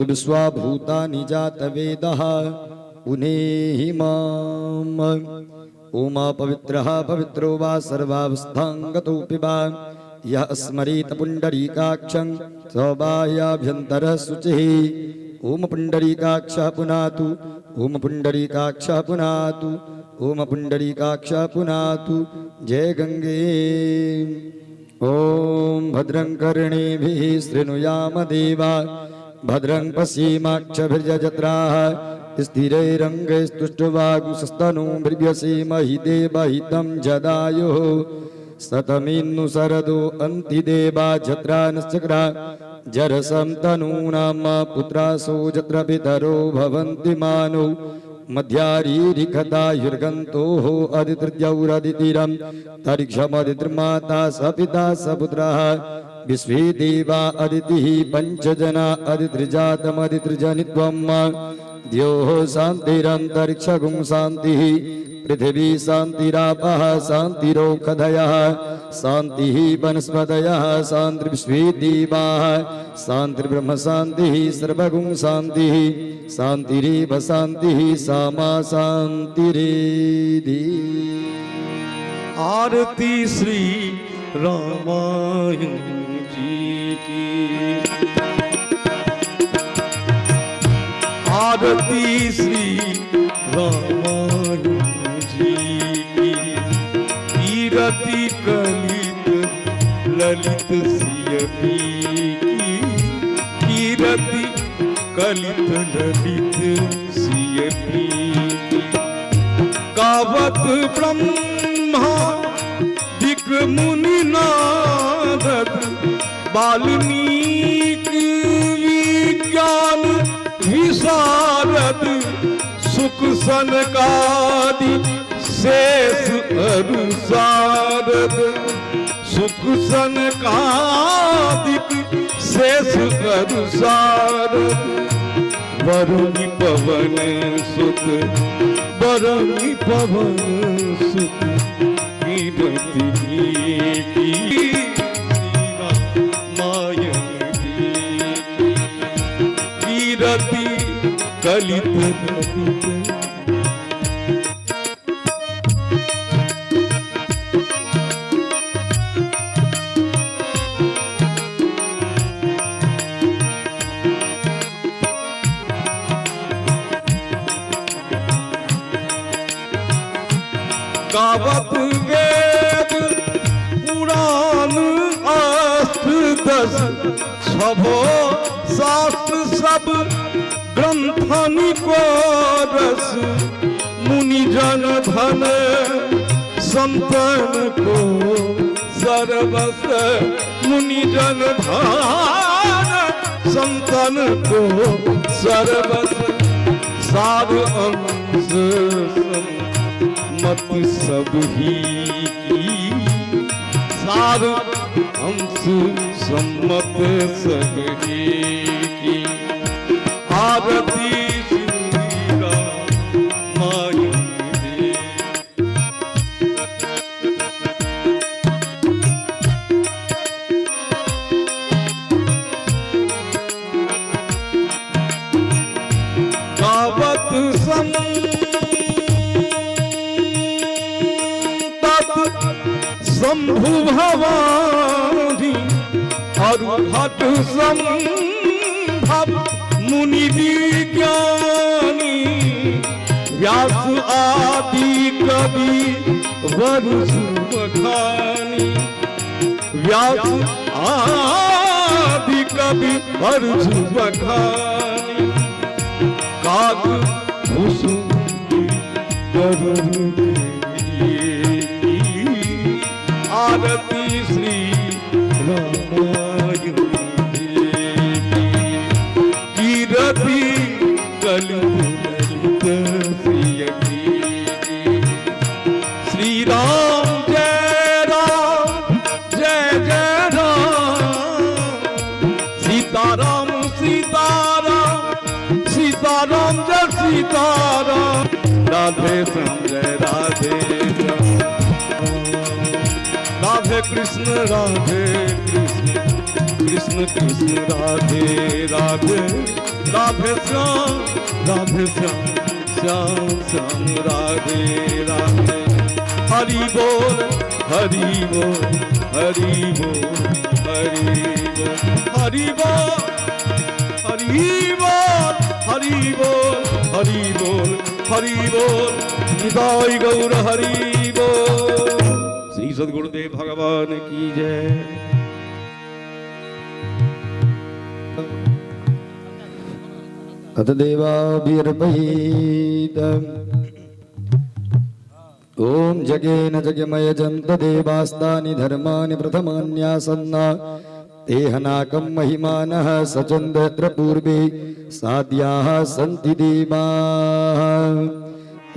विश्वाभूतानि जातवेदः पुनेहि माम्। ओम पवित्रः पवित्रो वा सर्वावस्थां गतोऽपि वा यः स्मरेत पुण्डरीकाक्षं स बाह्याभ्यन्तरः शुचिः। ॐ पुण्डरीकाक्षः पुनातु, ॐ पुण्डरीकाक्षः पुनातु, ॐ पुण्डरीकाक्षः पुनातु। जय गंगे। ॐ भद्रं कर्णेभिः शृणुयाम देवा भद्रं पश्येमाक्षभिर्यजत्राः स्थिरैरङ्गैस्तुष्टुवागुंसस्तनूभिर्व्यसेमहि देवहितं जदायुः। सतमिन्नु शरदो अन्ति देवा जत्रानश्चक्रा जरसं तनूनाम पुत्रासो जत्र पितरो भवन्ति मानौ मध्यारीरिखतायुर्गन्तोः अदितृद्यौरदितिरं तरिक्षमदितिर्माता स पिता स पुत्रः विश्वे देवा अदितिः पञ्चजना अदितृजातमदितृजनित्वं द्योः शान्तिरन्तरिक्षगुं शान्तिः पृथिवी शान्तिरापः शान्तिरोषधयः शान्तिः वनस्पतयः शान्तिर्विश्वे देवाः शान्तिर्ब्रह्म शान्तिः सर्वगुं शान्तिः शान्तिरेव शान्तिः सामा शान्तिरेधि। आरती श्री रामायण जी की, आरती श्री रामायण जी की। कीरति कलित ललित सिय की, कीरति कलित ललित सिय की। गावत ब्रह्मा दिक मुनि नारद, वाल्मीकि विज्ञान विशारद, सुक सनकादि शेष अरु सारद, सुख सनकादिक शेष अरु सारद। वरुणि पवन सुत, वरुणि पवन सुत कीरति की, रामायण जी की। कीरति कलित ललित। गावत वेद पुराण अष्ट दस, छबो शास्त्र सब ग्रंथन को रस। मुनि जन धन संतन को सर्वस, मुनि जन धन संतन को सर्वस। सार अंश मत सब ही की, सार अंश सम्मत सब ही की। आरती श्री रामायण जी। गावत संतत शंभु भवानी, अरु घट संभव मुनि विज्ञानी। व्यास आदि कवि वरु बखानी, व्यास आदि कवि वरु बखानी। काग भुसुंडी गरुड़ की, आरती श्री रामायण जी की। कीरति कलित ललित सिय की। श्री राम जय राम जय जय राम, सीताराम सीताराम सीताराम जय सीताराम। राधे श्याम जय राधे श्याम, राधे कृष्ण राधे कृष्ण, कृष्ण कृष्ण राधे राधे। राधे श्याम राधे श्याम श्याम श्याम राधे राधे। हरि बोल हरि बोल हरि बोल हरि बोल हरि बोल हरि बोल हरि बोल हरि बोल हरि बोल निताई गौर हरि बोल। श्री सद्गुरुदेव भगवान की जय। अथ देवाभिर्पहीत ॐ जगेन जगमयजन्त देवास्तानि धर्माणि प्रथमान्यासन्न तेहनाकं महिमानः सचन्दत्र पूर्वे साध्याः सन्ति देवाः।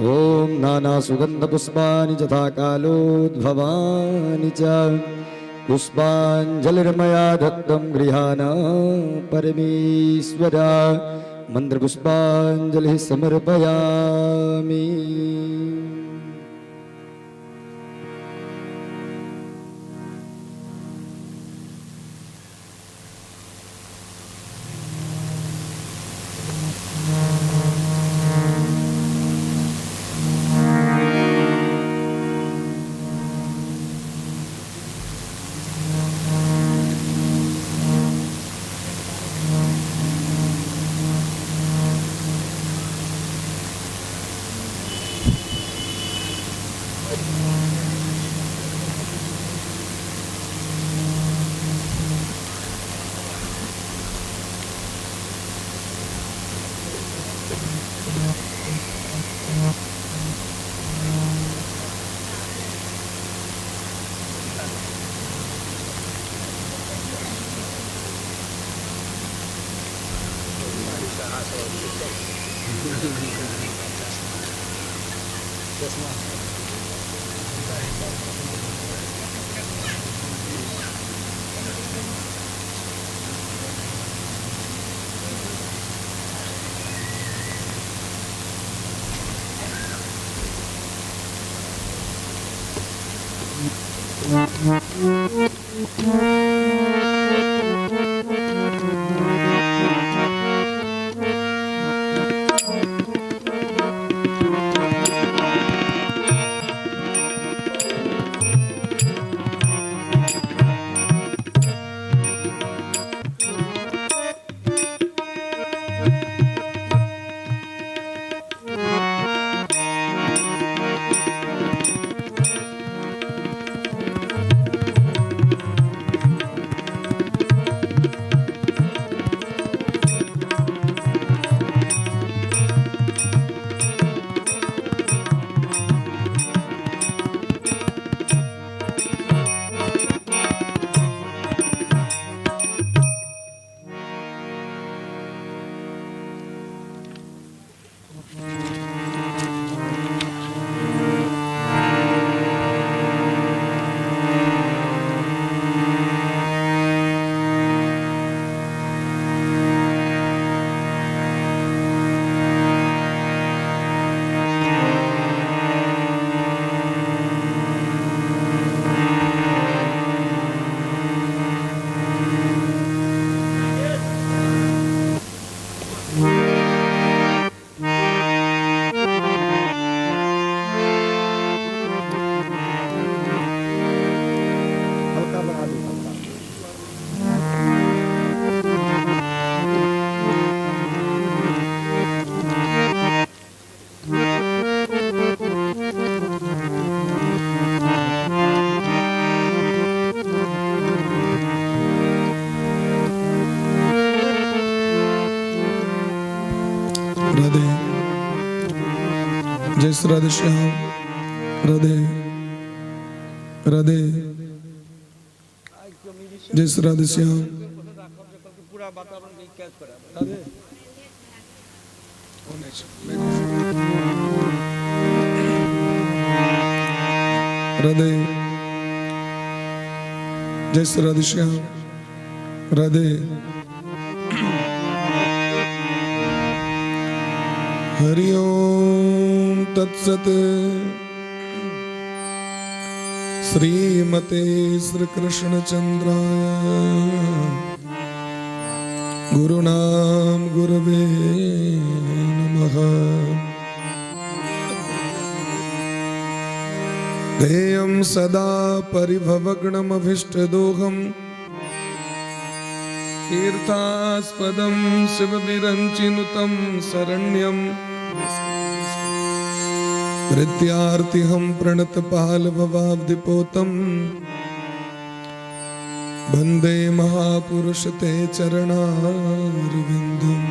ॐ नानासुगन्धपुष्पाणि तथा कालोद्भवानि च पुष्पाञ्जलिर्मया दत्तं गृहाण परमेश्वर मन्त्रपुष्पाञ्जलिः समर्पयामि। राधे, जय श्री राधे श्याम, राधे राधे, जय श्री राधे श्याम। राधे, जय श्री राधे श्याम, राधे। हरि ओम तत्सत। श्रीमते श्री कृष्ण चंद्राय गुरुणाम गुरवे नमः। ध्येयं सदा परिभवग्नमभीष्टदोहं तीर्थास्पदं शिवविरञ्चिनुतं शरण्यं भृत्यार्तिहं प्रणतपालभवाब्धिपोतं वन्दे महापुरुष ते चरणारविन्दम्।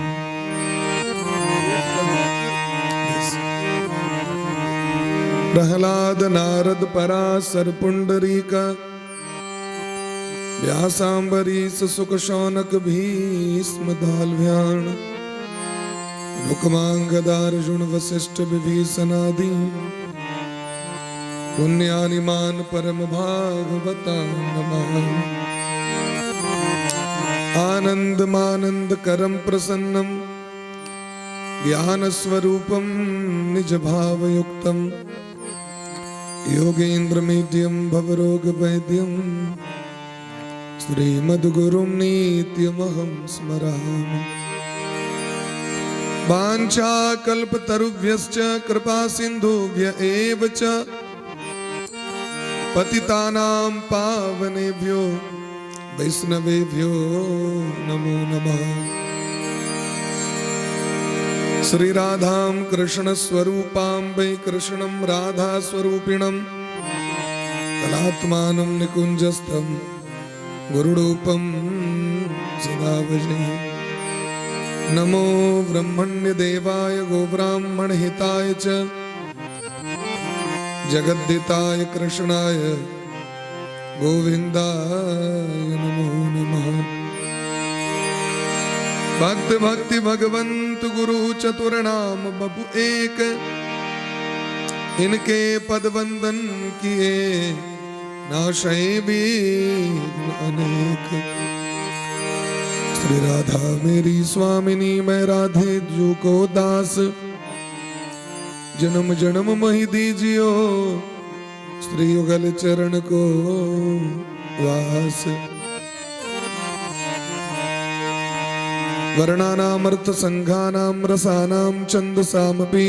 प्रहलाद नारद पराशर पुंडरीक व्यासाम्बरीश सुख शौनक भीष्म दाल्भ्याण रुक्मांगदार्जुन वशिष्ठ विभीषणादि पुण्यानिमान परम भागवता नमः। आनंदमानंद करम प्रसन्नम ज्ञान स्वरूपम निज भावयुक्तम योगेन्द्रमीड्यं भवरोग वैद्यम श्रीमद्गुरुं नित्यमहं स्मरामि। वाञ्छाकल्पतरुभ्यश्च कृपा सिन्धुभ्य एव च पतितानां पावनेभ्यो वैष्णवेभ्यो नमो नमः। श्री राधां कृष्ण स्वरूपां वै कृष्णं राधा स्वरूपिणं कलात्मानं निकुञ्जस्थं गुरुरूपं सदा भजे। नमो ब्रह्मण्य देवाय गोब्राह्मण हिताय च जगद्दिताय कृष्णाय गोविंदाय नमो नमः। भक्त भक्ति भगवंत गुरु चतुर नाम बबु एक, इनके पद वंदन किए नाशय विघ्न अनेक। श्री राधा मेरी स्वामिनी, मैं राधे जू को दास। जन्म जन्म मही दीजियो श्री युगल चरण को वास। वर्णानामर्थ संघानां रसानां छन्दसामपि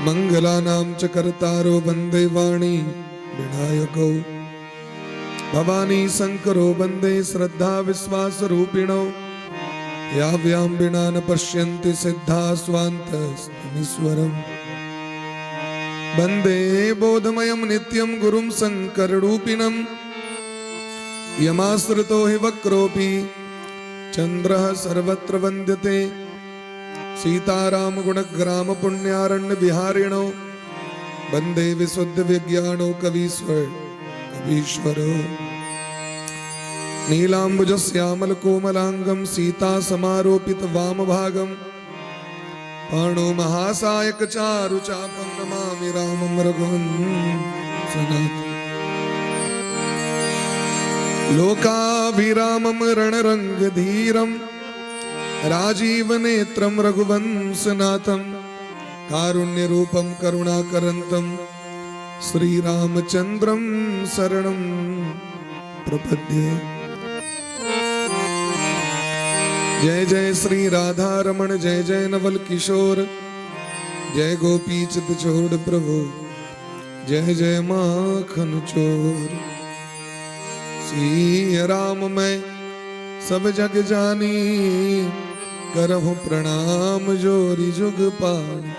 मंगलानां च कर्तारो वन्दे वाणी विनायकौ। भवानी शंकरो वन्दे श्रद्धा विश्वास रूपिणौ। याभ्यां विना न पश्यन्ति सिद्धा स्वान्तस्थमीश्वरम्। वन्दे बोधमयं नित्यं गुरुं शङ्कररूपिणं। यमाश्रितो हि वक्रोऽपि चन्द्रः सर्वत्र वन्द्यते। सीताराम गुणग्राम पुण्यारण्य विहारिणो वन्दे विशुद्ध विज्ञानो कवीश्वर कवीश्वरो। नीलांबुज श्यामल कोमलांगम सीता समारोपित वाम भागम पाणो महासायक चारु चापम नमामि रामं रघुवंशनाथ। लोकाभिरामं रणरंगधीरं राजीव नेत्रं रघुवंशनाथं कारुण्यरूपं करुणाकरन्तं श्रीरामचन्द्रं शरणं प्रपद्ये। जय जय श्री राधा रमण जय जय नवल किशोर जय गोपी चित छोड़ प्रभु जय जय माखन चोर। सिय राम मैं सब जग जानी, करहु प्रणाम जोरी जुग पानी।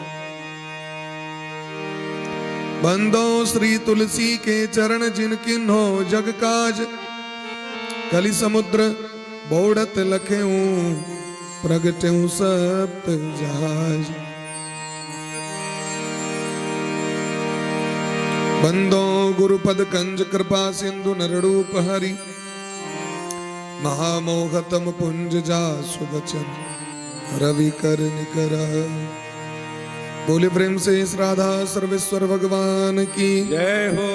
बंदो श्री तुलसी के चरण जिन किन्हो जग काज, कलि समुद्र बोड़त लखेऊं प्रगटेऊं सप्त जहाज। बंदो गुरुपद कंज कृपा सिंधु नररूप हरि, महामोहतम पुंज जासु बचन रवि कर निकर। बोले प्रेम से इस राधा सर्वेश्वर भगवान की जय हो।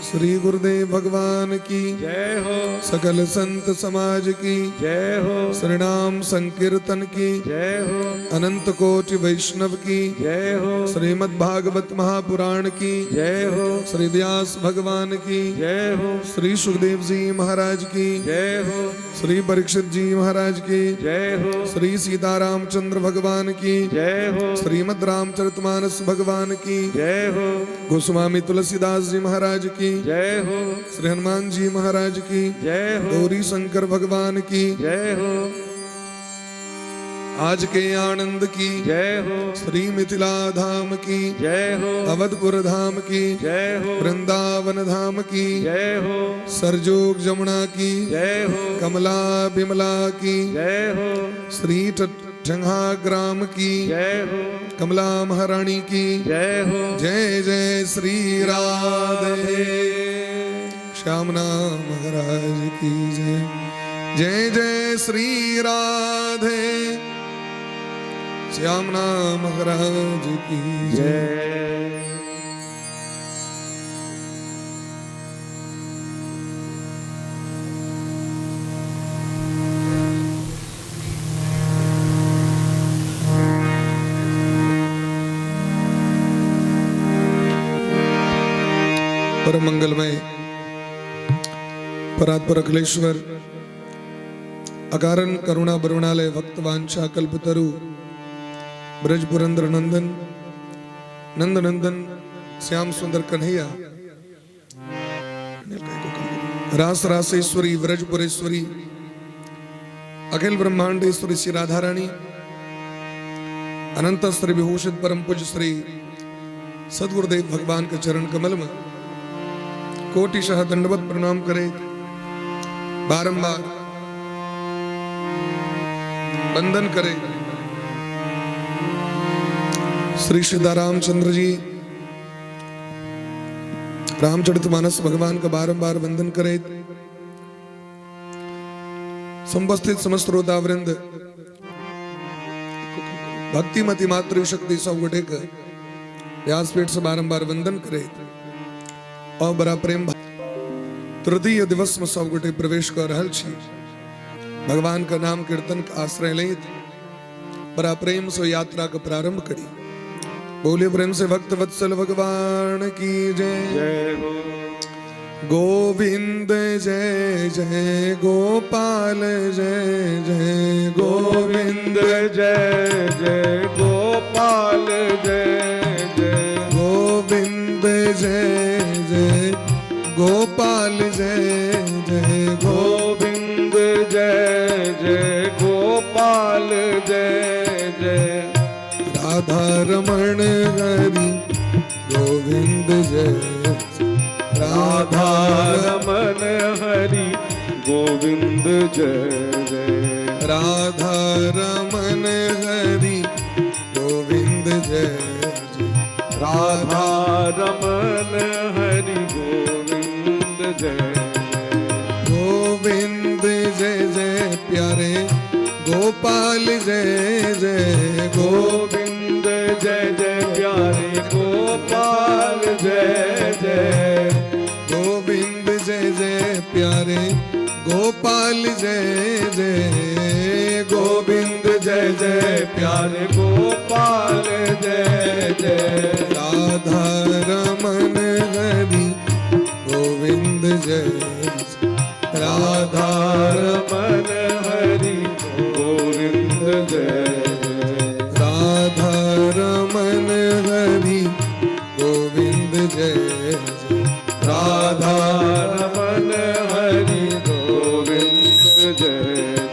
श्री गुरुदेव भगवान की जय हो। सकल संत समाज की जय हो। श्री नाम संकीर्तन की जय हो। अनंत कोटि वैष्णव की जय हो। श्रीमद् भागवत महापुराण की जय हो। श्री व्यास भगवान की जय हो। श्री सुखदेव जी महाराज की जय हो। श्री परीक्षित जी महाराज की जय हो। श्री सीताराम चंद्र भगवान की जय हो। श्रीमद् रामचरितमानस भगवान की जय हो। गोस्वामी तुलसीदास जी महाराज की जय हो। श्री हनुमान जी महाराज की जय हो। गौरी शंकर भगवान की जय हो। आज के आनंद की जय हो। श्री मिथिला धाम की जय हो। अवधपुर धाम की जय हो। वृंदावन धाम की जय हो। सरजोग जमुना की जय हो। कमला बिमला की जय हो। श्री ठंगा ग्राम की जय हो। कमला महारानी की जय हो। जय जय श्री राधे श्याम नाम महाराज की जय जय जय श्री राधे श्याम नाम महाराज की जय। जय। परम मंगलमय परात्पर अखिलेश्वर अकारण करुणा बरुणालय भक्त वांछा कल्पतरु ब्रज पुरंदर नंदन नंद नंदन श्याम सुंदर कन्हैया रास रासेश्वरी व्रजपुरेश्वरी अखिल ब्रह्मांडेश्वरी श्री राधा रानी अनंत श्री विभूषित परम पूज्य श्री सदगुरुदेव भगवान के चरण कमल में कोटिशः दंडवत प्रणाम करे, बारंबार वंदन करे। श्री सीतारामचंद्र जी रामचरित मानस भगवान का बारंबार वंदन करे। समुपस्थित समस्त श्रोता वृंद भक्तिमती मातृशक्ति सब गोटे के व्यासपीठ से बारंबार वंदन करे और बड़ा प्रेम तृतीय दिवस में सब गोटे प्रवेश कर रहल छी। भगवान का नाम कीर्तन का आश्रय लेत बड़ा प्रेम से यात्रा का प्रारंभ करी। बोले प्रेम से भक्त वत्सल भगवान की जय। जय हो। गोविंद जय जय गोपाल जय जय गोविंद जय जय गोपाल जय जय गोविंद जय जय गोपाल जय जय गोविंद जय जय गोपाल जय जय राधा रमण हरि गोविंद जय राधा रमन हरि गोविंद जय जय राधा रमण हरि गोविंद जय जय राधा रमन हरि गोविंद जय गोविंद जय जय प्यारे गोपाल जय जय गोविंद जय जय प्यारे गोपाल जय जय गोविंद जय जय प्यारे गोपाल जय जय गोविंद जय जय प्यारे गोपाल जय जय राधा रमन हरि गोविंद जय राधा रमन हरि गोविंद जय जय राधा रमन हरि गोविंद जय जय राधा रमन हरि गोविंद जय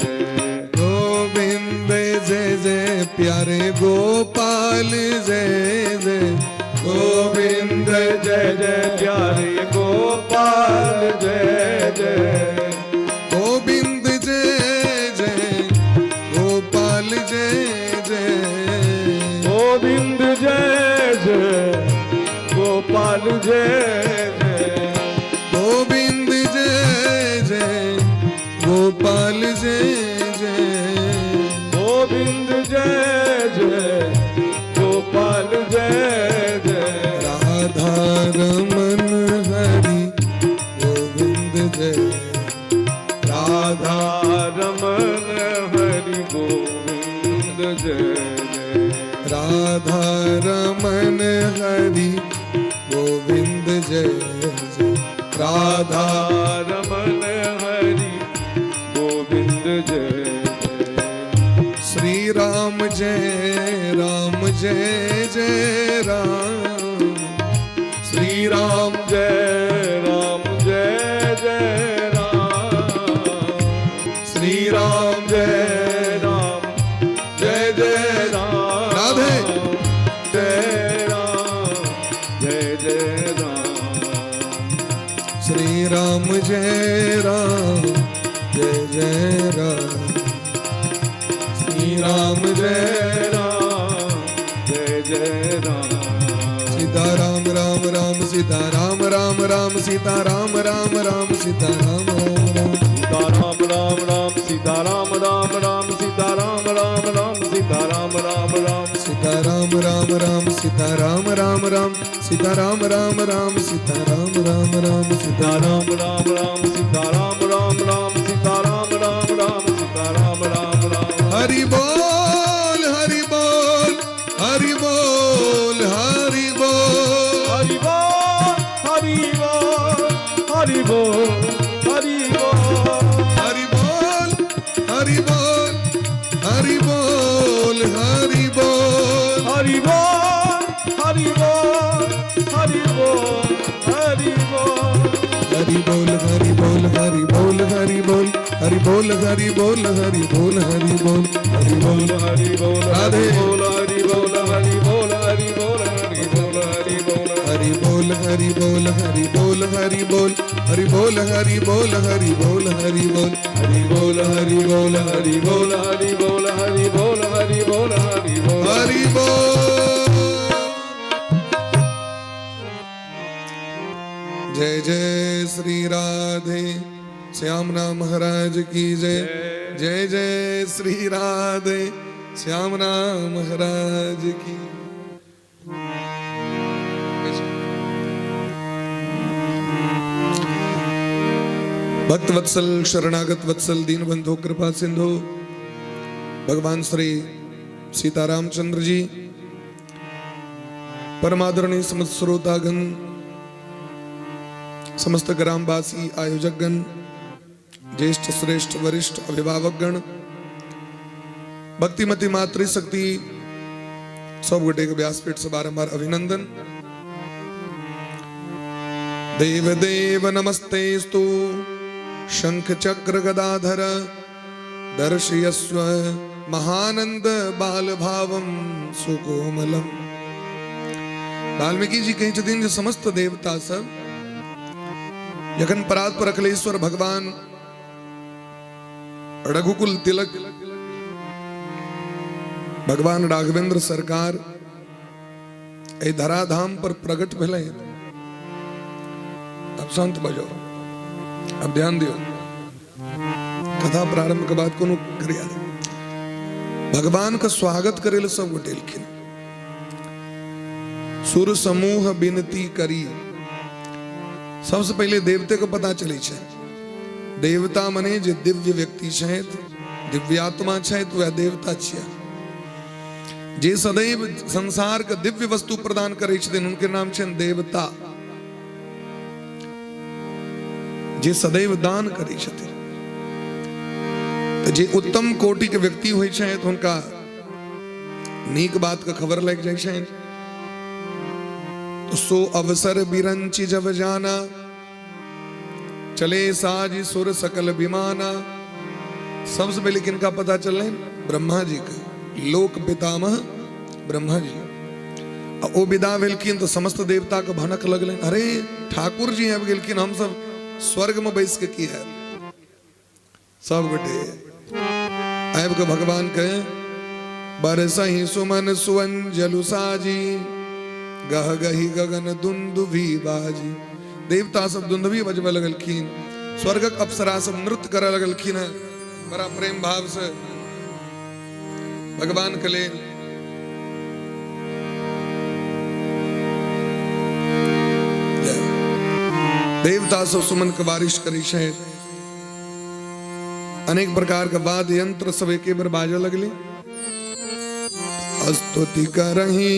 जय गोविंद जय जय प्यारे गोपाल जय जय गोविंद जय जय प्यारे गोपाल जय जय गोविंद जय जय गोपाल जय जय गोविंद जय जय गोपाल जय जय गोविंद जय जय गोपाल जय जय गोविंद जय जय गोपाल जय जय राधा रमन हरि जय जय। राधा रमन हरि गोविंद जय जय। राधा रमन हरि गोविंद जय जय। श्री राम जय राम जय जय राम। श्री राम जय राम जय जय राम। श्री राम जय राम जय जय राम। राधे। जय राम जय जय राम। श्री राम जय राम जय जय राम। श्री राम जय राम जय जय राम। सीता राम राम राम सीता राम राम राम सीता राम राम राम सीता राम राम राम। सीता राम राम राम सीता राम राम राम सीता राम राम राम सीता राम राम राम। सीता राम राम राम सीता राम राम राम सीता राम राम राम सीता राम राम राम सीता सीता राम राम राम सीता राम राम राम सीता राम राम राम सीता राम राम राम। हरि बोल हरि बोल हरि बोल हरि बोल। हरि बोल हरि बोल हरि बोल हरि बोल। हरि बोल हरि बोल हरि बोल हरि बोल। हरि बोल हरि बोल हरि बोल हरि बोल। हरि बोल हरि बोल हरि बोल हरि बोल हरि बोल हरि बोल हरि बोल हरि बोल हरि बोल। हरि बोल राधे। बोल हरि बोल हरि बोल हरि बोल हरि बोल हरि बोल। हरि बोल हरि बोल हरि बोल हरि बोल हरि बोल हरि बोल हरि बोल हरि बोल। हरि बोल हरि बोल हरि बोल हरि बोल हरि बोल हरि बोल हरि बोल। हरि बोल। जय जय श्री राधे श्याम नाम महाराज की जय। जय जय श्री राधे श्याम नाम महाराज की। भक्त वत्सल शरणागत वत्सल दीन बंधु कृपा सिंधु भगवान श्री सीताराम चंद्र जी, परमादरणीय समस्त श्रोतागण, समस्त ग्रामवासी आयोजकगण, ज्येष्ठ श्रेष्ठ वरिष्ठ अभिभावकगण, भक्तिमती मातृशक्ति सब गोटे के व्यासपीठ से बारंबार अभिनंदन। देव देव नमस्ते स्तु शंख चक्र गदाधर दर्शयस्व महानंद बाल भावम सुकोमलम। वाल्मीकि जी कहै छथिन जे समस्त देवता सब जखन परात्पर अखिलेश्वर भगवान रघुकुल तिलक भगवान राघवेंद्र सरकार एहि धराधाम पर प्रकट भेलै। अब शांत बजो, अब ध्यान दियो, कथा प्रारंभ के बाद कोनो क्रिया नहीं। भगवान का स्वागत करे ले सब गोटे एलखिन। सुर समूह विनती करी। सबसे पहले देवते को पता चले छै। देवता मने जे दिव्य व्यक्ति छथि, दिव्यात्मा छथि, वह देवता छिया। जे सदैव संसार के दिव्य वस्तु प्रदान करै छथिन हुनके नाम छनि देवता। जे सदैव दान करै छथिन, तऽ जे उत्तम कोटि के व्यक्ति होइ छथि हुनका नीक बात के खबर लागि जाइ छनि। तो सो अवसर बिरंचि जब जाना, चले साज सुर सकल विमाना। सबसे पहले किनका पता चलनि? ब्रह्मा जी के, लोक पितामह ब्रह्मा जी। आ ओ विदा भेलखिन तऽ समस्त देवता के भनक लगलनि, अरे ठाकुर जी आबि गेलखिन, हम सब स्वर्ग में बैस के की हैत। सब गोटे आबि के भगवान के बरसहि सुमन सुवन जलु साजी, गह गही गगन दुंदुभी बाजी। देवता सब दुंदुभी बजबे लगलखिन, स्वर्गक अप्सरा सब नृत्य करे लगलखिन है बड़ा प्रेम भाव से भगवान के लेल। देवता सब सुमन के बारिश करै छै, अनेक प्रकार के वाद्य यंत्र सब एके बेर बाजऽ लगले। स्तुति करही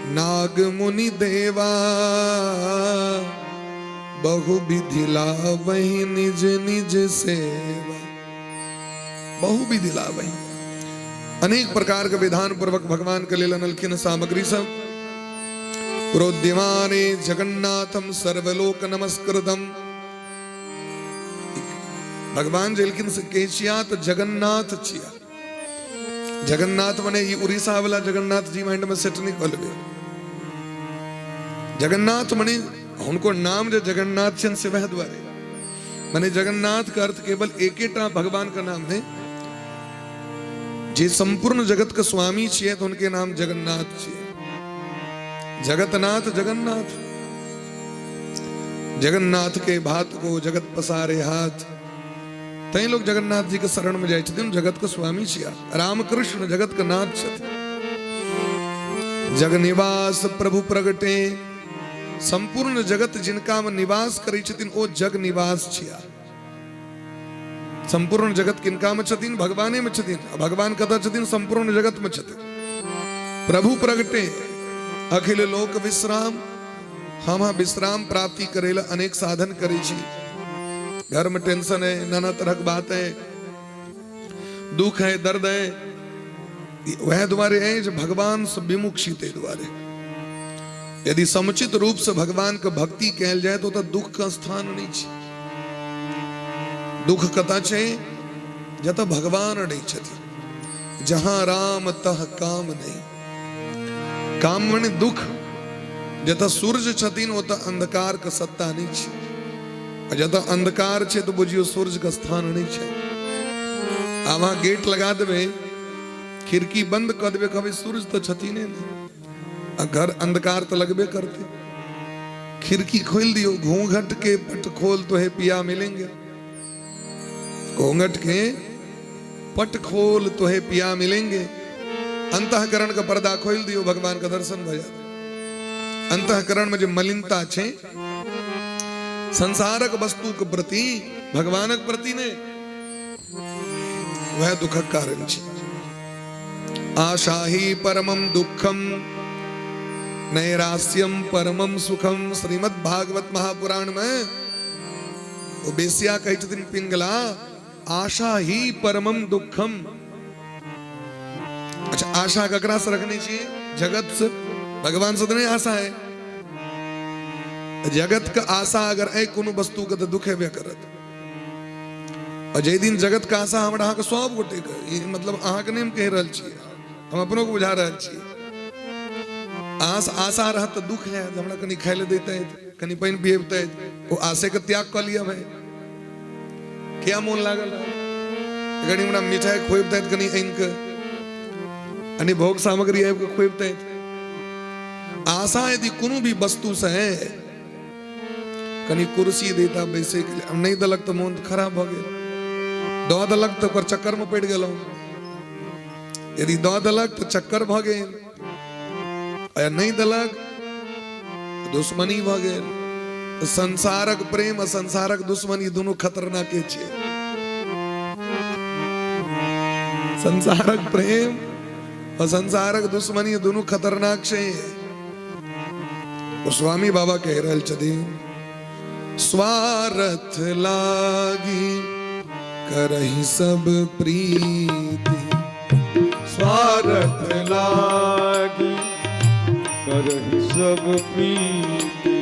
नाग मुनि देवा, बहु विधि लावहि निज निज सेवा। बहु विधि लावहि, अनेक प्रकार के विधान पूर्वक भगवान के लेल अनलखिन सामग्री सब। प्रोद्यमाने जगन्नाथम सर्वलोक नमस्कृतम। भगवान जे एलखिन से के छिया तो जगन्नाथ छिया। जगन्नाथ मने ई उड़ीसा वाला जगन्नाथ जी माइंड में सेट नहीं कऽ लेबै। जगन्नाथ मने हुनको नाम जे जगन्नाथ छनि से वएह दुआरे। मने जगन्नाथ के अर्थ केवल एकेटा भगवान के नाम नहीं, जे संपूर्ण जगत के स्वामी छियै तो उनके नाम जगन्नाथ छियै। जगतनाथ जगन्नाथ, जगन्नाथ के भात को जगत पसारे हाथ। तैं लोग जगन्नाथ जी के शरण में जाइ छथिन, जगत के स्वामी छिया। रामकृष्ण जगत के नाथ छथिन। जग निवास प्रभु प्रगटे, संपूर्ण जगत जिनका में निवास करै छथिन ओ जग निवास छिया। संपूर्ण जगत किनका में छथिन? भगवाने में छथिन। आ भगवान कतऽ छथिन? संपूर्ण जगत में छथिन। प्रभु प्रगटे अखिल लोक विश्राम। हम विश्राम प्राप्ति करै लए अनेक साधन करै छी। घर में टेंशन है, नाना तरह के बात है, दुख है, दर्द है, वह दुआरे है जो भगवान से विमुख छी। ताहि दुआरे यदि समुचित रूप से भगवान के भक्ति कयल जाय तो दुख का स्थान नहीं छै। दुख कतऽ छै? जतऽ भगवान नहीं छथिन। जहां राम तह काम नहीं। काम मने दुख। जतऽ सूर्य छथिन ओतऽ अंधकार के सत्ता नहीं छै, आ जतऽ अंधकार छै तो बुझियौ सूर्य के स्थान नहीं छै। आ वहां गेट लगा देबै, खिड़की बंद कऽ देबै, कहबै सूर्य तऽ छथिन नहि, आ घर अंधकार तऽ लगबे करतै। खिड़की खोल दियो, घूंघट के पट खोल तो है पिया मिलेंगे। घूंघट के पट खोल तो है पिया मिलेंगे। अंतःकरण का पर्दा खोल दियो, भगवान का दर्शन भऽ जात। अंतःकरण में जे मलिनता छै संसारक वस्तु के प्रति, भगवानक प्रति ने, वह दुखक कारण छै। आशा ही परमम दुखम नैराश्यम परमम सुखम। श्रीमद् भागवत महापुराण में ओ बेसिया कहै छथिन पिंगला, आशा ही परमम दुखम। अच्छा, आशा ककरा से रखने छी? जगत से? भगवान से तो नहीं आशा है। जगत के आशा अगर है कोनो वस्तु के तो दुख हेबे करत। और जाहि दिन जगत के आशा हमरा अहाँके सब गोटे के, ई मतलब अहाँके नहि हम कहि रहल छी, हम अपनो के बुझा रहल छी, आस आशा रहत तऽ दुख हैत। हमरा कनि खाय लए दैतथि, कनि पानि पियबतथि, ओ आशे के त्याग कऽ लिअ भाई। किया मोन लागल रहत? कनि हमरा मिठाई खुएबतथि, कनि आनि कऽ कनि भोग सामग्री आबि कऽ खुएबतथि। आशा यदि कोनो भी वस्तु से है, कनि कुर्सी देता बैसे के लिए, नहीं देलक तऽ मोन खराब भऽ गेल। दऽ देलक तऽ ओकर चक्कर में पड़ि गेलहुँ। यदि दऽ देलक तऽ चक्कर भऽ गेल, आ नहीं देलक तऽ दुश्मनी भऽ गेल। तऽ संसारक प्रेम आ संसारक दुश्मनी दुनू खतरनाके छै। संसारक प्रेम आ संसारक दुश्मनी दुनू खतरनाक छै। ओ स्वामी बाबा कहि रहल छथिन, स्वार्थ लागी करही सब प्रीति। स्वार्थ लागी करही सब प्रीति।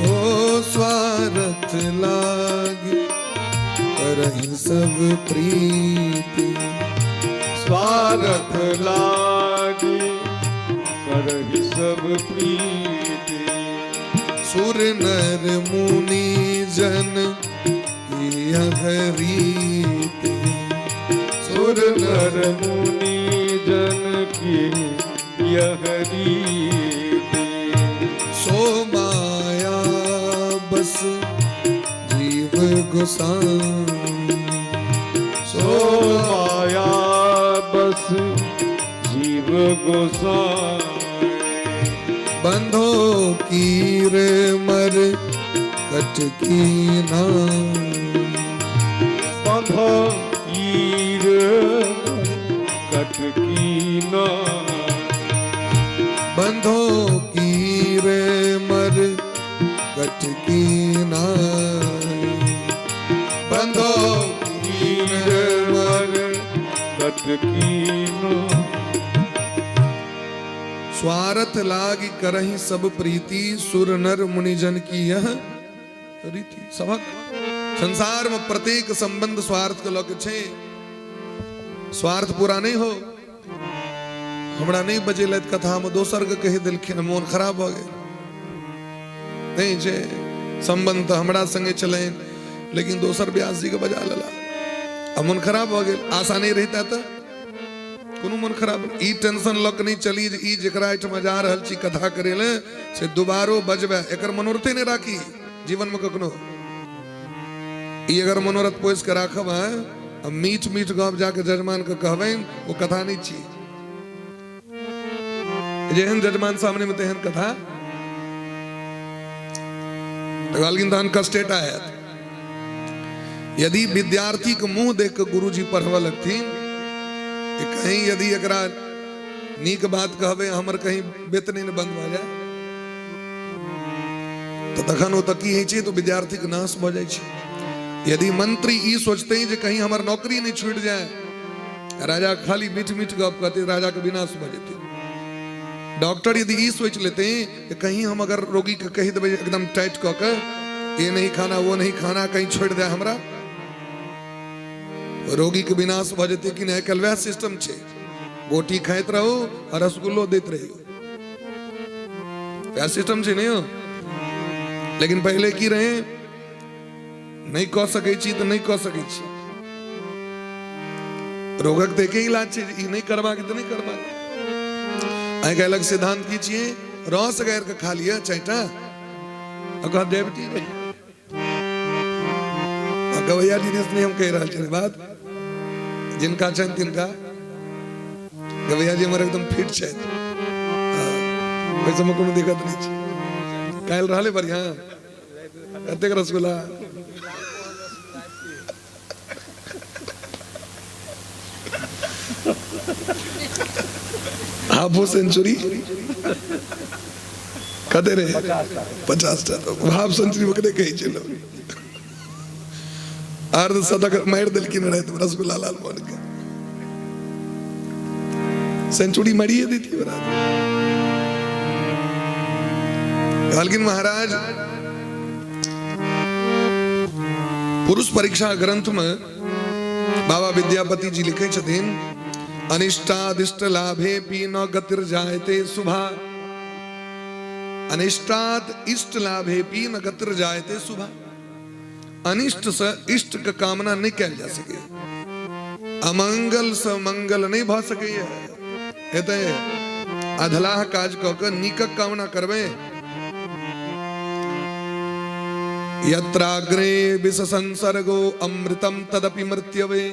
ओ स्वार्थ लागी करही सब प्रीति। स्वार्थ लागी करही सब प्रीति। सुर नर मुनि जन यह रीति। सुर नर मुनि जन की यह रीति। सो माया बस जीव गोसाई। सो माया बस जीव गोसाई। बंधो कीर मर कटकी ना। बंधो कीर कटकी ना। कटकी नाई। बंधो मर कटकी। स्वार्थ लागी करही सब प्रीति, सुर नर मुनिजन की यह रीति। सबक संसार में प्रत्येक संबंध स्वार्थ के लऽ के छै। स्वार्थ पूरा नहि हो, हमरा नहि बजेलथि कथामे, दोसरके कहि देलखिन, मोन खराब भऽ गेल। नहि छै संबंध तऽ हमरा संगे छलनि, लेकिन दोसर व्यास जी के बजा लेला आ मोन खराब भऽ गेल। आशा नहि रहिता तऽ कोनो मोन खराब। ई टेंशन लऽ कऽ नहि चली जे ई जकरा एहिठमा जा रहल छी कथा करै लए से दुबारो बजबै, एकर मनोरथे नहि राखी जीवनमे कखनो। ई अगर मनोरथ पोसि कऽ राखब है आ मीठ मीठ गप जाके जजमान के कहबनि, ओ कथा नहि छी। जेहन जजमान सामने में तेहन कथा। तऽ कहलखिन तहन कष्टेटा हैत। यदि विद्यार्थी के मुंह देख के गुरुजी पढ़बऽ लगथिन कि कहीं यदि एकरा नीक बात कहबै, हमर कहीं वेतन नहि बंद भऽ जाय, तऽ तखन ओ तऽ की होइ छै तऽ विद्यार्थी के नाश भऽ जाइ छै। यदि मंत्री ई सोचते जे कहीं हमर नौकरी नहि छूटि जाय, राजा खाली मीठ मीठ गप कहते, राजा के विनाश भऽ जेतै। डॉक्टर यदि ई सोचि लेते कि कहीं हम अगर रोगी के कहि देबै एकदम टाइट कऽ के, ये नहीं खाना, वो नहीं खाना, कहीं छोड़ि दे हमरा, रोगी के विनाश भऽ जेतै कि नहि? आइ काल्हि वएह सिस्टम छै, गोटी खाइत रहू आ रसगुल्लो दैत रहियौ, वएह सिस्टम छै। नहीं हो, लेकिन पहिले की रहे, नहि कऽ सकै छी तऽ नहि कऽ सकै छी। रोगक तऽ एके इलाज छै, ई नहि करबाक तऽ नहि करबाक। आइ काल्हिक सिद्धांत की छियै? रस गारि कऽ खा लिअ चारिटा आ कहत डायबिटीज। आ गवैया जी दिस नहि हम कहि रहल छी बात, जिनका छनि तिनका। गवैया जी हमर एकदम फिट छथि, ओहि सबमे कोनो दिक्कत नहि छै। काल्हि रहलै बढ़िआँ। कतेक रसगुल्ला? हाफो सेंचुरी कते रहे? 50 टा। तऽ हाफ सेंचुरी ओकरे कहै छै लोक। अर्ध शतक मारि देलखिन रातिमे रसगुल्ला लालमोहन के, सेंचुरी मारिए देती रात। कहलखिन महाराज, पुरुष परीक्षा ग्रंथ में बाबा विद्यापति जी लिखे छथिन, अनिष्टादिष्ट लाभे पी न गतिर जायते शुभा। अनिष्टात इष्ट लाभे पी न गतिर जायते शुभा। अनिष्ट से इष्ट के कामना नहीं कयल जा सके, अमंगल से मंगल नहीं भऽ सकैए। हेतै? अधलाह काज कऽ के नीकक कामना करबै? यत्राग्रे विष संसर्गो अमृतम तदपि मृत्यवे।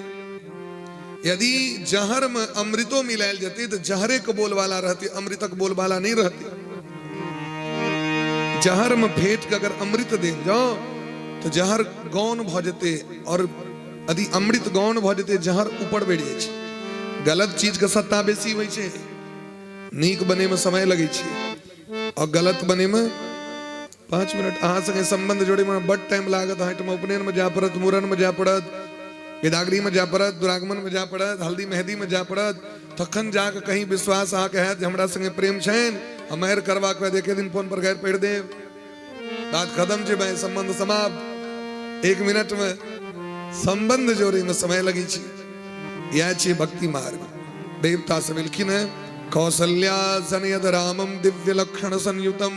यदि जहर में अमृतो मिलायल जेतै तऽ जहरे के बोलबाला रहतै, अमृतक बोलबाला नहीं रहतै। जहर में फेट के अगर अमृत देल जाओ तो जहर गौण भऽ जेतै, और यदि अमृत गौण भऽ जेतै, जहर ऊपर बढ़ि जाइ छै। गलत चीज के सत्ता बेसी होइ छै। नीक बने में समय लगै छै और गलत बने में 5 मिनट। अहाँ संगे संबंध जोड़े में बड टाइम लागत। अहाँ एहिठमा उपनयन में जाय पड़त, मूड़न में जाय पड़त, विदागरी में जाय पड़त, दुरागमन में जाय पड़त, हल्दी मेहंदी में जाय पड़त, तखन जाके कहीं विश्वास अहाँके हैत जे हमरा संगे प्रेम छनि। आ मेहर करबाक बाद एके दिन फोन पर गारि पढ़ि देब, बात खत्म छै भाई, संबंध समाप्त एक मिनट में। संबंध जोड़े में समय लगै छै। इएह छियै भक्ति मार्ग। देवता सब एलखिन है। कौशल्या सनयद रामम दिव्य लक्षण संयुतम।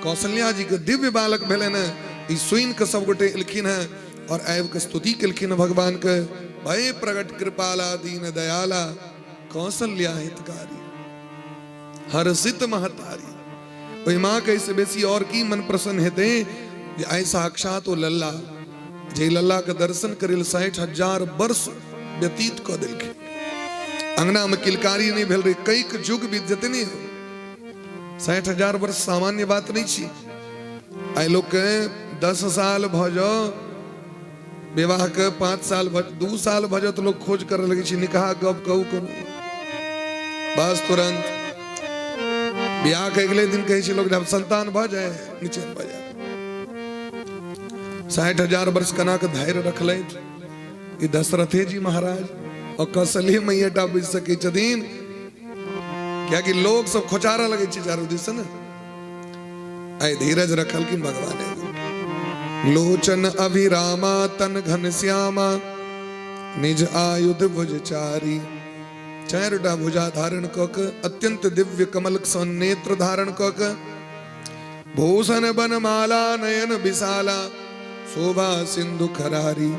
कौशल्या जी के दिव्य बालक भेलनि है, ई सुनि के सब गोटे एलखिन है और आबि के स्तुति केलखिन है भगवान के। भय प्रगट कृपाला दीन दयाला, कौशल्या हितकारी हर्षित महतारी। ओहि माँ के एहिसँ बेसी और की मन प्रसन्न हेतै जे आइ साक्षात ओ लल्ला, जे लल्ला के दर्शन करै लए 60,000 वर्ष व्यतीत कऽ देलखिन, अंगना में किलकारी नहि भेल रहै, कैक युग बीत जेतै। नहि, 60,000 वर्ष सामान्य बात नहि छी। आइ लोकके 10 साल भऽ जाओ विवाह के, 5 साल भऽ, 2 साल भऽ जाओ तऽ लोक खोज करऽ लगै छै, निकाह गप कहू कोनो, बस तुरंत बियाह के अगले दिन कहै छै लोक, जब संतान भऽ जाए निश्चित भऽ जाए। 60,000 वर्ष केना कऽ धैर्य रखलथि ई दशरथे जी महाराज और कौशल्य मैयाटा बुझि सकै छथिन, कियाकि लोग सब खोचारऽ लगै छै चारू दिस से ने। आइ धीरज रखलखिन भगवान। लोचन अभिरामा तन घन श्यामा, निज आयुध भुज चारी। चारिटा भुजा धारण कऽ के, अत्यंत दिव्य कमल सन नेत्र धारण कऽ के, भूषण बनमाला नयन विशाला, शोभा सिंधु खरारी।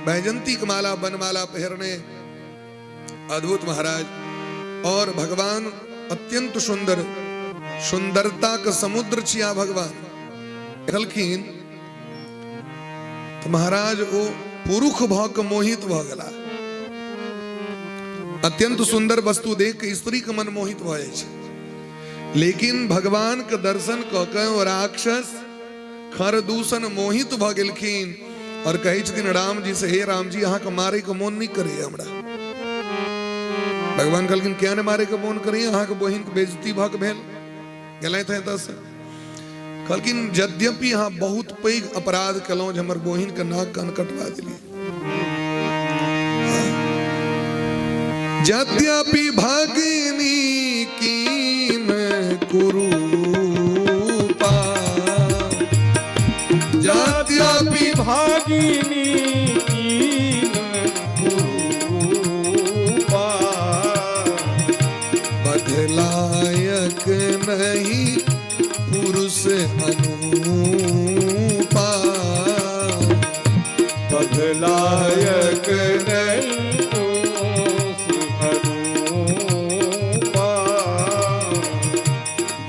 वैजंती के माला बनमाला पहिरने अद्भुत महाराज। और भगवान अत्यंत सुंदर, सुंदरता के समुद्र छिया भगवान। देखलखिन तो महाराज ओ पुरुष भऽ के मोहित भऽ गेला। अत्यंत सुंदर वस्तु देख के स्त्री के मन मोहित भऽ जाइ छै, लेकिन भगवान के दर्शन कऽ के ओ राक्षस खरदूषण मोहित भऽ गेलखिन और कहै छथिन राम जी से, हे राम जी, अहाँके मारे के मोन नहि करैया हमरा। भगवान कहलखिन, किया नहि मारे के मोन करैया? अहाँके बहिन के बेइज्जती भऽ के भेल गेलथि हेँ एतऽसँ। कहलखिन, यद्यपि अहाँ बहुत पैघ अपराध केलहुँ जे हमर बहिन के नाक कान कटवा देलियै, यद्यपि भगिनी कीन कुरूपा, यद्यपि भगिनी कीन कुरूपा, बदलायक नहीं पुरुष अनूपा, बदलायक नहीं पुरुष अनूपा,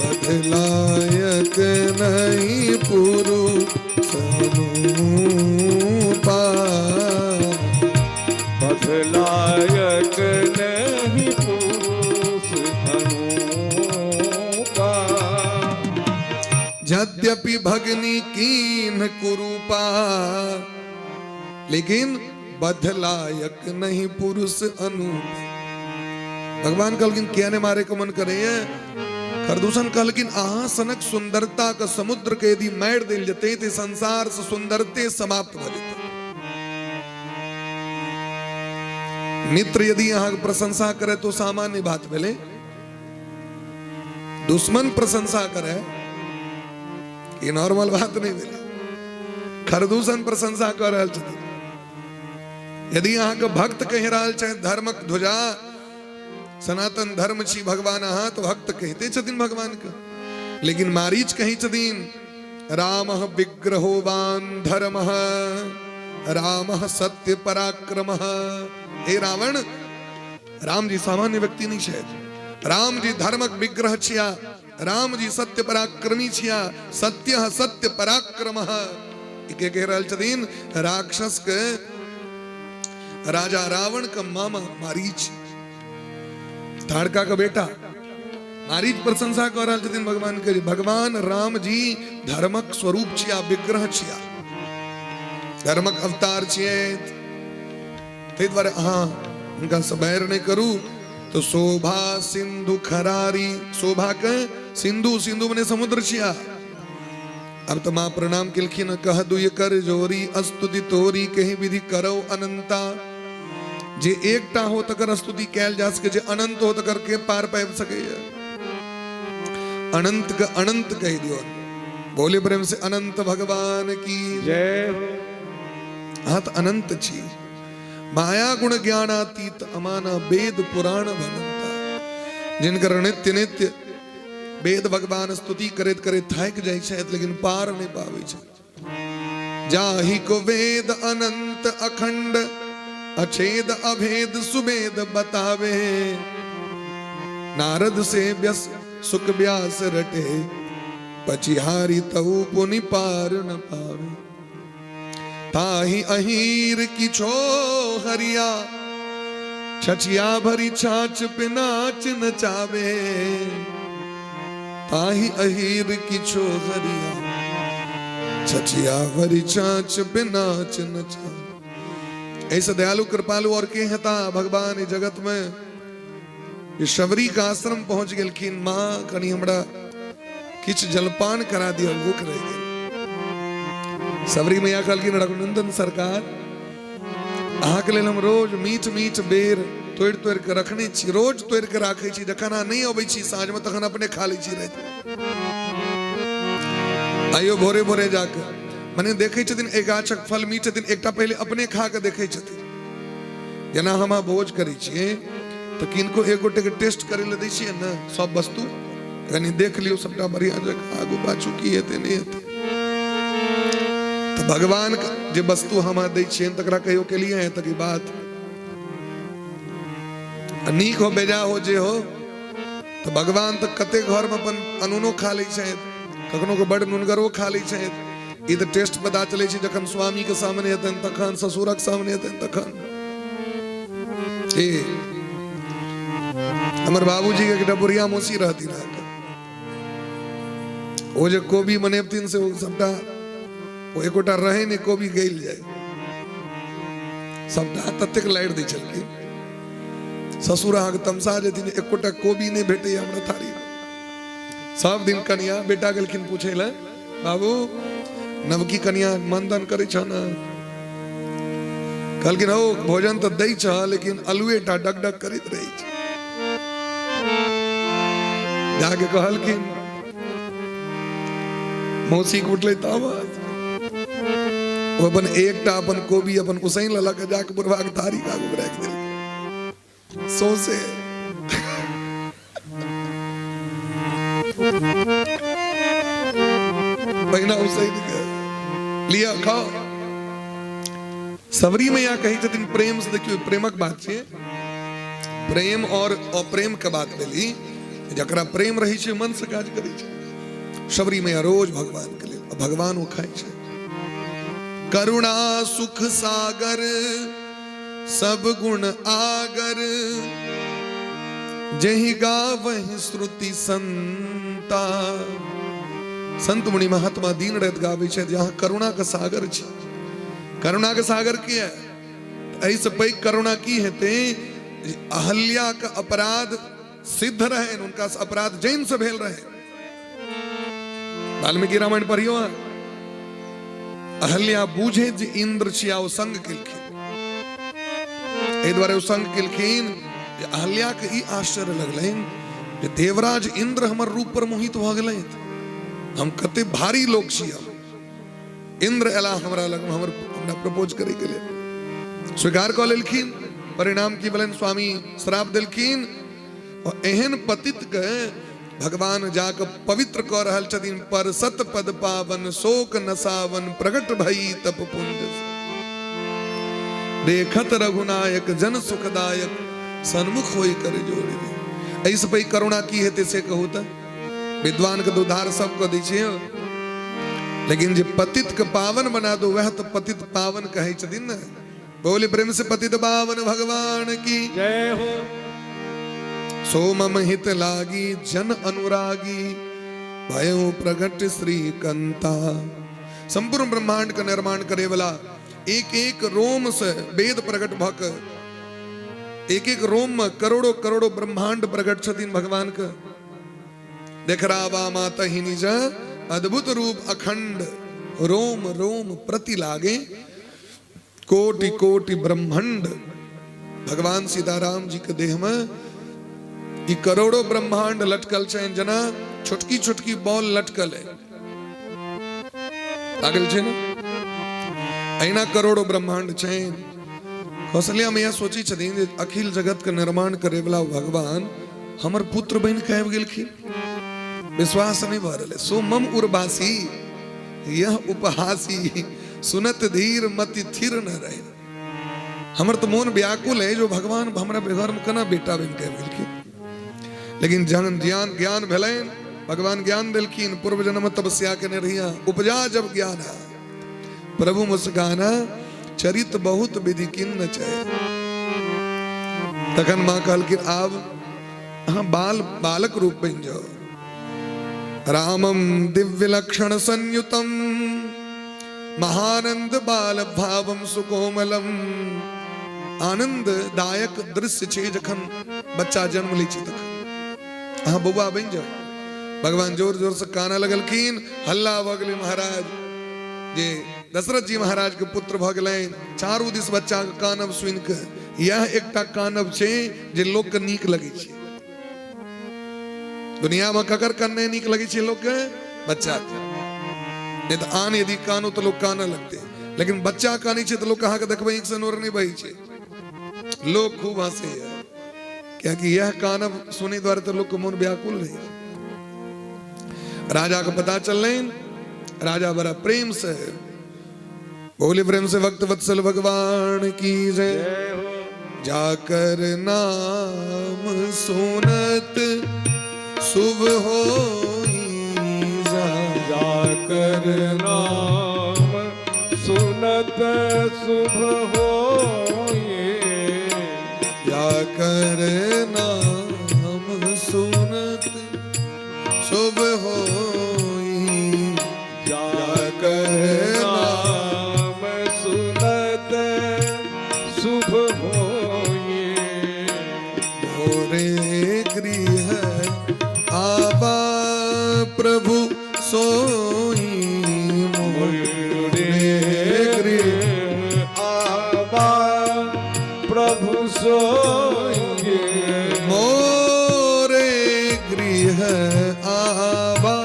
बदलायक नहीं पुरुष अनूपा, बदलायक नहीं पुरुष अनूपा। यद्यपि भगनी कीन कुरूपा, लेकिन बदलायक नहीं पुरुष अनूप। भगवान कहलखिन, किया ने मारे के मन करैया? खरदूषण कहलखिन, अहाँ सनक सुंदरता के समुद्र के यदि मारि देल जेतै तऽ संसार से सुंदरते समाप्त भऽ जेतै। मित्र यदि अहाँके प्रशंसा करे तो सामान्य बात भेलै, दुश्मन प्रशंसा करे ई नॉर्मल बात नहीं भेलै। खरदूषण प्रशंसा कऽ रहल छथिन। यदि अहाँके भक्त कहि रहल छथि धर्मक ध्वजा सनातन धर्म छी भगवान अहाँ, तऽ भक्त कहिते छथिन भगवान के, लेकिन मारीच कहै छथिन, राम विग्रहोवान धर्म, राम सत्य पराक्रम। हे रावण, राम जी सामान्य व्यक्ति नहीं छथि, राम जी धर्मक विग्रह छिया, राम जी सत्य पराक्रमी छिया, सत्य सत्य पराक्रम। के कहि रहल छथिन? राक्षस के राजा रावण के मामा मारीच, ताड़का के बेटा मारीच प्रशंसा कऽ रहल छथिन भगवान के। भगवान राम जी धर्मक स्वरूप छिया, विग्रह छिया, धर्मक अवतार छियै, ताहि दुआरे अहाँ हुनका से बैर नहि करू। तो शोभा सिंधु खरारी, शोभा के सिंधु, सिंधु मने समुद्र छिया। अब तो माँ प्रणाम केलखिन, कह दुय कर जोरी स्तुति तोरी कही विधि करो अनंता। जे एकटा हो तकर स्तुति कैल जा सके, जे अनंत हो तकर के पार पाबि सकैया? अनंत के अनंत कहि दियो। बोले प्रेम से अनंत भगवान की जय हो। अहाँ तऽ अनंत छी। माया गुण ज्ञानातीत अमाना वेद पुराण भनंता। जिनकर नित्य नित्य वेद भगवान स्तुति करैत करैत थाकि जाइ छथि, लेकिन पार नहि पाबै छथि। जाहि को वेद अनंत अखंड अछेद अभेद सुभेद बतावे, नारद से व्यस सुख व्यास रटे, पचिहारी तऊ पुनि पार न पावे। ताहि अहीर की छो हरिया, छछिया भरी छाछ पे नाच नचावे। ताहि अहीर की छो हरिया, छछिया भरी छाछ पे नाच नचावे। ऐसे दयालु कृपालु और के हेता भगवान इस जगत में? ये शबरी का आश्रम पहुंच गेलखिन। माँ, कनी हमरा किछु जलपान करा दिअ, भूख रहि गेल। सबरी मैया कहलखिन रघुनंदन सरकार, अहाँके लेल हम रोज मीठ मीठ बेर तोड़ि तोड़ि कऽ रखने छी, रोज तोड़ि कऽ राखै छी, जखन अहाँ नहि अबै छी साँझमे तखन अपने खा लै छी राति। आइयो भोरे भोरे जाके मने देखै छथिन एहि गाछक फल मीठ छथिन, एकटा पहिले अपने खा कऽ देखै छथिन। जेना हम अहाँ भोज करै छियै तऽ किनको एक गोटेके टेस्ट करै लए दै छियै ने सब वस्तु, कनि देख लियौ सबटा बढ़िआँ जकाँ, आगू पाछू की हेतै नहि हेतै। तऽ भगवान जे वस्तु हम अहाँ दै छियनि तकरा कहियो केलियै हैं तक ई बात नीक हो बेजा हो जे हो, तऽ भगवान तऽ कते घरमे अपन अनूनो खा लै छथि, कखनो के बड नुनगरो खा लै छथि। ई तऽ टेस्ट पता चलै छै जखन स्वामी के सामने हेतनि तखन, ससुरक सामने हेतनि तखन। हमर बाबूजी के एकटा बुढ़िया मौसी रहथिन अहाँके, ओ जे कोबी बनेबथिन से ओ सबटा, ओ एकोटा रहै नहि, कोबी गलि जाय सबटा, ततेक लारि दै छलखिन। ससुर अहाँके तमसा जेथिन, एकोटा कोबी नहि भेटैए हमरा थारी। सब दिन कनिया बेटा गेलखिन पूछे लए, बाबू नवकी कनिया मंदन करै छ ने? कहलखिन हौ भोजन तऽ दै छ, लेकिन अलुए टा डग डग करैत रहै छै। जाके कहलखिन, मौसी के उठलै तामस, ओ अपन एकटा अपन कोबी अपन उसैन लेलक, जाके बुढ़वा के थारी के आगू मे राखि देलकै सौंसे। पहिना उसैन के लिअ खाओ। सबरी मैया कहै छथिन प्रेम से, देखियौ प्रेमक बात छै, प्रेम और अप्रेम के बात भेली। जकरा प्रेम रहै छै मन से काज करै छै। सबरी मैया रोज भगवान के लेल, भगवान ओ खाइ छै। करुणा सुख सागर सब गुण आगर, जहि गावहि श्रुति संता। संत मुनि महात्मा दिन राति गाबै छथि, अहाँ करुणा के सागर छी। करुणा के सागर की है? एहिसँ पैघ करुणा की हेतै? अहल्या के अपराध सिद्ध रहे, उनका अपराध जैन से भेल रहे। वाल्मीकि रामायण पढ़ियो, अहल्या बूझे जे इंद्र छिया, ओ संग केलखिन। एहि दुआरे ओ संग केलखिन जे अहल्या के ई आश्चर्य लगलनि जे देवराज इंद्र हमर रूप पर मोहित भऽ गेलथि, हम कते भारी लोक छी, हम इंद्र एला हमरा लग हमर हमरा प्रपोज करे के लेल, स्वीकार कऽ लेलखिन। परिणाम की भेलनि? स्वामी श्राप देलखिन और एहन पतित के भगवान जाके पवित्र कऽ रहल छथिन। पर सत पद पावन शोक नसावन, प्रगट भई तप पुंज, देखत रघुनायक जन सुखदायक, सन्मुख होई कर जोड़ी। एहिसँ पैघ करुणा की हेतै से कहू तऽ? विद्वान के उद्धार सब कऽ दै छियै, लेकिन जे पतित के पावन बना दो वह तो पतित पावन कहै छथिन ने। बोले प्रेम से पतित पावन भगवान की जय हो। सो मम हित लागी जन अनुरागी, भयो प्रगट श्री कंता। संपूर्ण ब्रह्मांड के निर्माण करे वाला, एक एक रोम से वेद प्रकट भक, एक एक रोम में करोड़ों करोड़ों ब्रह्मांड प्रकट छथिन भगवान के। देखरावा माता ही निज अद्भुत रूप अखंड, रोम रोम प्रति लागे कोटि कोटि ब्रह्मांड। भगवान सीताराम जी के देह में ई करोड़ों ब्रह्मांड लटकल छै, जेना छोटकी छोटकी बॉल लटकल है, लागल छै ने, अहिना करोड़ों ब्रह्मांड छै। कौशल्या मैया सोचै छथिन जे अखिल जगत के निर्माण करे वाला भगवान हमर पुत्र बनि के आबि गेलखिन, विश्वास नहीं भऽ रहल। सो मम उर्वासी यह उपहासी, सुनत धीर मति थिर न रहे। हमर तो मोन व्याकुल है जो भगवान हमरा घर में केना बेटा बनि के आबि गेलखिन। लेकिन जहन ज्ञान ज्ञान भेलनि, भगवान ज्ञान देलखिन, पूर्व जन्म तपस्या केने रहिया, उपजा जब ज्ञान प्रभु मुस्काना, चरित बहुत विधि किन्न चाहे। तखन माँ कहलखिन आब अहाँ बाल बालक रूप बनि जाओ। रामम दिव्य लक्षण संयुतम, महानंद बाल भावम सुकोमलम। आनंददायक दृश्य छै जखन बच्चा जन्म लै छै तखन अहाँ बौआ बनि जाओ। भगवान जोर जोर से काना लगलखिन, हल्ला भऽ गेलै महाराज जे दशरथ जी महाराज के पुत्र भऽ गेलनि। चारू दिस बच्चा के कानब सुनि कऽ इएह एकटा कानब छै जे लोक के नीक लगै छै। दुनिया में ककर कन्ने नीक लगै छै लोक के? बच्चा के। नहीं तऽ आन यदि कानो तऽ लोक कानऽ लगतै, लेकिन बच्चा कानै छै तऽ लोक अहाँके देखबै आँखि से नोर नहि बहै छै, लोक खूब हँसैया, कियाकि इएह कानब सुनै दुआरे तऽ लोकके मोन व्याकुल रहै छै। राजा के पता चललनि, राजा बड़ा प्रेम से बोले, प्रेम से भक्त वत्सल भगवान की जय। जाकर नाम सुनत शुभ हो जाकर नाम सुनत शुभ हो, जाकर नाम सुनत शुभ हो, जाकर नाम सुनत शुभ होई। मोरे गृह आबा प्रभु सोई, मोरे गृह आबा प्रभु सोई, मोरे गृह आबा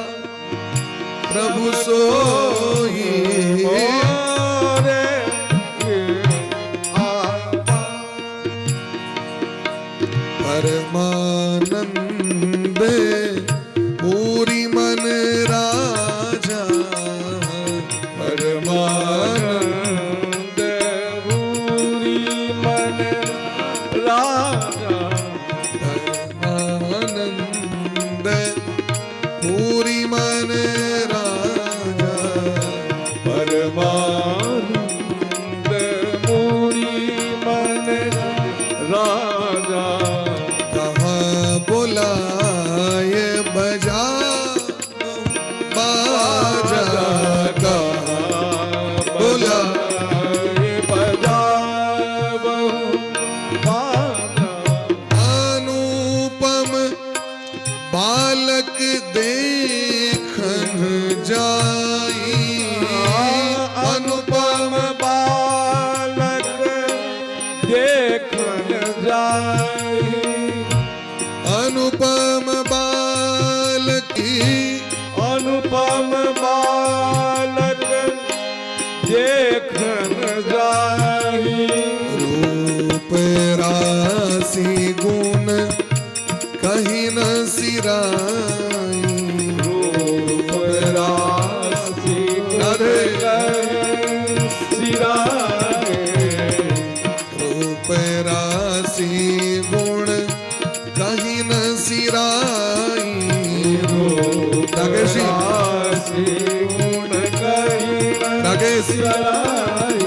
प्रभु सोई, मोरे आबा परमानंद पूरी मन राजा, परमानंद पूरी मन राजा, परमानंद पूरी मन राजा, परमानंद पूरी मन राजा। कहाँ बुलाए बजा बाजा, कहाँ बोला बजा बाजा। अनुपम बालक देखन जाई, अनुपम बालक देखन जाई, अनुपम बालकी, अनुपम बालक देखन जाई, रूप राशि गुण कहीं न सिराई, रूप राशि राधे। सिराए, रूप राशि गुण कहीं न सिराई। राकेश जी। राशि गुण कहीं राकेश। सिराए।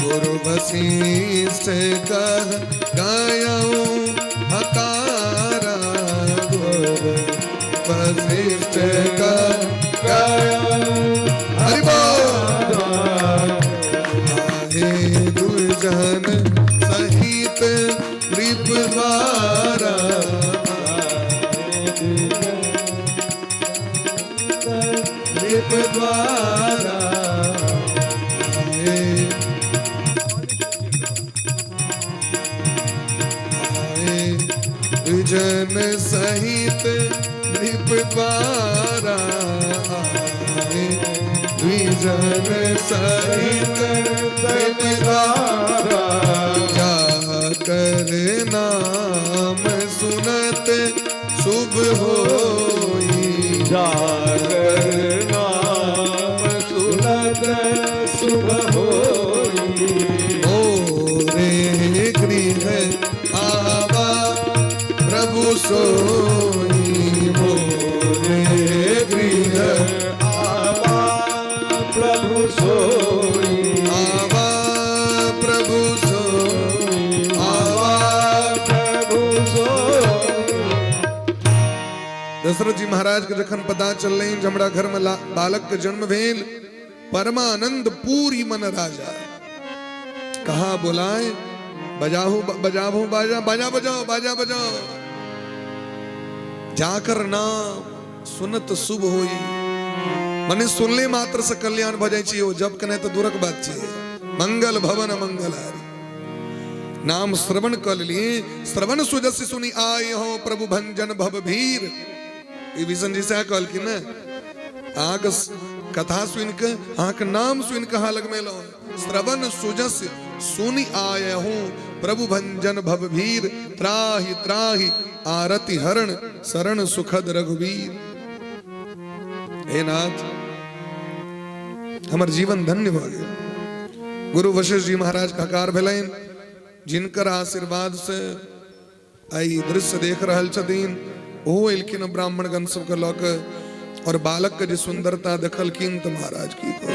गुरु वशिष्ठ कह गयऊ हकारा, गुरु वशिष्ठ कह गया हरि बोल। आहे दुर्जन सहित नृप द्वारा, नृप द्वारा, आए आए दुर्जन सहित नृप द्वारा, आए द्विजन सहित नृप द्वारा। जाकर नाम सुनत शुभ होई, जाकर नाम सुनत शुभ होई, मोरे गृह आवा प्रभु सोई, मोरे गृह आवा प्रभु सोई, आवा प्रभु सोई, आवा प्रभु सोई। दशरथ जी महाराज के जखन पता चललनि जे हमरा घर में बालक के जन्म भेल, परमानंद पूरी मन राजा, कहा बुलाए बजाहू बजाबू बाजा, बाजा बजाओ, बाजा बजाओ। जाकर नाम सुनत शुभ होई। मने सुनले मात्र से कल्याण भऽ जाइ छै। ओ जप केनाइ तऽ दूरक बात छै। मंगल भवन मंगलहारी नाम श्रवण कऽ लेलिए। श्रवण सुजस सुनि आए हो प्रभु भंजन भव भीर। विभीषण जी सएह कहलखिन ने, अहाँके कथा सुनि कऽ, अहाँके नाम सुनि कऽ अहाँ लगमे एलहुँ। श्रवण सुजस सुनि आए हूँ प्रभु भंजन भव भीर, त्राहि त्राहि आरति हरण शरण सुखद रघुवीर। हे नाथ, हमर जीवन धन्य भऽ गेल। गुरु वशिष्ठ जी महाराज हकार भेलनि, जिनकर आशीर्वाद से आइ दृश्य देख रहल छथिन। ओहो एलखिन ब्राह्मणगण सबके लऽ कऽ और बालक के जे सुंदरता देखलखिन तऽ महाराज की कहू,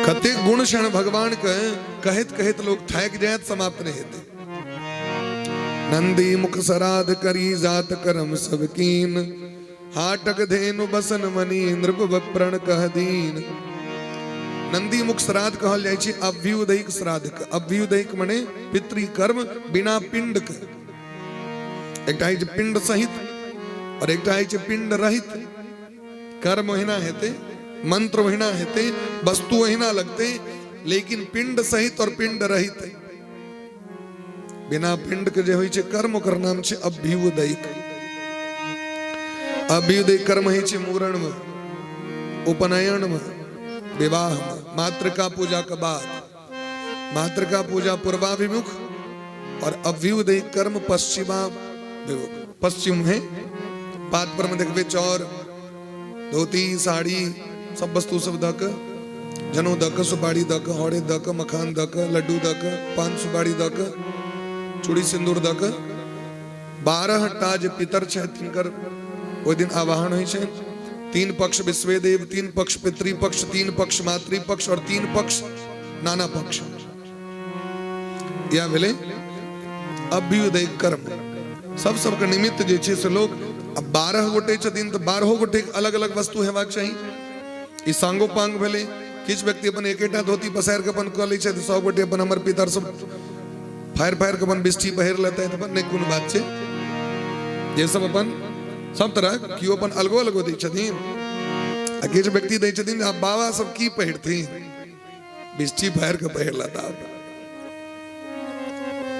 कतेक गुण छनि भगवान के, कहैत कहैत लोक थाकि जायत, समाप्त नहि हेतै। नंदी मुख सराध करी जात करम सब कीन, हाटक धेनु बसन मनी नृप प्रण कह दीन। नंदी मुख श्राद्ध कहल जाइ छै अभ्युदयिक श्राद्ध के। अभ्युदयिक मने पितृकर्म बिना पिंड के। एकटा होइ छै पिंड सहित और एकटा होइ छै पिंड रहित। कर्म ओहिना हेतै, मंत्र ओहिना हेतै, वस्तु ओहिना लगतै, लेकिन पिंड सहित और पिंड रहित। बिना पिंड के जे होइ छै कर्म, ओकर नाम छै अभ्युदयिक। अभ्युदय कर्म होइ छै मूड़न में, उपनयन में, विवाह में, मातृका पूजा के बाद। मातृका पूजा पूर्वाभिमुख और अभ्युदय कर्म पश्चिमाभिमुख। पश्चिम है पात पर में देखबे चौर, धोती, साड़ी सब वस्तु सब दऽ कऽ, जनउ दऽ कऽ, सुपारी दऽ कऽ, हौरे दऽ कऽ, मखान दऽ कऽ, लड्डू दऽ कऽ, पान सुपारी दऽ कऽ, चूड़ी सिन्दूर दऽ कऽ, 12 टा जे पितर छथि तिनकर ओहि दिन आवाहन होइ छनि। 3 पक्ष विश्वेदेव, 3 पक्ष पितृपक्ष, 3 पक्ष मातृपक्ष और 3 पक्ष नाना पक्ष। यह भेलै अभ्युदय कर्म। सब सबके निमित्त जे छै से लोक, अब 12 गोटे छथिन तऽ 12 गोटे अलग अलग वस्तु हेबाक चाही। ई सांगो पांग भेलै। किछु व्यक्ति अपन एकेटा धोती पसारि कऽ अपन कऽ लै छथि, 100 गोटे अपन हमर पितर सब फाड़ि फाड़ि कऽ अपन बिष्ठी पहिर लेतै अपन, नहि कोनो बात छै। जे सब अपन सब तरह केओ अपन अलगो अलगो दै छथिन आ किछु व्यक्ति दै छथिन आब बाबा सब की पहिरथिन, बिष्ठी फाड़ि कऽ पहिर लेता।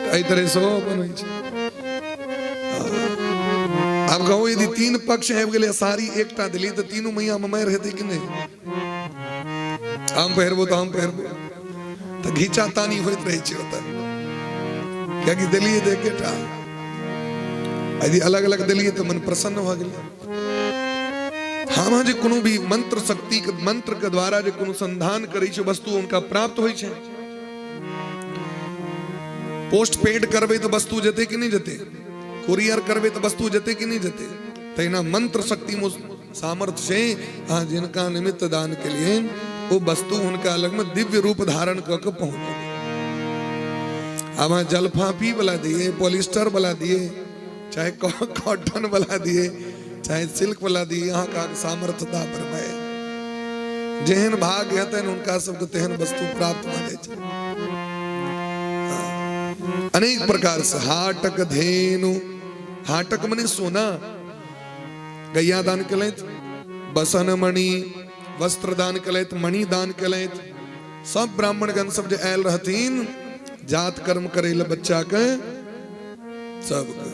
एहि तरह सेहो अपन होइ छै। आब कहू, यदि 3 पक्ष आबि गेलै, साड़ी एकटा देली तऽ तीनू मैया मे मारि हेतै कि नहि? हम पहिरबो तऽ हम पहिरबो, तऽ घीचा तानी होइत रहै छै ओतऽ, कियाकि देलियै तऽ एकेटा, यदि अलग अलग देलियै तऽ मन प्रसन्न भऽ गेलै। हम जे कोनो भी मंत्र शक्ति के, मंत्र के द्वारा जे कोनो संधान करै छै, वस्तु हुनका प्राप्त होइ छै। पोस्ट पेड करबै तऽ वस्तु जेतै कि नहि जेतै? कुरियर करबै तऽ वस्तु जेतै कि नहि जेतै? तहिना मंत्र शक्ति मे सामर्थ्य छै, अहाँ जिनका निमित्त दान केलिए ओ वस्तु हुनका लग में दिव्य रूप धारण कऽ के पहुँच जेतै। आब अहाँ जलफाफी वाला दिए, पॉलिस्टर वाला दिए, चाहे कॉटन वाला दिए, चाहे सिल्क वाला दिए, अहाँके सामर्थ्यता पर जेहन भाग्य हेतनि हुनका सबके तेहन वस्तु प्राप्त भऽ जाइ छै। अनेक प्रकार से हाटक धेनु, हाटक मने सोना, गैया दान केलथि, बसन मणि वस्त्र दान केलथि, मणि दान केलथि। सब ब्राह्मणगण सब जे आयल रहथिन जात कर्म करे ले बच्चा के, सबके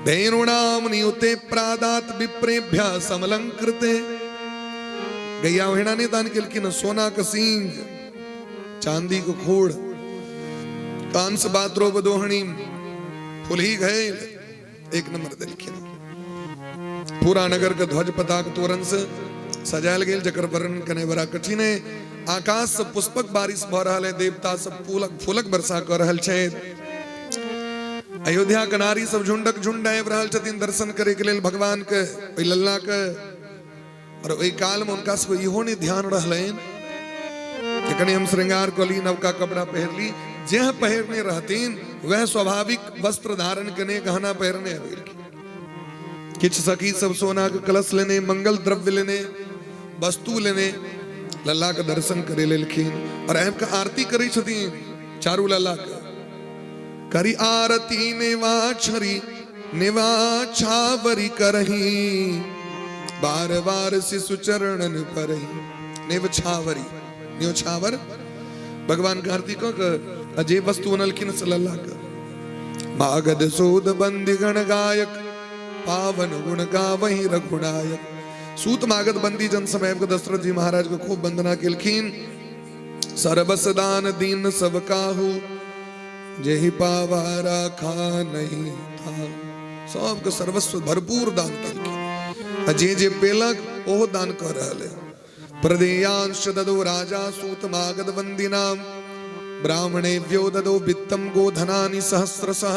धेनुणाम नियुते प्रादात विप्रेभ्य समलंकृते। गैया ओहिना नहि दान केलखिन, सोना के सींग, चांदी के खोड़, कांस बात्रोप दोहणी फुलही घैल एक नंबर देलखिन। पूरा नगर के ध्वज पताक तोरण से सजायल गेल, जकर वर्णन करने बड़ा कठिन है। आकाश से पुष्पक बारिश भऽ रहल है, देवता सब फूलक फूलक वर्षा कऽ रहल छै। अयोध्या के नारी सब झुंडक झुंड आबि रहल छथिन दर्शन करे के लेल भगवान के, ओहि लल्ला के। और ओहि काल में हुनका सबके इहो नहि ध्यान रहलनि कि कनि हम श्रृंगार कऽ ली, नवका कपड़ा पहिर ली। जेह पहिरने रहथिन वएह स्वाभाविक वस्त्र धारण केने, गहना पहिरने आबि गेलखिन। किछु सखी सब सोना के कलश लेने, मंगल द्रव्य लेने, वस्तु लेने लल्ला के दर्शन करे लेलखिन और आबि कऽ आरती करै छथिन चारू लल्ला के। करी आरती नेवा छरी नेवा छावरी करही, बार बार शिशु चरणन पर नेवछावरी। न्योछावर भगवान कार्तिक के जे वस्तु अनलखिन से लल्ला के। मागध सूद बंदीगण गायक पावन गुण गावही रघुनायक। सूत मागध बंदी जन समय के दशरथ जी महाराज के खूब वंदना केलखिन। सरबस दान दीन सब काहू जेहि पावा राखा नहीं था। सबके सर्वस्व भरपूर दान केलखिन आ जे जे पेलक ओहो दान कऽ रहल है। प्रदेयांश ददो राजा सूत मागध बंदीनाम ब्राह्मणेभ्यो ददो वित्तम गोधनानि सहस्रशः।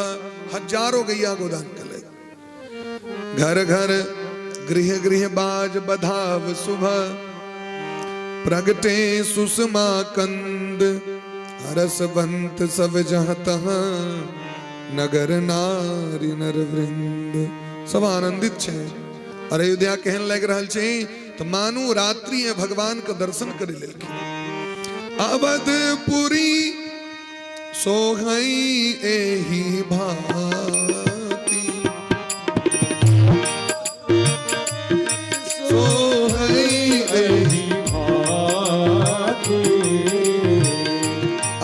हजारों गैया गोदान केलक। घर घर गृह गृह बाज बधाव शुभ प्रगटे सुषमा कंद हरसवंत सब जह तह नगर नारी नर वृंद। सब आनंदित छै। और अयोध्या केहन लागि रहल छै तऽ मानू रात्रि भगवान के दर्शन करै लेलखिन। अवधपुरी सोहई एहि भांति सोहई एहि भांति।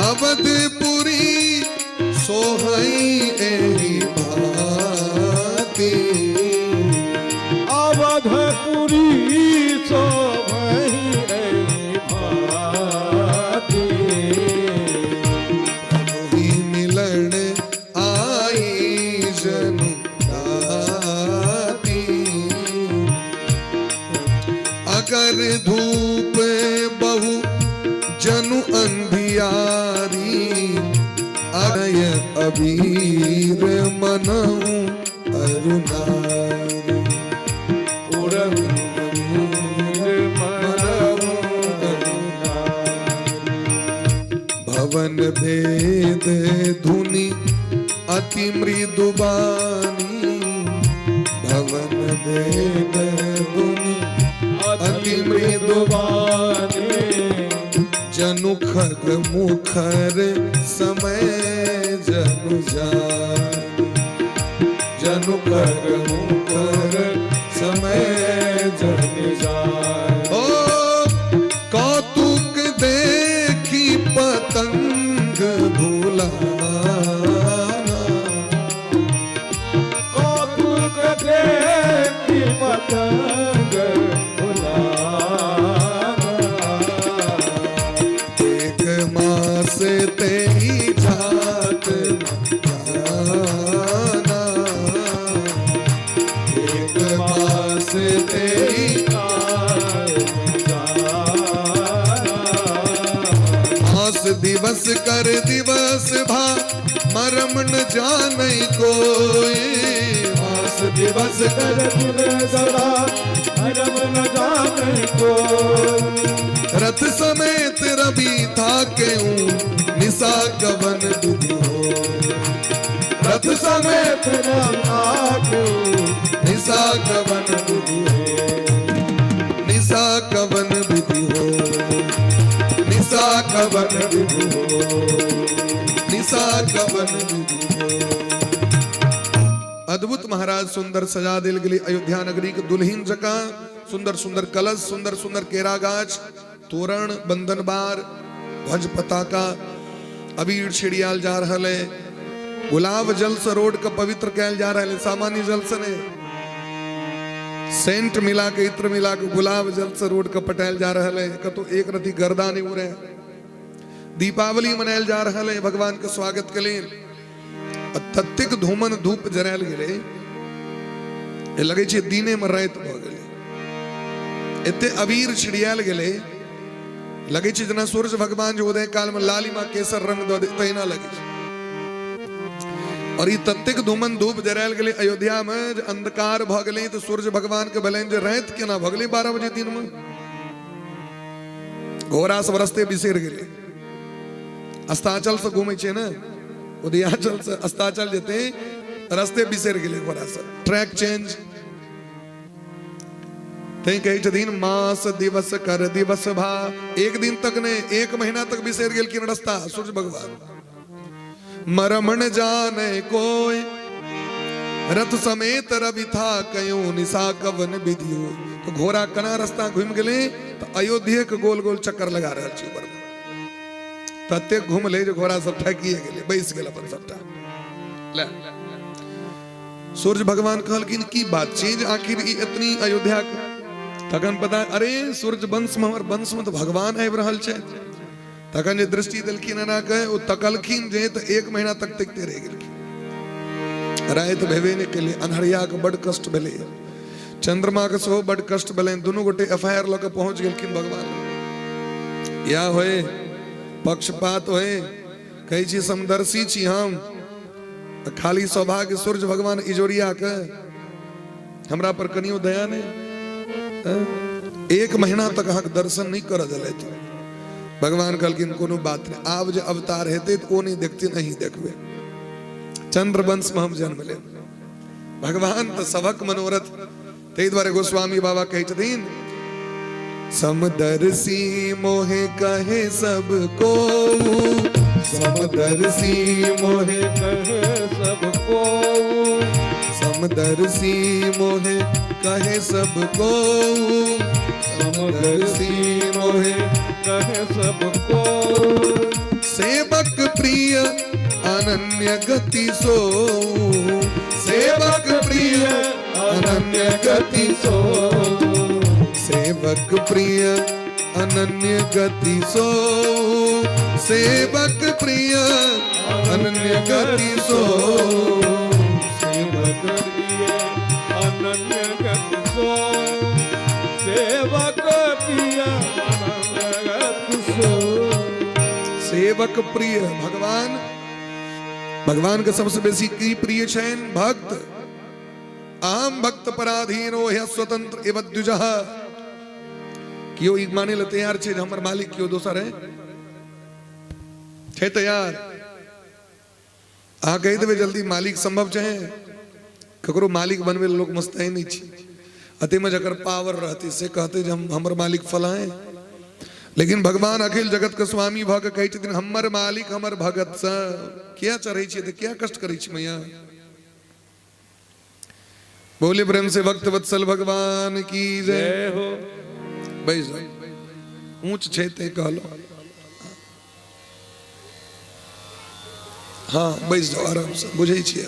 अवधपुरी सोहई एहि भांति। अवधपुरी सोभहि एहि भांति। प्रभुहि मिलन आई जनु राती। अगर धूप बहु जनु अंधियारी अनय अबीर मनहु अरुणारी। उड़न मनहु अरुणारी। भवन भेद धुनि अति मृदु बानी। भवन भेद धुनि अति मृदु बानी। जनु खग मुखर समय जनु जानी। जनु खग मुखर समय जनु जानी। ओ कौतुक देखी पतंग भुलाना। कौतुक देखी पतंग भुलाना। एक मास ते जात जाना। एक मास ते मास दिवस कर दिवस भा मरम न जाने कोई। मास दिवस कर दिवस भा मरम न जाने कोई। रथ समेत रवि था केऊ निशा कवन विधि हो। रथ समेत रवि निशा कवन विधि हो। निशा कवन विधि हो। निशा कवन विधि हो। निशा कवन विधि हो। अद्भुत महाराज सुंदर सजा देल गेलै अयोध्या नगरी के दुल्हिन जकाँ। सुंदर सुंदर कलश, सुंदर सुंदर केरा गाछ, तोरण, बंधनबार, ध्वज पताका, अबीर छिड़ियाल जा रहल है। गुलाब जल से रोड के पवित्र कैल जा रहल है। सामान्य जल से नहीं, सेंट मिला के, इत्र मिला के गुलाब जल से रोड के पटायल जा रहल है। कतौ एक रति गर्दा नहीं उड़े। दीपावली मनायल जा रहल है भगवान के स्वागत के लेल। आ ततेक धूमन धूप जरायल गेलै, ए लगै छै दिने में राति भऽ गेलै। एते अबीर छिड़ियाल गेलै, लगै छै जेना सूर्य भगवान जे उदय काल में लालिमा केसर रंग दऽ दे तहिना लगै छै। और ई ततेक धूमन धूप जरायल गेलै अयोध्या में जे अंधकार भऽ गेलै, तऽ सूर्य भगवान के भेलनि जे राति केना भऽ गेलै 12 बजे दिन में। घोड़ा सब रस्ते बिसरि गेलै। अस्ताचल से घूमै छै ने, उदयाचल से अस्ताचल जेतै, रस्ते बिसरि गेलै घोड़ा सब, ट्रैक चेंज। तैं कहै छथिन मास दिवस कर दिवस भा, एक दिन तक नहि, एक महीना तक बिसरि गेलखिन रस्ता सूर्य भगवान। मरमन जाने कोई। रथ समेत रवि था कयो निशा कवन विधि हो। तो घोड़ा कना रास्ता घूमि गेलै तऽ अयोध्ये के गोल गोल चक्कर लगा रहल छै ऊपर में। ततेक घुमलै जे घोड़ा सब थाकिए गेलै, बैस गेल अपन सबटा। ले सूर्य भगवान कहलखिन की बात छै जे आखिर ई एतनी अयोध्या के। तखन पता, अरे सूर्य वंश में, हमर वंश में तऽ भगवान आबि रहल छै। तखन जे दृष्टि देलखिन एना के, ओ तकलखिन जे तऽ 1 महीना तक तकिते रहि गेलखिन। राति भेबे नहि केलै, अन्हरिया के बड कष्ट भेलै, चंद्रमा के सेहो बड कष्ट भेलनि। दुनू गोटे एफ I R लऽ के पहुंच गेलखिन भगवान। या होए पक्षपात होए, कहै छी समदर्शी छी हम, खाली सौभाग्य सूर्य भगवान इजोरिया के हमरा पर कनियो दया नहीं। 1 महीना तक अहाँके दर्शन नहीं करऽ देलथि। भगवान कहलखिन कोनो बात नहीं, आब जे अवतार हेतै तऽ ओ नहीं देखथिन, अहीं देखबै। चंद्रवंश में हम जन्म लेब। भगवान तऽ सबक मनोरथ। ताहि दुआरे गोस्वामी बाबा कहै छथिन, समदर्शी मोहे कहे सबको, समदर्शी मोहे कहे सबको, समदर्शी मोहे कहे सबको, समदर्शी मोहे कहे सबको, सेवक प्रिय अनन्य गति सो, सेवक प्रिय अनन्य गति सो, सेवक प्रिय अनन्य गति सो, सेवक प्रिय अनन्य गति सो, सेवक प्रिय अनन्य गति सो, सेवक प्रिय अनन्य गति सो। सेवक प्रिय भगवान, भगवान के सबसे बेसी की प्रिय छनि? भक्त। आम भक्त पराधीनो ह्य स्वतंत्र इव द्विजः। केओ ई माने लए तैयार छै जे हमर मालिक केओ दोसर है? छै तैयार? अहाँ कहि देबै जल्दी मालिक संभव छै? ककरो मालिक बनबै लए लोक मस्ताइ नहि छै। अतेमे जकर पावर रहतै से कहतै जे हम हमर मालिक फलां। लेकिन भगवान अखिल जगत के स्वामी भऽ के कहै छथिन हमर मालिक हमर भगत सँ। किया चढ़ै छियै तऽ किया कष्ट करै छी मैया? बोले प्रेम से भक्त वत्सल भगवान की जय हो। बैस जाओ, ऊंच छै ते कहलो। हाँ बैस जाओ आराम से, बुझै छियै।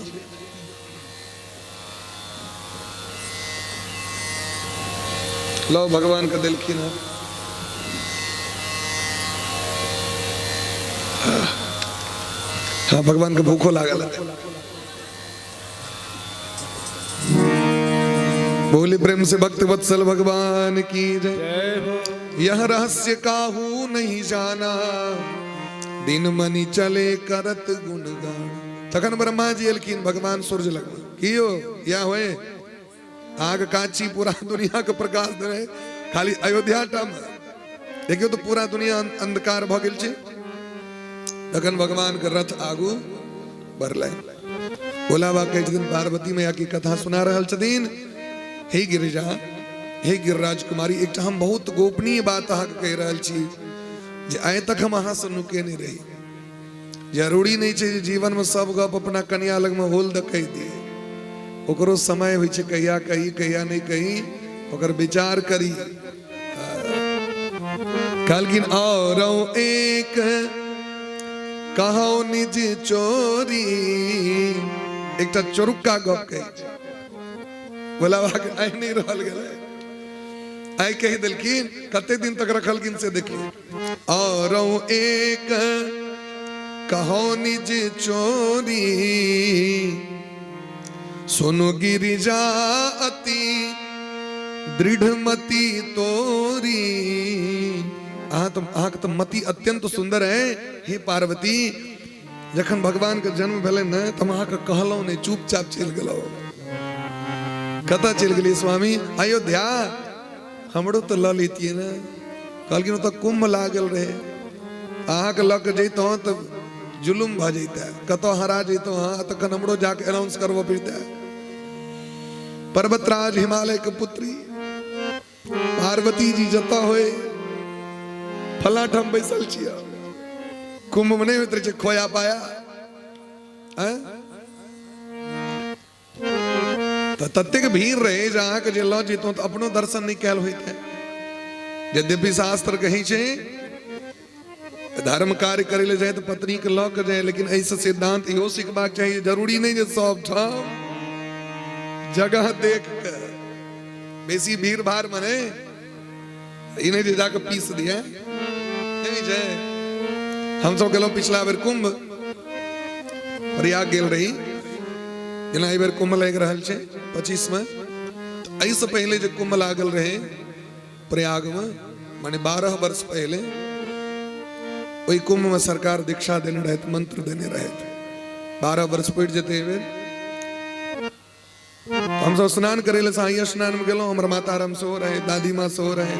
लो भगवान के देलखिन हँ। हाँ भगवान के भूखो लागल है। बोले प्रेम से भक्त वत्सल भगवान की जय। यह रहस्य काहू नहीं जाना, दिन मनी चले करत गुणगान। तखन ब्रह्मा जी एलखिन भगवान सूर्य लग, कियो या होए आग काची पूरा दुनिया के प्रकाश दे, खाली अयोध्या टा में देखियो तो पूरा दुनिया अंधकार भ गेल छै। तखन भगवान के रथ आगू बढ़लै। भोला बाबा कहै छथिन पार्वती मैया की कथा सुना रहल छथिन, हे गिरिजा, हे गिरिराज कुमारी, एकटा हम बहुत गोपनीय बात अहाँके कहि रहल छी जे आइ तक हम अहाँसँ नुकेने रही। जरूरी नहि छै जे जीवनमे सब गप अपना कनिया लगमे होल दऽ कहि दियै, ओकरो समय होइ छै कहिया कही कहिया नहि कही, ओकर विचार करी। कहलखिन और एक कहो निज चोरी, एकटा चोरुक्का गप कहै छै। भोला बाबा के आइ नहि रहल गेलै, आइ कहि देलखिन, कते दिन तक रखलखिन से देखियौ। और एक कहो निज चोरी, सुनु गिरिजा अति दृढ़मति तोरी। अहाँके तऽ मति अत्यंत सुंदर है हे पार्वती। जखन भगवान के जन्म भेलै ने तऽ हम अहाँके कहलहुँ नहि, चुपचाप चलि गेलहुँ। कतऽ चलि गेलियै स्वामी? अयोध्या। हमरो तऽ लऽ लैतियै ने। कहलखिन ओतऽ कुंभ लागल रहै, अहाँके लऽ कऽ जैतहुँ तऽ जुलुम भऽ जैतै, कतऽ हरा जैतहुँ अहाँ, तखन हमरो जाके अनाउंस करबऽ पड़ितै। पर्वतराज हिमालय के पुत्री पार्वती जी जतऽ होय फला ठाम बैसल छियै। कुंभ में नहीं होइत रहै छै खोया पाया। तऽ ततेक भीड़ रहै जे अहाँके जे लऽ जैतहुँ तऽ अपनो दर्शन नहि कयल होइत है। यद्यपि शास्त्र कहै छै धर्म कार्य करै लए जाय तऽ पत्नी के लऽ के जाय, लेकिन एहिसँ सिद्धांत इहो सिखबाक चाही, जरूरी नहि जे सब ठाम जगह देख के बेसी भीड़ भाड़ मे नहि, ई नहि जे जाके पीस दिए नहि छै। हमसब गेलहुँ पिछला बेर कुंभ प्रयाग गेल रही, जेना एहि बेर कुंभ लागि रहल छै 25 मे, एहिसँ पहिले जे कुंभ लागल रहै प्रयागमे, माने 12 वर्ष पहिले, ओहि कुंभमे सरकार दीक्षा देने रहथि, मंत्र देने रहथि। 12 वर्ष पड़ि जेतै एहि बेर। हमसब स्नान करै लए शाही स्नानमे गेलहुँ, हमर माता राम सेहो रहै, दादी माँ सेहो रहै।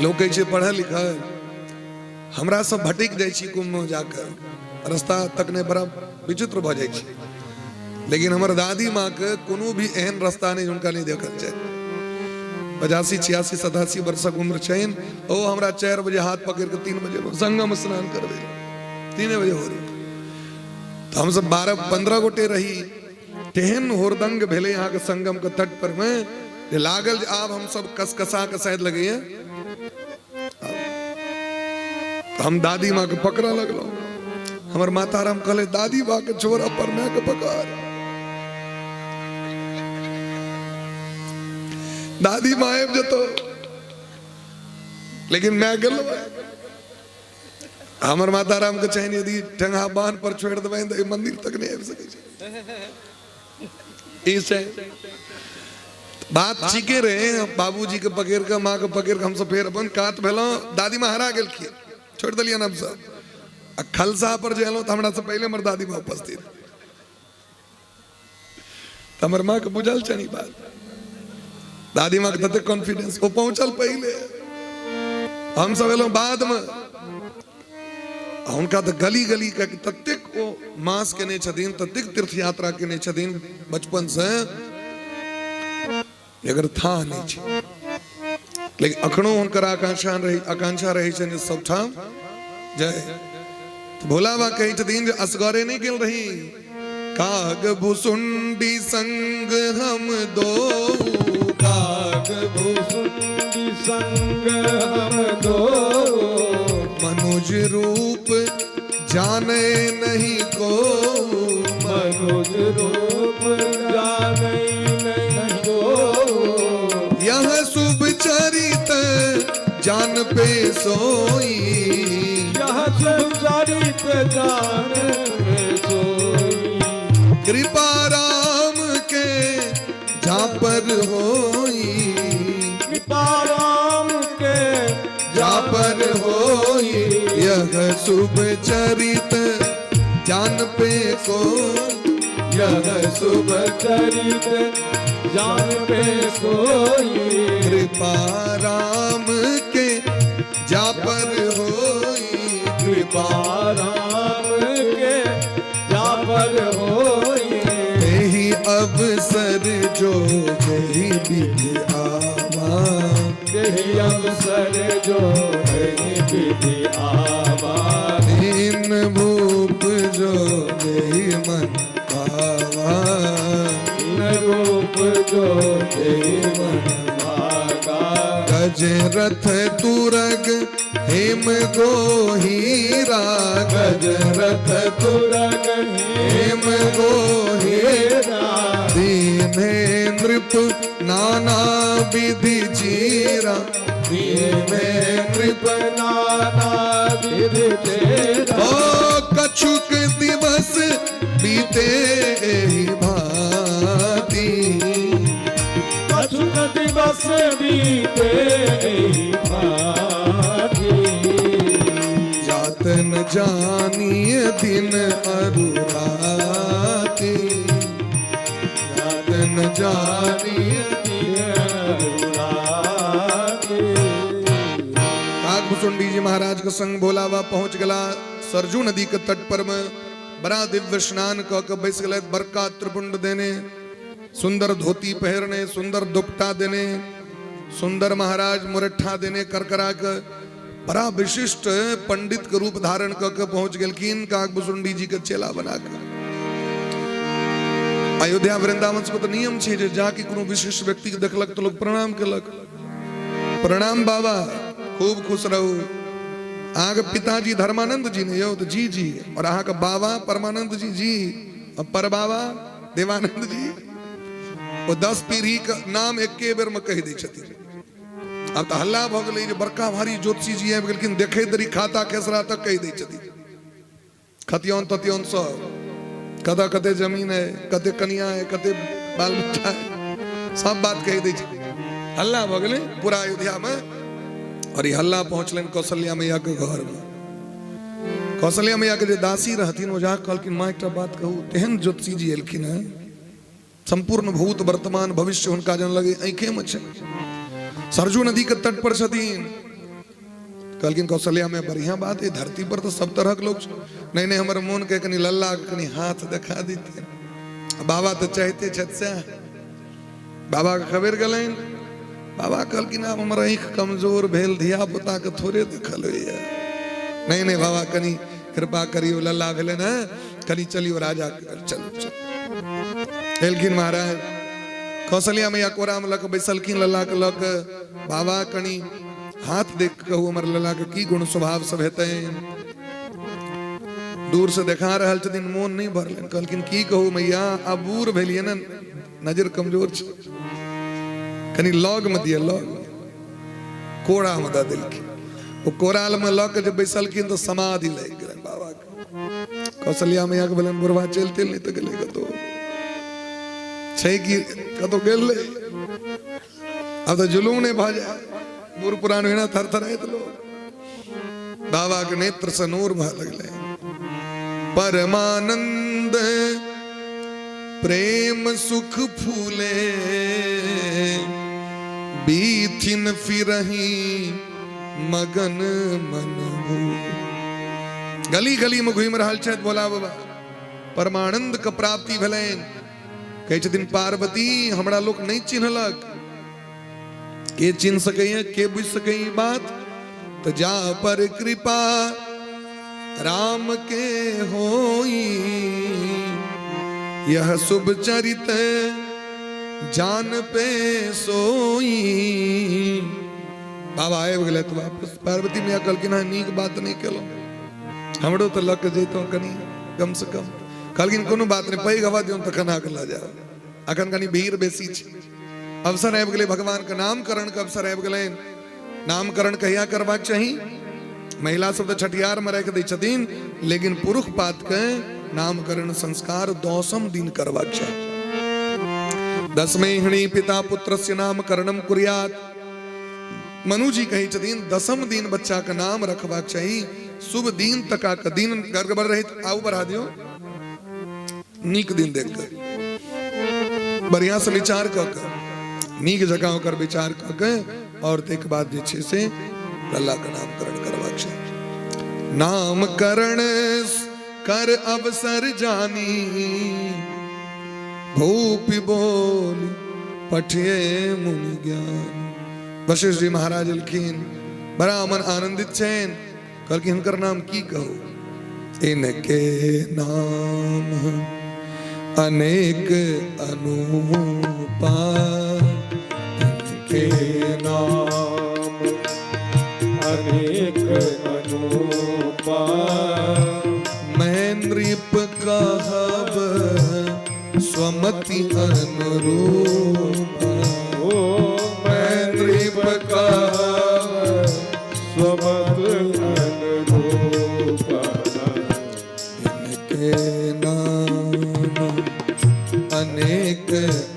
लोक कहै छै पढ़ल लिखल, हमरा सब भटकि जाइ छी कुंभमे जाकऽ, रास्ता तक नहि, बड़ा विचित्र भऽ जाइ छै। लेकिन हमर दादी माँ के कोनो भी एहन रास्ता नहि हुनका नहि देखल छै। 85 86 87 वर्षक उम्र छनि, ओ हमरा 4 बजे हाथ पकड़ि कऽ 3 बजे संगम स्नान करबै, 3 बजे हो रही। तऽ हमसब 12-15 गोटे रही, तेहन होरदंग भेलै अहाँके संगम के तट पर में जे लागल जे आब हमसब कसकसा के शायद लगैया। हम दादी माँ के पकड़ लगलहुँ, हमर माता राम कहले दादी माँ के छोड़ अपन माय के पकड़। दादी माँ आबि जेतो, लेकिन माय गेलो। हमर माता राम के चाहे यदि ठेंगा बांध पर छोड़ देबै तऽ मंदिर तक नहि आबि सकै छै। ई छै बात। ठीके रहे, बाबूजी के पकड़ के माँ के पकड़ के हमसब फेर अपन कात भेलहुँ। दादी माँ हरा गेलखिन, छोड़ि देलियनि हमसब। आ खलसा पर जे एलहुँ तऽ हमरा से पहिले हमर दादी माँ उपस्थित। तऽ हमर माँ के बुझल छनि ई बात, दादी माँ के ततेक कॉन्फिडेंस, ओ पहुँचल पहिले, हमसब एलहुँ बादमे। हुनका तऽ गली गली के ततेक ओ मास केने छथिन, ततेक तीर्थ यात्रा केने छथिन बचपन से, एकर थाह नहि छै। लेकिन अखनो हुनकर आकांक्षा रहै छनि जे सबठाम जाय। भोला बाबा कहै छथिन जे असगरे नहि गेल रही, काग भुसुंडी संग हम दो, काग भुसुंडी संग हम दो, मनुज रूप जाने नहीं को, मनुज रूप जाने नहीं को, यह शुभ चरित जान पे सोई, यह शुभ चरित जान पे सोई, कृपा राम के जा पर होई, कृपा राम के जा पर होई, यह शुभ चरित जान पे को, यह शुभ चरित जान पे सोई, कृपा राम के जा पर होई, कृपा राम के जा पर होई, यही अवसर जो यही विधि आवा, यही अवसर जो यही विधि आवा, दीन भूप जो यही मन भावा, दीन रूप जो यही मन भागा, गज रथ तुरग हेम गोहीरा, गज रथ तुरग हेम गोहीरा, दीन्हे नृप नाना विधि चीरा, दीन्हे नृप नाना विधि चीरा, ओ कछुक दिवस बीते एहि भांति, कछुक दिवस बीते एहि भांति, जात न जानिय दिन अरु राति, जात न जानिय दिन अरु राति। काकभूषुंडी जी महाराज के संग भोला बाबा पहुंच गला सरजू नदी के तट पर में। बड़ा दिव्य स्नान क के बैस गए, बड़का त्रिपुंड देने, सुंदर धोती पहिरने, सुंदर दुपट्टा देने, सुंदर महाराज मुरट्ठा देने, करकरा के बड़ा विशिष्ट पंडित के रूप धारण क के पहुंच गेलखिन काकभूषुंडी जी के चेला बना के। अयोध्या वृंदावन सबके तऽ नियम छै जे जाके कोनो विशेष व्यक्ति के देखलक तऽ लोक प्रणाम केलक। प्रणाम बाबा, खूब खुश रहू। अहाँके पिताजी धर्मानंद जी ने यौ? तऽ जी जी। और अहाँके बाबा परमानंद जी? जी। और परबाबा देवानंद जी? ओ 10 पीढ़ी के नाम एके बेर में कहि दै छथिन। आब तऽ हल्ला भऽ गेलै जे बड़का भारी ज्योतिषी जी आबि गेलखिन, देखैत देरी खाता खेसरा तक कहि दै छथिन, खतियौन ततियौन सब, कतऽ कते जमीन है, कते कनिया है, कते बाल बच्चा है, सब बात कहि दै छै। हल्ला भऽ गेलै पूरा अयोध्या में। और ई हल्ला पहुंचलनि कौशल्या मैया के घर में। कौशल्या मैया के जे दासी रहथिन ओ जा कहलखिन, माँ एकटा बात कहू, तेहन ज्योतिषी जी एलखिन हैं, संपूर्ण भूत वर्तमान भविष्य हुनका जन लगे आंखे में छै, सरजू नदी के तट पर छथिन। कहलखिन कौशल्या में बढ़िया बात है, धरती पर तो सब तरह के लोग छै। नहीं नहीं, हमर मोन के कनी लल्ला के कनी हाथ देखा देते, बाबा तो चाहते छथि सएह। बाबा के खबर गेलनि, बाबा कहलखिन आब हमर आँखि कमजोर भेल, धिया पुता के थोड़े देखल होइए। नहीं नहीं बाबा कनी कृपा करियो, लल्ला भेलै ने, कनी चलियो राजा के घर, चलू चलू। एलखिन महाराज, कौशल्या मैया कोरा में लऽ कऽ बैसलखिन लल्ला के लऽ कऽ। बाबा कनी हाथ देख कऽ कहू हमर लल्ला के की गुण स्वभाव सब हेतै। दूर से देखा रहल छथिन, मोन नहीं भरलनि। कहलखिन की कहू मैया, आब बूढ़ भेलियै ने, नजर कमजोर छै, कनी लग में दिअ, लग कोरा में दऽ देलखिन। ओ कोराल में लऽ के जे बैसलखिन तऽ समाधि लागि गेलनि बाबा के। कौशल्या मैया के भेलनि बुढ़वा चलि तेल नहि तऽ गेलै कतौ, छै कि कतौ गेलै, आब तऽ जुलूम नहि भऽ जाय, बूढ़ पुरान होइना थरथराइत लोक। बाबा के नेत्र से नूर भऽ लगलै। परमानंद प्रेम सुख फूले, बीथिन फिरही मगन मन भूल। गली गली में घूमि रहल छथि भोला बाबा। परमानंद के प्राप्ति भेलनि। कहै छथिन पार्वती हमरा लोक नहि चिन्हलक, के चिन्ह सकैए, के बुझि सकैए ई बात? तऽ जा पर कृपा राम के होई, यह शुभ चरित जान पे सोई। बाबा आबि गेलै तऽ वापस पार्वती मैया कहलखिन हँ नीक बात नहि केलहुँ, हमरो तऽ लऽ कऽ जैतहुँ कनि कम से कम। कहलखिन कोनो बात नहि, पैघ हवा दियौ तखन अहाँके लऽ जायब, अखन कनि भीड़ बेसी छै। अवसर आबि गेलै भगवान के नामकरण के अवसर आबि गेलै। नामकरण कहिया करबाक चाही? महिला सब तऽ छठियार में राखि दै छथिन, लेकिन पुरुष पात के नामकरण संस्कार 10म दिन करबाक चाही। दसमे हिणी पिता पुत्र से नामकरणम कुर्यात। मनु जी कहै छथिन 10म दिन बच्चा के नाम रखबाक चाही, शुभ दिन तका के दिन गड़बड़ रहित आउ बढ़ा दियौ, नीक दिन देख कऽ बढ़िया से विचार कऽ कऽ नीक जकाँ ओकर विचार कऽ कऽ और ताहिके बाद जे छै से लल्ला के नामकरण करबाक छै। नामकरण कर अवसर जानी, भूप बोली पठिए मुनि ज्ञान। वशिष्ठ जी महाराज एलखिन, बड़ा मन आनंदित छनि। कहलखिन हिनकर नाम की कहू? इनके नाम अनेक अनूपा, इनके नाम अनेक अनूपा, मैं नृप कहब स्वमति अनुरूपा, ओ मैं नृप कहब स्वमत अनुरूपा, इनके नाम अनेक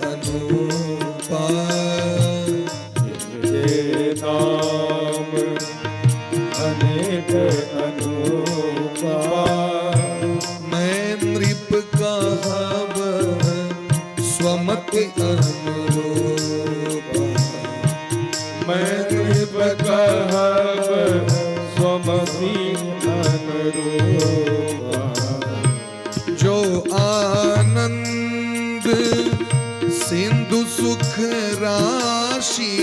अनूपा, इनके नाम अनेक अनूपा, मैं नृप कहब स्वमति अनुरूपा, मैं नृप कहब स्वमति अनुरूपा, जो आनंद सिंधु सुख राशि,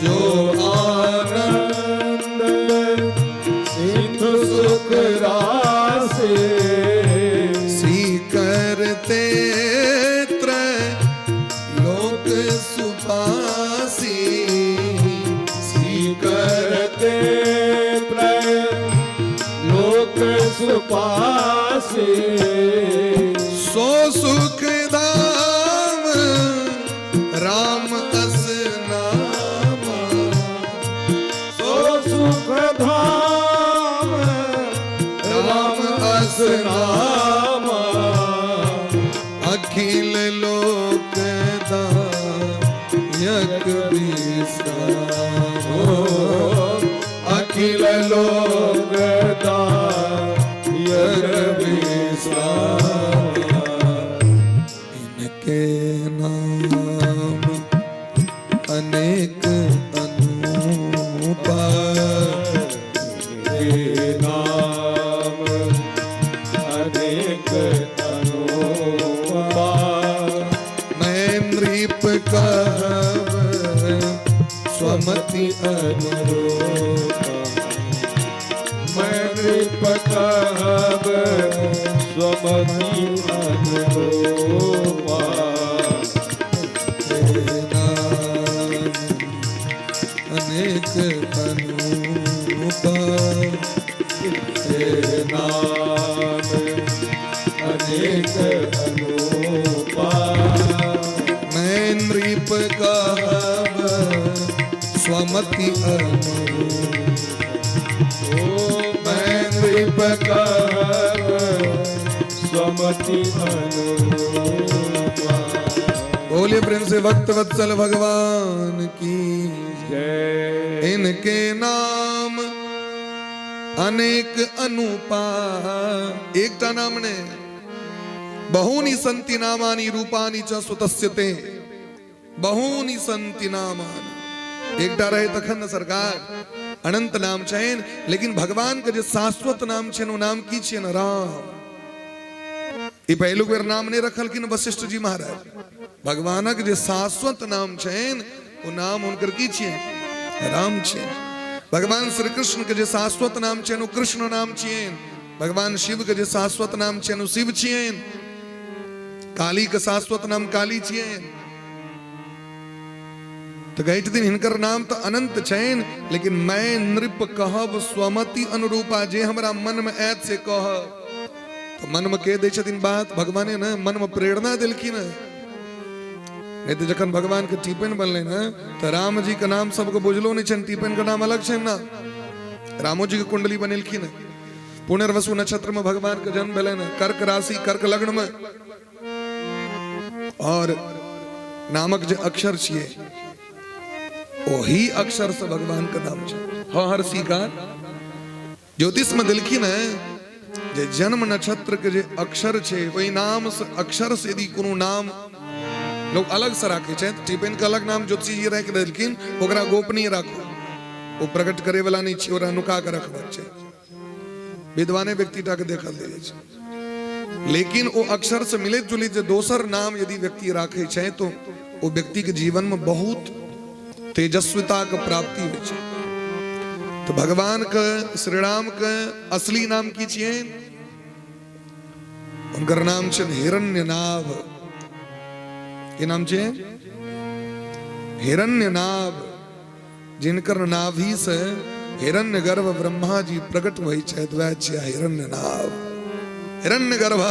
जो जो आनंद सिंधु सुख राशि, सी करते पासे। सो सुख धाम राम अस नामा। सो सुख धाम राम अस नामा। अखिल लोक दायक विश्राम। अखिल लोक दायक विश्राम। इनके नाम अनेक अनूपा। के नाम अनेक अनूपा। मैं नृप कहब स्वमति अनुरूपा। मैं नृप कहब स्वमति अनुरूपा। के नाम अनेक अनूपा। के नाम अनेक अनूपा। मैं नृप कहब स्वमति अनुरूपा। ओ मैं नृप कहब स्वमति अनुरूपा। बोलिए प्रेम से भक्त वत्सल भगवान की जय। इनके नाम अनेक अनूपा। एकटा नाम ने, बहूनि संति नामानि रूपानि च स्वतस्य ते। बहूनि संति नामानि, एकटा रहे तखन ने सरकार। अनंत नाम छनि, लेकिन भगवान के जे शाश्वत नाम छनि, ओ नाम की छियनि? राम। ई पहिलुक बेर नाम नहि रखलखिन वशिष्ठ जी महाराज। भगवानक जे शाश्वत नाम छनि, ओ नाम हुनकर की छियनि? राम छियनि। भगवान श्री कृष्ण के जे शाश्वत नाम छनि, ओ कृष्ण नाम छियनि। भगवान शिव के जे शाश्वत नाम छनि, ओ शिव छियनि। काली के शाश्वत नाम काली छियनि। तऽ कहै छथिन, हिनकर नाम तऽ अनंत छनि, लेकिन मैं नृप कहब स्वमति अनुरूपा। जे हमरा मनमे आयत से कहब। तऽ मनमे के दै छथिन बात? भगवाने ने मनमे प्रेरणा देलखिन। नहि तऽ जखन भगवान के टीपन बनलै ने, तऽ राम जी के नाम सबके बुझलो नहि छनि। टीपन के नाम अलग छनि ने। रामो जी के कुंडली बनेलखिन। पुनर्वसु नक्षत्र में भगवान के जन्म भेलनि, कर्क राशि, कर्क लग्न में। और नामक जे अक्षर छियै, ओही अक्षर से भगवान के नाम छै। ह हर स्वीकार ज्योतिष में देलखिन है जे जन्म नक्षत्र के जे अक्षर छै, ओहि नाम से, अक्षर से यदि कोनो नाम लोग अलग से राखै छै, टिपेन के अलग नाम ज्योतिषी जी राखि देलखिन। ओकरा गोपनीय राखू, ओ प्रकट करे वाला नहि छै, ओकरा नुका के रखबाक छै, विद्वाने व्यक्ति टा के देखल जाइ छै। लेकिन ओ अक्षर से मिलैत जुलैत जे दोसर नाम यदि व्यक्ति राखै छै, तो ओ व्यक्ति के जीवन में बहुत तेजस्विता के प्राप्ति होइ छै। तो भगवान के, श्री राम के असली नाम की छियै? हुनकर नाम छै हिरण्यनाभ। की नाम छै? हिरण्यनाभ, जिनकर नाभि से हिरण्य गर्भ ब्रह्मा जी प्रकट होइ छथि, वएह छियै हिरण्यनाभ। हिरण्य गर्भ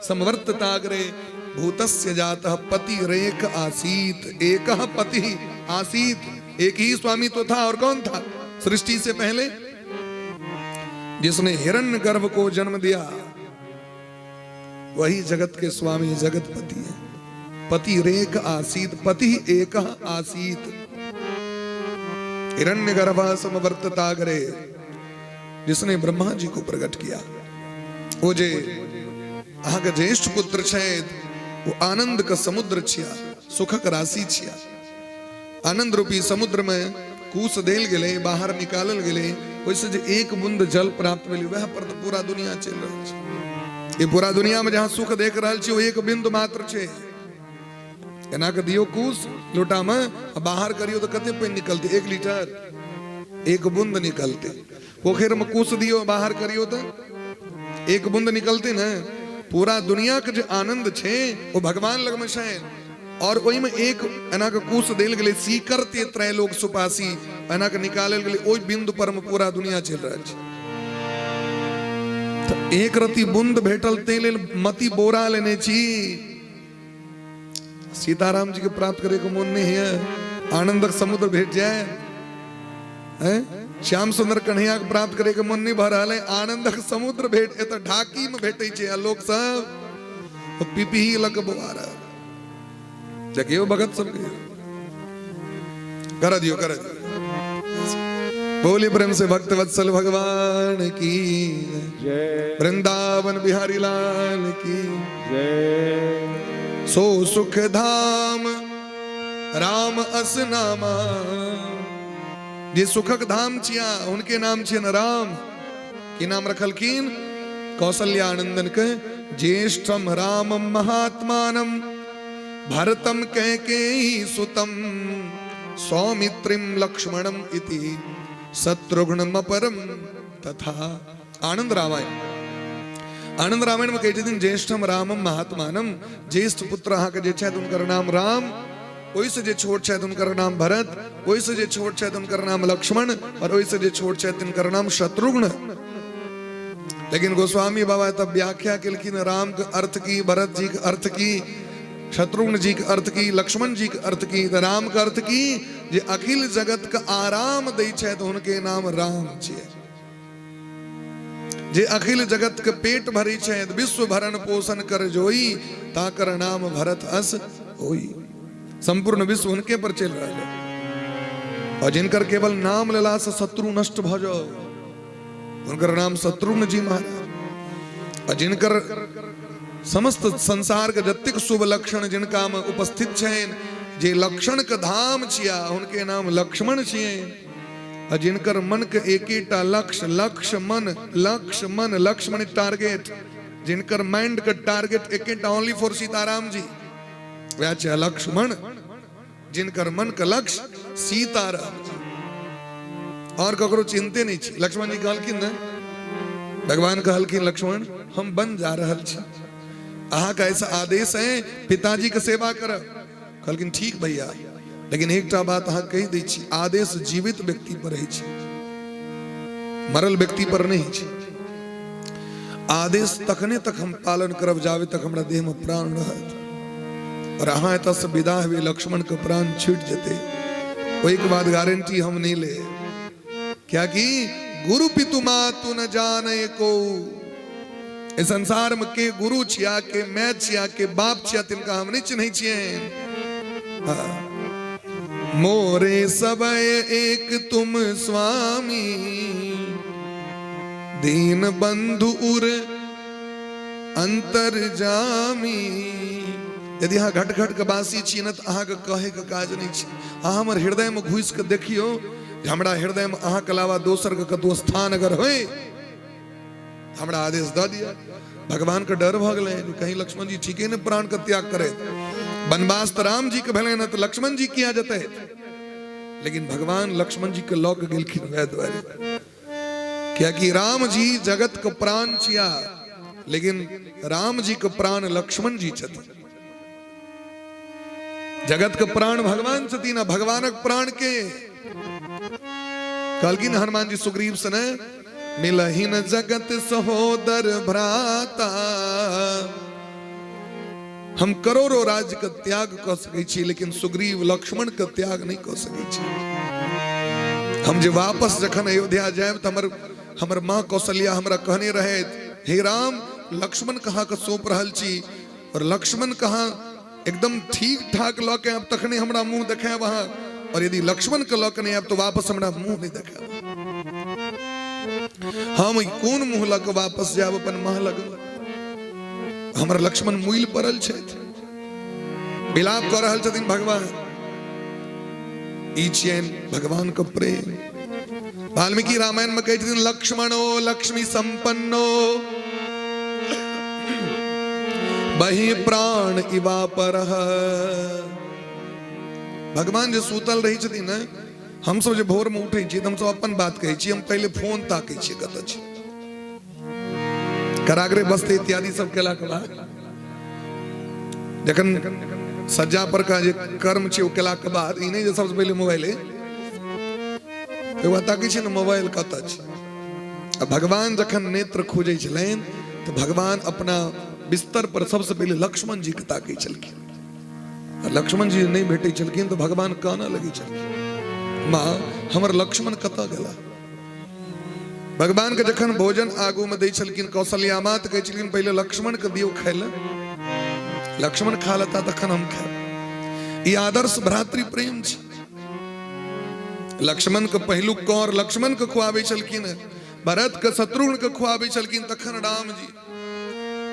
समवर्तताग्रे भूतस्य जातः पति रेक आसीत। एक पति आसीत, एक ही स्वामी तो था, और कौन था सृष्टि से पहले? जिसने हिरण्य गर्भ को जन्म दिया, वही जगत के स्वामी, जगतपति है। पति रेक आसीत, पति एक आसीत। हिरण्य गर्भ समवर्तताग्रे, जिसने ब्रह्मा जी को प्रकट किया। ओ जे अहाँके ज्येष्ठ पुत्र छथि, ओ आनंद के समुद्र छिया, सुखक राशि छिया। आनंद रूपी समुद्र में कूस देल गेलै, बाहर निकालल गेलै, ओहिसँ जे एक बूंद जल प्राप्त भेलै, वएह पर तऽ पूरा दुनिया चलि रहल छै। ई पूरा दुनिया में जहाँ सुख देख रहल छी, ओ एक बिंदु मात्र छै। एना के दियौ कूस लोटा में आ बाहर करियौ तऽ कते पानि निकलतै? 1 लीटर, एक बूंद निकलतै। पोखरि में कूस दियौ, बाहर करियौ तऽ एक बूंद निकलतै ने। पूरा दुनिया के जे आनंद छै, ओ भगवान लग में छै और ओहिमे एक एना के कूस देल गेलै, सीकर ते त्रैलोक सुपासी, एना के निकालल गेलै, ओहि बिंदु पर में पूरा दुनिया चलि रहल छै। तऽ एक रति बूंद भेटल ते लेल मति बोरा लेने छी। सीताराम जी के प्राप्त करे के मोन नहीं है, आनंदक समुद्र भेट जाए हैं? श्याम सुंदर कन्हैया के प्राप्त करे के मन नहीं भर रहा है, आनंदक समुद्र भेट एतऽ ढाकी में भेटै छै आ लोक सब पिपही लऽ के बौआ रहल। देखियौ भगत सबके कर दियो, कर दियो। बोलिए प्रेम से भक्त वत्सल भगवान की जय, वृंदावन बिहारी लाल की जय। सो सुख धाम राम अस नामा, जे सुखक धाम छिया उनके नाम छियन राम। की नाम रखलखिन? कौशल्यानंदन के ज्येष्ठम रामम महात्मानम भरतम कैकेयी सुतम सौमित्रिम लक्ष्मणम इति शत्रुघ्नम अपरम तथा। आनंद रामायण, आनंद रामायण में कहै छथिन ज्येष्ठम रामम महात्मानम, ज्येष्ठ पुत्र अहाँके जे छथि हुनकर नाम राम, ओहिसँ जे छोट छथि हुनकर नाम भरत, ओहिसँ जे छोट छथि हुनकर नाम लक्ष्मण, और ओहिसँ जे छोट छथि तिनकर नाम शत्रुघ्न। लेकिन गोस्वामी बाबा तब व्याख्या केलखिन राम के अर्थ की, भरत जी के अर्थ की, शत्रुघ्न जी के अर्थ की, लक्ष्मण जी के अर्थ की। तऽ राम के अर्थ की जे अखिल जगत के आराम दै छथि हुनके नाम राम छियै, जे अखिल जगत के पेट भरै छथि, विश्व भरण पोषण कर जोई, ताकर नाम भरत अस होई। संपूर्ण विश्व हुनके पर चलि रहल है, और जिनकर केवल नाम लेला से शत्रु नष्ट भऽ जाओ हुनकर नाम शत्रुघ्न जी महाराज, और जिनकर समस्त संसार के जतेक शुभ लक्षण जिनका में उपस्थित छनि, जे लक्षण के धाम छिया हुनके नाम लक्ष्मण छियनि, और जिनकर मन के एकेटा लक्ष्य, लक्ष्य मन, लक्ष्य मन, लक्ष्य मन टारगेट, जिनकर माइंड के टारगेट एकेटा ओनली फॉर सीताराम जी, वएह छै लक्ष्मण, जिनकर मन के लक्ष्य सीताराम जी, और ककरो चिंते नहीं छी। लक्ष्मण जी कहलखिन ने, भगवान कहलखिन लक्ष्मण हम बन जा रहल छी, अहाँके ऐसा आदेश है पिताजी के सेवा करब। कहलखिन ठीक भैया, लेकिन एकटा बात अहाँ कहि दै छी, आदेश जीवित व्यक्ति पर होइ छै, मरल व्यक्ति पर नहीं छै। आदेश तखने तक हम पालन करब जाबे तक हमरा देह में प्राण रहत, और अहाँ एतऽ से विदा हेबै लक्ष्मण के प्राण छूटि जेतै, ओहिके बाद गारंटी हम नहीं ले, कियाकि गुरु पितु मातु न जाने को, इस संसार में के गुरु छिया, के मैं छिया, के बाप छिया, तिनका हम नहीं चिन्है छियनि। हाँ। मोरे सब एक तुम स्वामी, दीन बंधु उर अंतर जामी। यदि अहाँ घट घट के बासी छी ने तऽ अहाँके कहै के काज नहि छै। अहाँ हमर हृदय में घुसि के देखियौ जे हमरा हृदय में अहाँके अलावा दोसर के कतौ स्थान अगर होय, हमरा आदेश दऽ दिअ। भगवान के डर भऽ गेलै कहीं लक्ष्मण जी ठीके ने प्राण के त्याग करे, वनवास तऽ राम जी के भेलै ने तऽ लक्ष्मण जी किया जेतै। लेकिन भगवान लक्ष्मण जी के लऽ के गेलखिन वएह दुआरे, कियाकि राम जी जगत के प्राण छिया, लेकिन राम जी के प्राण लक्ष्मण जी छथिन। जगत के प्राण भगवान छथिन आ भगवानक प्राण के कहलखिन हनुमान जी सुग्रीव से ने, मिलहिन जगत सहोदर भ्राता। हम करोड़ों राज्य के त्याग कऽ सकै छी, लेकिन सुग्रीव लक्ष्मण के त्याग नहीं कऽ सकै छी। हम जे वापस जखन अयोध्या जायब तऽ हमर हमर माँ कौशल्या हमरा कहने रहे, हे राम लक्ष्मण कहाँ के सौंप रहल छी, और लक्ष्मण कहाँ एकदम ठीक ठाक लऽ के आयब तखने हमरा मुंह देखायब अहाँ, और यदि लक्ष्मण के लऽ के नहीं आयब तो वापस हमरा मुंह नहीं देखायब। हम कोन मुंह लऽ के वापस जायब अपन माँ लग, हमर लक्ष्मण मुइल पड़ल छथि, विलाप कऽ रहल छथिन भगवान। ई छियनि भगवान के प्रेम। वाल्मीकि रामायण में कहै छथिन लक्ष्मणो लक्ष्मी संपन्नो बही प्राण इवा परह। भगवान जे सुतल रहै छथिन ने, हमसब जे भोर में उठै छियै तऽ हमसब अपन बात कहै छियै, हम पहिले फोन ताकै छियै कतऽ छै, कराग्रे बस्ते इत्यादि सब केला के बाद जखन सज्जा पर का जे कर्म छै ओ केला के बाद, ई नहि जे सबसँ पहिले मोबाइले एक बात ताकै छै ने मोबाइल कतऽ छै। आ भगवान जखन नेत्र खोजै छलनि तऽ भगवान अपना बिस्तर पर सबसँ पहिले लक्ष्मण जी के ताकै छलखिन। आ लक्ष्मण जी नहि भेटै छलखिन तऽ भगवान कानऽ लगै छलखिन, माँ हमर लक्ष्मण कतऽ गेला? भगवान के जखन भोजन आगू में दै छलखिन कौशल्या माँ, तऽ कहै छलखिन पहिले लक्ष्मण के दियौ खाय लए, लक्ष्मण खा लेता तखन हम खायब। ई आदर्श भ्रातृ प्रेम छै। लक्ष्मण के पहिलुक कौर लक्ष्मण के खुआबै छलखिन, भरत के शत्रुघ्न के खुआबै छलखिन, तखन राम जी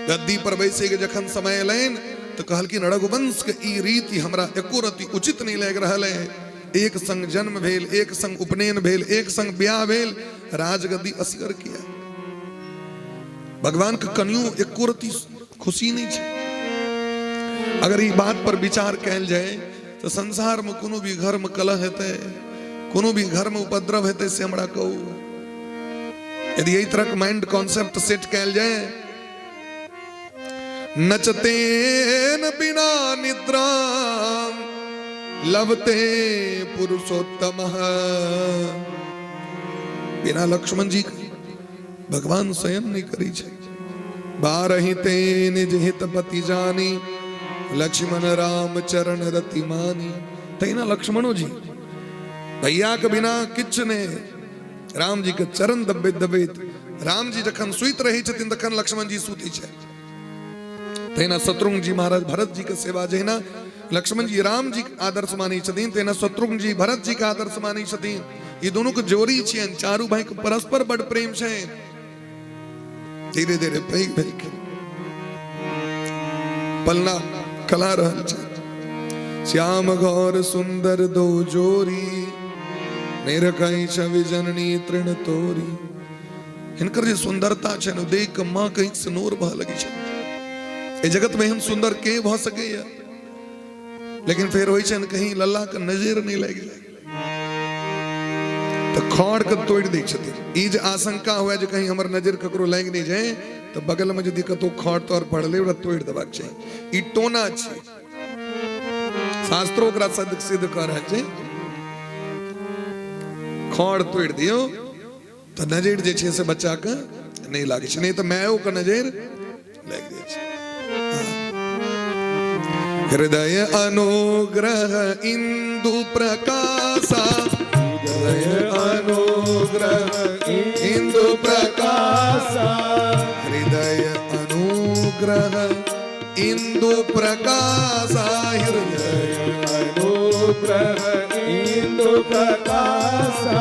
गद्दी पर बैसे के जखन समय एलनि तऽ कहलखिन रघुवंश के ई रीति हमरा एको रति उचित नहि लागि रहल है। एक संग जन्म भेल, एक संग उपनयन भेल, एक संग ब्याह भेल, राजगद्दी असगर किया? भगवान के कनियो एको रति खुशी नहीं छै। अगर ई बात पर विचार कयल जाय तऽ संसार में कोनो भी घर में कलह हेतै, कोनो भी घर में उपद्रव हेतै, से हमरा कहू। यदि एहि तरहक माइंड कॉन्सेप्ट सेट कयल जाय, नचते न बिना निद्रा लभते पुरुषोत्तम, बिना लक्ष्मण जी भगवान शयन नहीं करी छै। बारही ते निज हित पति जानी, लक्ष्मण राम चरण रति मानी। तहिना लक्ष्मणो जी भैया के बिना किछु नहि, राम जी के चरण दबैत दबैत राम जी जखन सुति रहै छथिन तखन लक्ष्मण जी सुतै छथि। तहिना शत्रुघ्न जी महाराज भरत जी के सेवा, जहिना लक्ष्मण जी राम जी के आदर्श मानै छथिन तहिना शत्रुघ्न जी भरत जी के आदर्श मानै छथिन। ई दुनू के जोड़ी छियनि, चारू भाई के परस्पर बड प्रेम छनि। धीरे धीरे पैघ भेलखिन, पलना कला रहल छै। श्याम गौर सुंदर दो जोरी, निरखई छवि जननी तृण तोरी। हिनकर जे सुंदरता छनि ओ देख कऽ माँ के आँखि से नोर बहऽ लगै छै। एहि जगत में एहन सुंदर के भऽ सकैया? लेकिन फेर होइ छनि कहीं लल्ला के नजर नहि लागि जाय तऽ खड़ के तोड़ि दै छथिन। ई जे आशंका हुए जे कहीं हमर नजर ककरो लागि नहि जाय, तऽ बगल में यदि कतौ खड़ तोड़ पड़लै ओकरा तोड़ि देबाक चाही। ई टोना छै, शास्त्रो ओकरा सिद्ध कऽ रहल छै। खड़ तोड़ि दियौ तऽ नजर जे छै से बच्चाके नहि लागै छै, नहि तऽ मायो के नजर लागि जाइ छै। हृदय अनुग्रह इंदु प्रकाशा, हृदय अनुग्रह इंदु प्रकाशा, हृदय अनुग्रह इंदु प्रकाशा, हृदय अनुग्रह इंदु प्रकाशा,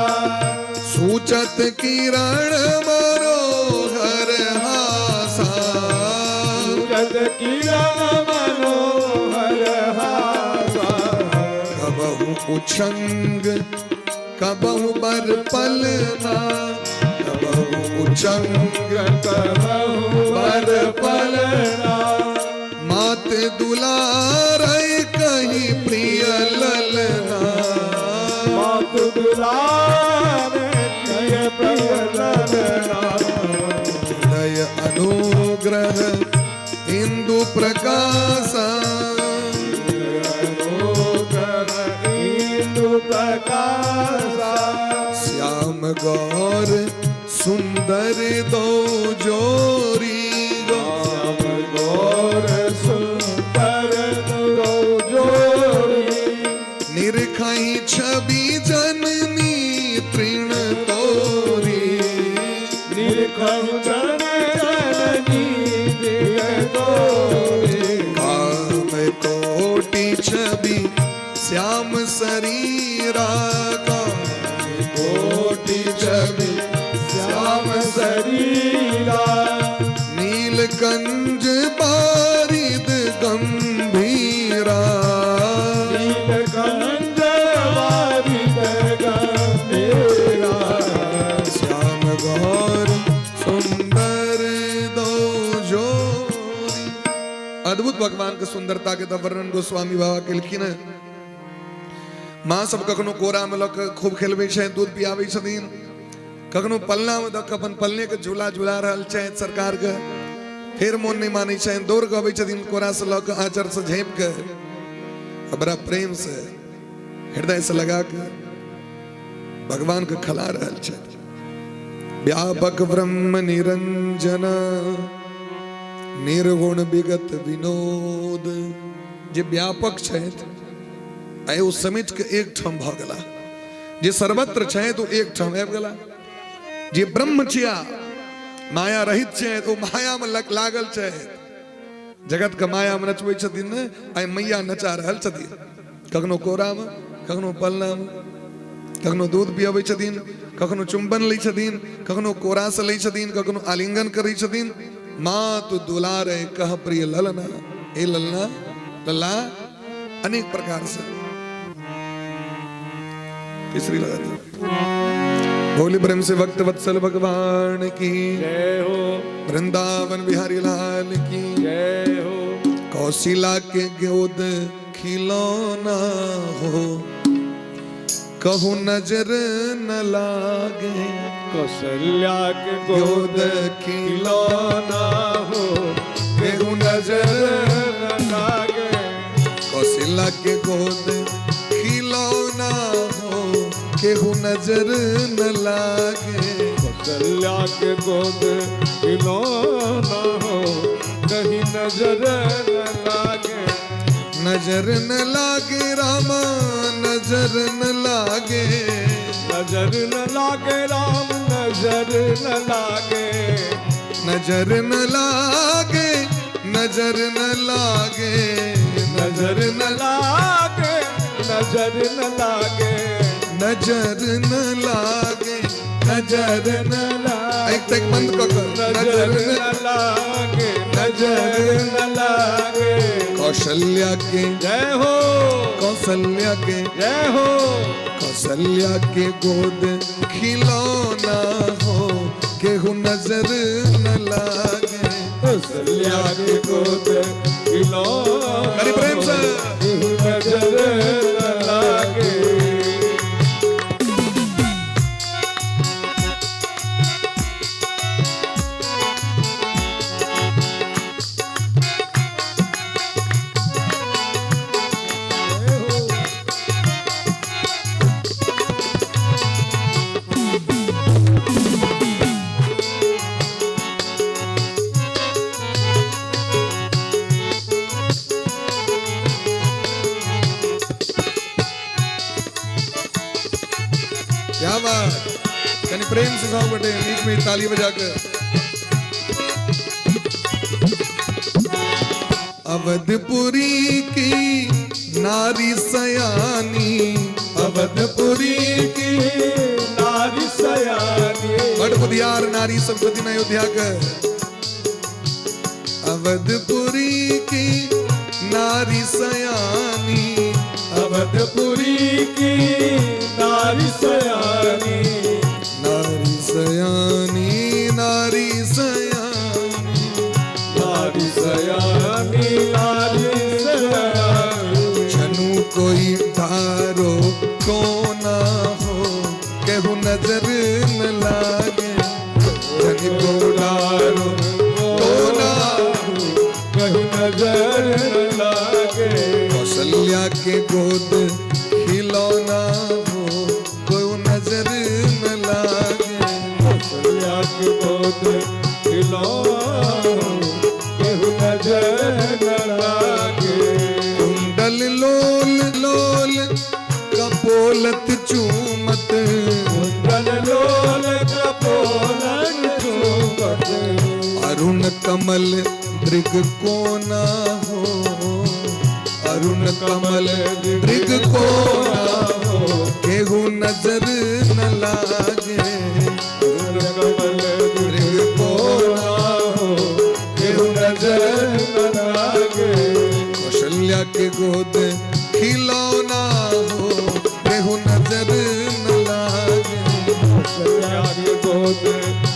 सूचत किरण मनोहर हासा, सूचत किरण मनोहर हासा, कबहु उच्छंग कबहु बर पलना, कबहु उच्छंग कबहु बर पलना, मात दुलारई कही प्रिय ललना, मात दुलार प्रिय प्रिय ललना, हृदय अनुग्रह इंदु प्रकाशा, अनुग्रह इंदु प्रकाशा, श्याम गौर सुंदर दो जोरी, श्याम गौर सुंदर दो जोरी, निरखई छवि जननी तृण तोरी, निरखई जननी तृण तोरी, काम कोटि छवि श्याम शरीरा, काम कोटि छवि श्याम शरीरा, नीलकंज बारिद गंभीरा, नीलकंज बारिद गंभीरा, श्याम गौर सुंदर दो जोरी। अद्भुत भगवान के सुंदरता के तऽ वर्णन गोस्वामी बाबा केलखिन हँ। माँ सब कखनो कोरा में लऽ कऽ खूब खेलबै छथि, दूध पियाबै छथिन, कखनो पलना में दऽ कऽ अपन पलने के झूला झूला रहल छथि सरकार के, फेर मोन नहि मानै छनि, दौड़ कऽ अबै छथिन कोरा से लऽ कऽ आँचर से झाँपि कऽ आ बड़ा प्रेम से हृदय से लगा कऽ भगवान के खला रहल छथि। व्यापक ब्रह्म निरंजन निर्गुण विगत विनोद। जे व्यापक छथि आइ ओ समेट के एक ठाम भऽ गेला, जे सर्वत्र छथि ओ एक ठाम आबि गेला, जे ब्रह्म छिया माया रहित छथि ओ माया में लागल छथि, जगत के माया में नचबै छथिन ने, आइ मैया नचा रहल छथिन, कखनो कोरा में, कखनो पलना में, कखनो दूध पियबै छथिन, कखनो चुंबन लै छथिन, कखनो कोरा से लै छथिन, कखनो आलिंगन करै छथिन। माँ तू दुलारे कह प्रिय ललना, ए ललना लल्ला, अनेक प्रकार से। तीसरी लगा दी। बोली प्रेम से भक्त वत्सल भगवान की जय हो, वृंदावन बिहारी लाल की जय हो। कौशिला के गोद खिलौना हो, कहू नजर न लागे। कौशल्या के गोद गोद खिलौना हो, केहू नजर न लागे। कौशिला के गोद खिलौना हो, केहू नजर न लागे। कौशल्या के गोद खिलौना हो, कहीं नजर न लागे। नजर न लागे रामा, नजर न लागे। नजर न लागे राम, नजर न लागे। नजर न लागे, नजर न लागे, नजर न लागे, नजर न लागे, नजर न लागे, नजर न लागे। एक तक बंद कर कर। नजर न लागे, नजर न लागे। कौशल्या के जय हो, कौशल्या के जय हो। कौशल्या के गोद खिलौना हो, केहू नजर न लागे। कौशल्या के गोद खिलौना करी प्रेम से। केहू नजर न लागे। क्या बात, कनी प्रेम से साहब बटे बीच में ताली बजाकर। अवधपुरी की नारी सयानी, अवधपुरी की नारी सयानी, बड़ बुधियार नारी सब छथिन अयोध्या के। अवधपुरी की नारी सयानी, अवधपुरी की नारी सयानी, नारी सयानी, नारी सयानी, नारी सयानी, नारी सयानी। छनु कोई धारो को ना हो, केहू नजर न लागे। छनु को डारो को ना हो, कहीं नजर न लागे। कौशल्या के गोद खिलौना हो, कोई नजर न लागे। कौशल्या के गोद खिलौना केहू नजर न लागे। कुंडल लोल लोल कपोलत चूमत, कुंडल लोल कपोलन चूमत, अरुण कमल दृग को ना हो, अरुण कमल दृग को ना हो, केहू नजर न लागे। अरुण कमल दृग को ना हो, केहू नजर न लागे। कौशल्या के गोद खिलौना हो, केहू नजर न लागे। कौशल्या के गोद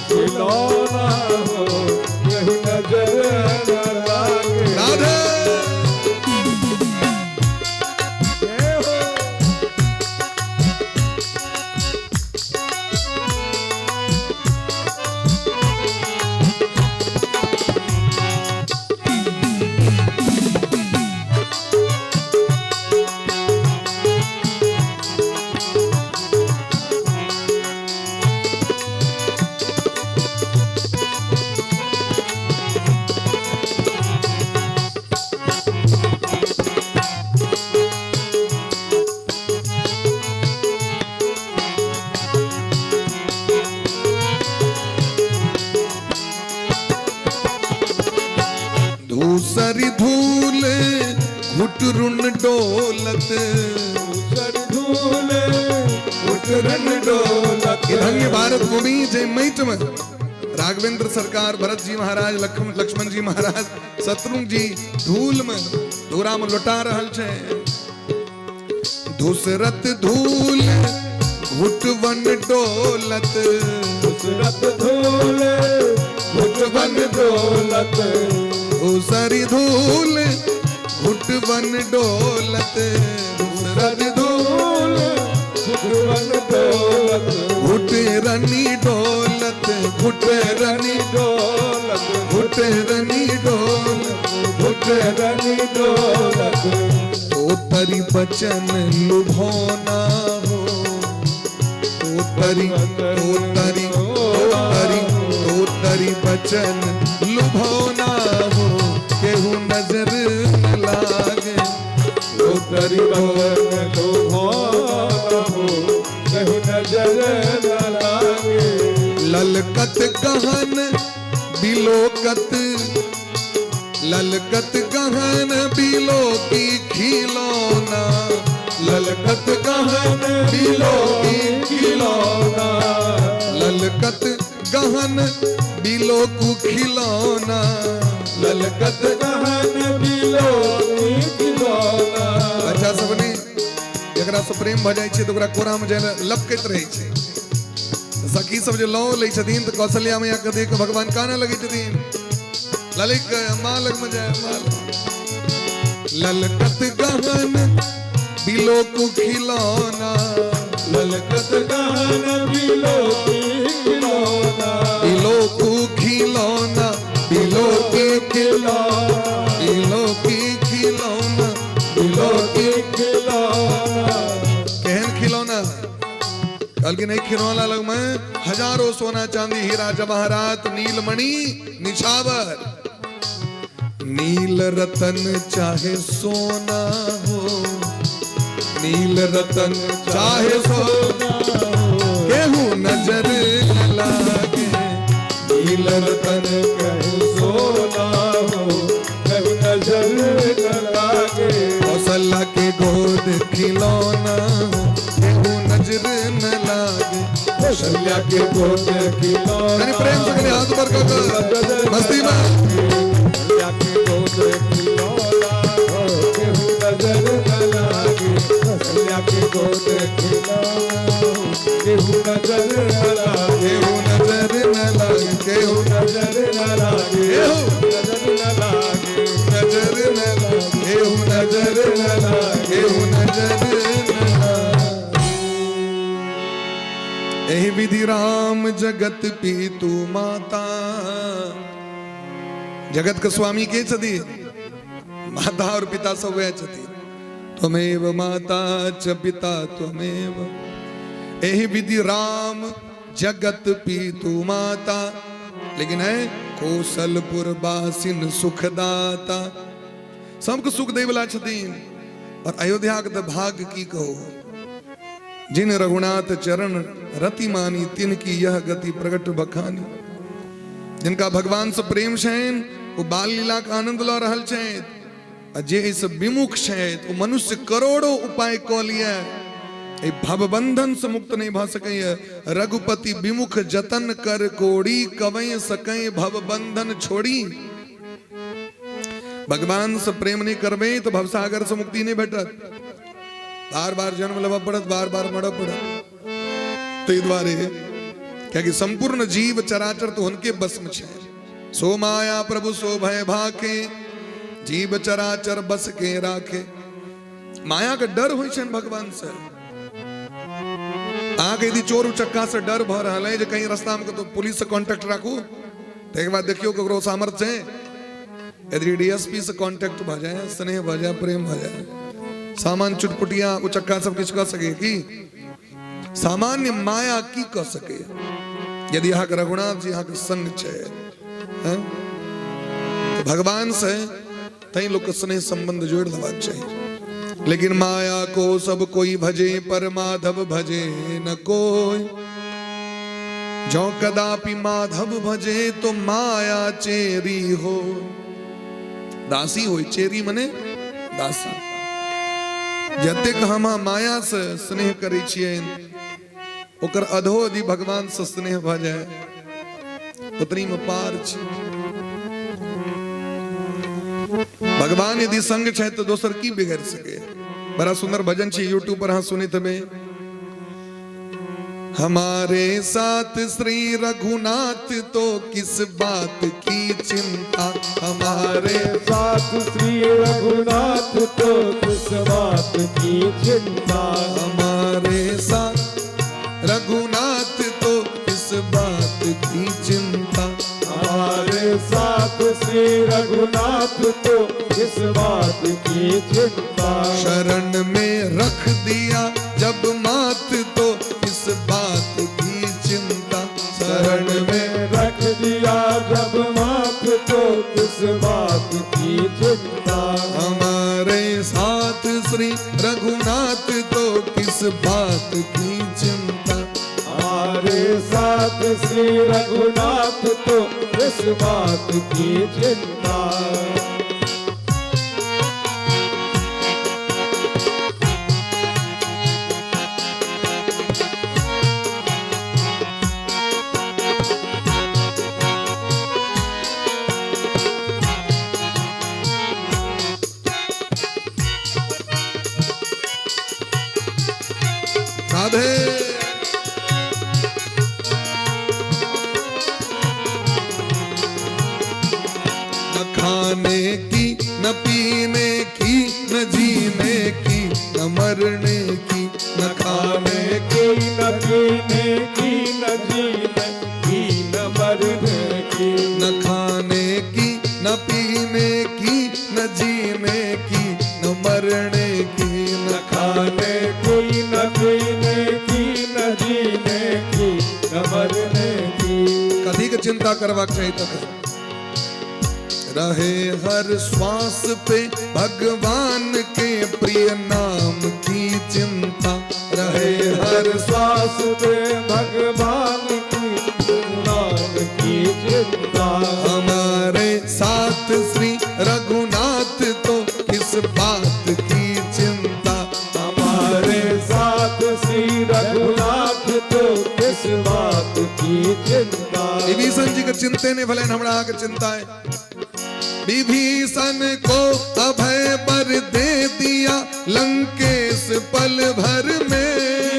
खिलौना हो, केहू नजर न लागे। राधे। जय हो। घुटरुन डोलत। धूल घुटरन डोलत। ई धन्य भारत भूमि जे माटि में राघवेंद्र सरकार, भरत जी महाराज, लक्ष्मण जी महाराज, शत्रुघ्न जी धूल में धूरा में लुटा रहल छै। धूसरत धूल घुटवन डोलत। धूसरत धूल घुटवन डोलत। धूसरी धूल घुटवन डोलत। धूसरत धूल घुटवन डोलत। घुटरनी डोलत। घुटरनी डोलत। घुटरनी डोलत। घुटरनी डोलत। तो तरी बचन लुभोना हो। तो तरी तो तरी तो तरी तो तरी बचन लुभोना हो, केहू नजर न लागे। तो तरी बचन लुभोना हो, केहू नजर न लागे। ललकत गहन बिलोकत, ललकत गहन बिलोकी खिलौना। ललकत गहन बिलोकी खिलौना। ललकत गहन बिलोकु खिलौना। ललकत गहन बिलोकी खिलौना। बच्चा सब ने जकरा से प्रेम भऽ जाइ छै तऽ ओकरा कोरा में जाय लपकैत रहै छै। सखी सब जे लऽ लै छथिन तऽ कौशल्या मैया के देख भगवान कानऽ लगै छथिन, ललक के माँ लग में जाय माँ लग। ललकत गहन बिलोकु खिलौना। ललकत गहन बिलोकी खिलौना। बिलोकु खिलौना। बिलोकी खिलौना। बिलोकी खिलौना। बिलोकी खिलौना। केहन खिलौना? कहलखिन एहि खिलौना लग में हजारों सोना चांदी हीरा जवाहरात नीलमणि निछावर। नील रतन चाहे सोना हो, नील रतन चाहे सोना हो, केहू नजर न लागे। नील रतन केहू सोना हो, केहू नजर न लागे। कौशल्या के गोद खिलौना हो, केहू नजर न लागे। कौशल्या के गोद खिलौना। यानी प्रेम से कहीं हाथ ऊपर कर मस्ती में। कौशल्या के गोद खिलौना हो, केहू नजर न लागे। कौशल्या के गोद खिलौना हो, केहू नजर न लागे। केहू नजर न लागे। केहू नजर न लागे। केहू नजर न लागे। नजर न लागे। केहू नजर न लागे। केहू नजर न लागे। एहि विधि राम जगत पीतु माता। जगत के स्वामी के छथि? माता और पिता सब वएह छथि। त्वमेव माता च पिता त्वमेव। एहि विधि राम जगत पीतु माता। लेकिन है कौशलपुर बासिन सुखदाता। सबके सुख दै वाला छथिन। और अयोध्या के तऽ भाग्य की कहो, जिन रघुनाथ चरण रति मानी, तिन की यह गति प्रगट बखानी। जिनका भगवान से प्रेम छनि ओ बाल लीला के आनंद लऽ रहल छथि, आ जे एहिसँ विमुख छथि ओ मनुष्य करोड़ों उपाय कऽ लिअ, एहि भवबंधन से मुक्त नहीं भऽ सकैए। रघुपति विमुख जतन कर कोड़ी, कवै सकै भवबंधन छोड़ी। भगवान से प्रेम नहीं करबै तऽ भवसागर से मुक्ति नहीं भेटत। बार बार जन्म लेबऽ पड़त, बार बार मरऽ पड़त। ताहि दुआरे कियाकि संपूर्ण जीव चराचर तऽ हुनके बस में छै। सो माया प्रभु सो भय भाखे, जीव चराचर बस के राखे। माया के डर होइ छनि भगवान से। अहाँके यदि चोर उचक्का से डर भऽ रहल है जे कहीं रास्ता में कतौ पुलिस से कॉन्टेक्ट राखू, तऽ एक बार देखियौ ककरो सामर्थ्य छै। यदि डीएसपी से कॉन्टेक्ट भऽ जाए, स्नेह भऽ जाए, प्रेम भऽ जाए, सामान्य चुटपुटिया उचक्का सब किछु कऽ सकै की? सामान्य माया की कऽ सकै यदि अहाँके रघुनाथ जी अहाँके संग छै? हैं? तऽ भगवान से तैं लोक के स्नेह संबंध जोड़ि देबाक चाही। लेकिन माया को सब कोई भजे, पर माधव भजे न कोई। जौ कदापि माधव भजे तो माया चेरी हो। दासी हो, चेरी मने दासी। जतेक हम माया से स्नेह करै छियनि ओकर अधो यदि भगवान से स्नेह भऽ जाय उतनी में पार छै। भगवान यदि संग छै तऽ दोसर की बिगड़ सके। बड़ा सुंदर भजन छै, यूट्यूब पर अहाँ सुनैत हेबै। हमारे साथ श्री रघुनाथ तो किस बात की चिंता, हमारे साथ श्री रघुनाथ तो किस बात की चिंता, हमारे साथ रघुनाथ तो किस बात की चिंता, हमारे साथ श्री रघुनाथ तो किस बात की चिंता, शरण में रख दिया जब मात तो किस बात की चिंता, शरण में रख दिया जब मात तो किस बात की चिंता, हमारे साथ श्री रघुनाथ तो किस बात की चिंता, हमारे साथ श्री रघुनाथ तो किस बात की चिंता। राधे। न खाने की न पीने की न जीने की न मरने की, न खाने की न पीने की न जीने की न मरने की, न खाने की न पीने की न जीने की न मरने की, न खाने की न पीने की न जीने की न मरने की। कथी के चिंता करबाक चाही तखन? रहे हर श्वास पे भगवान के प्रिय नाम की चिंता, रहे हर श्वास पे भगवान की नाम की चिंता, हमारे साथ श्री रघुनाथ तो किस बात की चिंता, हमारे साथ श्री रघुनाथ तो किस बात की चिंता। विभीषण जी के चिंते नहीं भले हमरा अहाँके चिंता है। विभीषण को अभय बर दे दिया लंकेश पल भर में,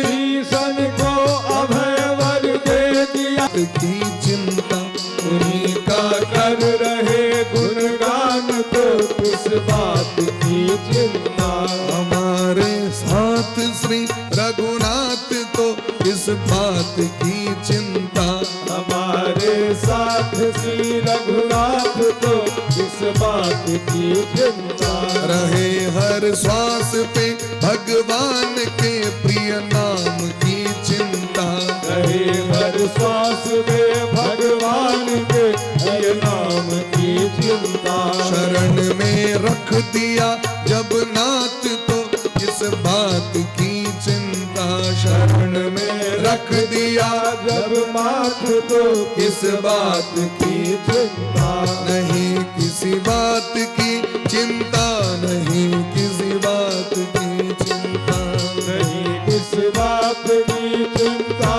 विभीषण को अभय वर दे दिया की चिंता, उन्हीं का कर रहे गुणगान तो किस बात की चिंता, हमारे साथ श्री रघुनाथ तो किस बात की चिंता, हमारे साथ श्री रघुनाथ तो किस बात की चिंता, रहे हर श्वास पे भगवान के प्रिय नाम की चिंता, रहे हर श्वास पे भगवान के प्रिय नाम की चिंता, शरण में रख दिया जब नाथ तो किस बात की चिंता, शरण में रख दिया जब माथ तो किस बात की चिंता, नहीं किसी बात की चिंता, नहीं किसी बात की चिंता, नहीं किसी बात की चिंता,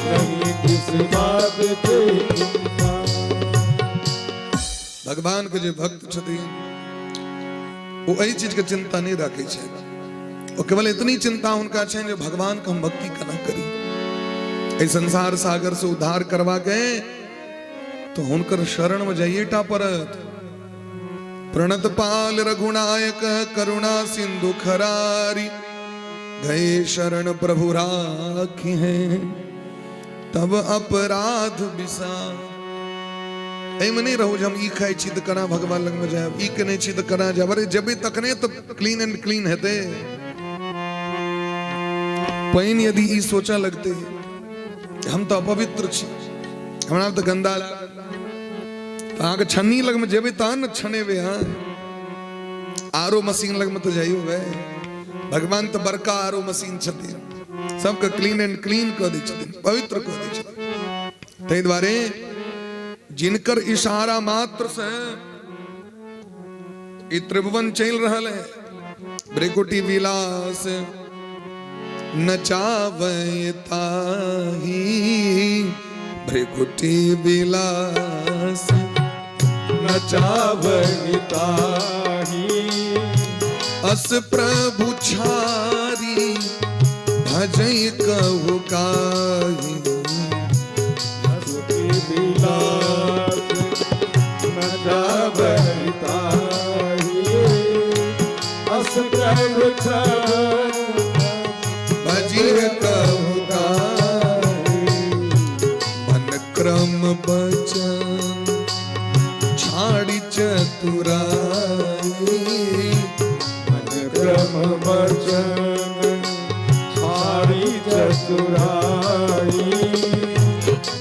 नहीं किसी बात की चिंता। भगवान के जे भक्त छथिन ओ एहि चीज के चिंता नहीं राखै छथि। ओ केवल इतनी चिंता हुनका छनि जे भगवान के हम भक्ति केना करी, एहि संसार सागर से उद्धार करवा के तो हुनकर शरण में जाइए टा पड़त। प्रणत पाल रघुनायक करुणा सिंधु खरारी, गए शरण प्रभु राखी हैं तब अपराध बिसा। एहिमे नहि रहू जे हम ई खाइ छी तऽ केना भगवान लगमे जायब, ई केने छी तऽ केना जायब। अरे जेबै तखने तऽ क्लीन एंड क्लीन हेतै। पानि यदि ई सोचऽ लगतै हम तऽ अपवित्र छी, हमरा तऽ गन्दा लागत, तऽ अहाँके छन्नी लगमे जेबै तहन ने छनेबै। अहाँ आरो मशीन लगमे तऽ जाइयो भाय। भगवान तऽ बड़का आरो मशीन छथिन, सबके क्लीन एंड क्लीन कऽ दै छथिन, पवित्र कऽ दै छथिन। ताहि दुआरे जिनकर इशारा मात्र से ई त्रिभुवन चलि रहल है, भृकुटी विलास नचावै ताही, भृकुटी विलास नचावै ताही। अस प्रभु छारी भजै कहु काही। भृकुटी विलास नचावै ताही, अस प्रभु छारी भजिय कहु काही। मन क्रम बचन छाड़ी चतुराई, मन क्रम बचन छाड़ी चतुराई।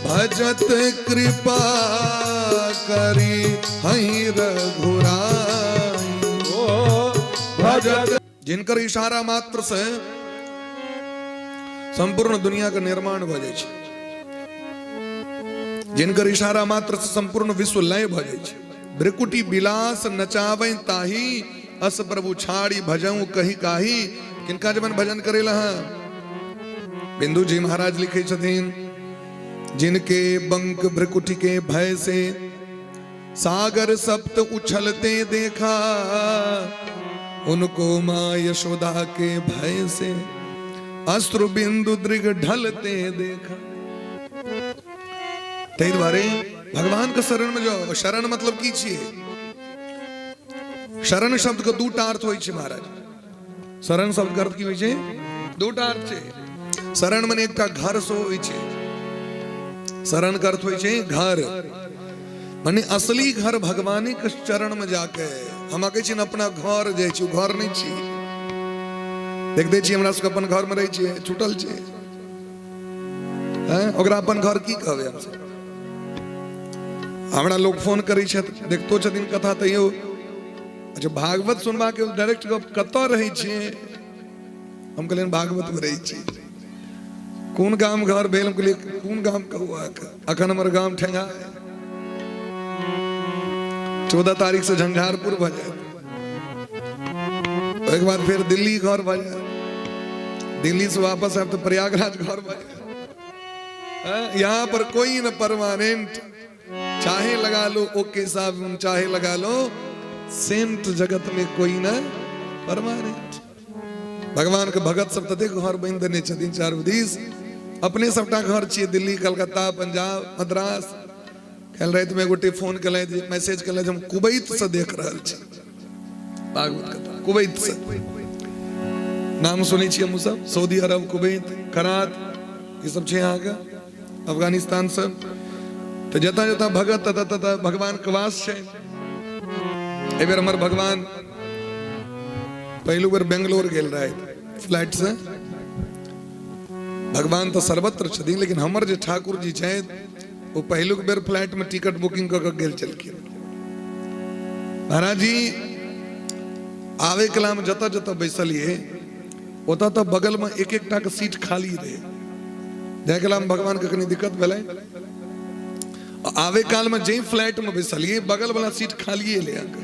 भजत कृपा करी हई रघुराई। ओ भजत जिनकर इशारा मात्र से संपूर्ण दुनिया के निर्माण भऽ जाइ छै, जिनकर इशारा मात्र से संपूर्ण विश्व लय भऽ जाइ छै। भ्रिकुटी विलास नचाबै ताही, अस प्रभु छाड़ी भजऊ कही काही। किनका जबन भजन करे लहा? बिंदु जी महाराज लिखे छथिन, जिनके बंक भ्रिकुटी के भय से सागर सप्त उछलते देखा, उनको माँ यशोदा के भय से अश्रु बिंदु दृग ढलते देखा। ताहि दुआरे भगवान के शरण में जाओ। शरण मतलब की छियै? शरण शब्द के दूटा अर्थ होइ छै महाराज। शरण शब्द के अर्थ की होइ छै? दूटा अर्थ छै। शरण मने एकटा घर से होइ छै। शरण के अर्थ होइ छै घर, मने असली घर भगवानी के चरण में जाके। हम कहै छियै ने अपना घर जाइ छी, घर नहि छी। देखते छियै हमरा सबके अपन घर में रहै छियै, छूटल छै। हैं, ओकरा अपन घर की कहबै हमसब? हमरा लोग फोन करै छथि, देखतो छथिन कथा, तैयो अच्छा भागवत सुनबाके डायरेक्ट गप, कतऽ रहै छियै? हम कहलियनि भागवत में रहै छी। कोन गाम घर भेल? हम कहलियै कोन गाम कहू अहाँके, अखन हमर गाम ठेंगा 14 तारीख से झंझारपुर भऽ जायत, ओहिके बाद फेर दिल्ली घर भऽ जायत, दिल्ली से वापस आयब तऽ प्रयागराज घर भऽ जायत। यहाँ पर कोई न परमानेंट, चाहे लगा लो ओके साहब, चाहे लगा लो सेंट, जगत में कोई न परमानेंट। भगवान के भगत सब ततेक घर बनि देने छथिन चारू दिस, अपने सबटा घर छियै दिल्ली, कलकत्ता, पंजाब, मद्रास। काल्हि रातिमे गोटे फोन केलथि, मैसेज केलथि, हम कुवैत से देख रहल छी भागवत कथा, कुवैत से। नाम सुनै छियै हमहूँ सब, सऊदी अरब, कुवैत, करात, ई सब छै अहाँके, अफगानिस्तान सब। तऽ जतऽ जतऽ भगत ततऽ ततऽ भगवान के वास छै। एहि बेर हमर भगवान पहिलुक बेर बेंगलोर गेल रहथि फ्लाइट से। भगवान तऽ सर्वत्र छथिन, लेकिन हमर जे ठाकुर जी छथि ओ पहिलुक बेर फ्लाइट में टिकट बुकिंग कऽ के गेल छलखिन। महाराज जी आवे कला में जतऽ जतऽ बैसलियै ओतऽ तऽ बगल में एक एकटा के सीट खाली रहे। जाय कला में भगवान के कनी दिक्कत भेलै। आवे काल में जाहि फ्लाइट में बैसलियै बगल वाला सीट खालिए एलै अहाँके।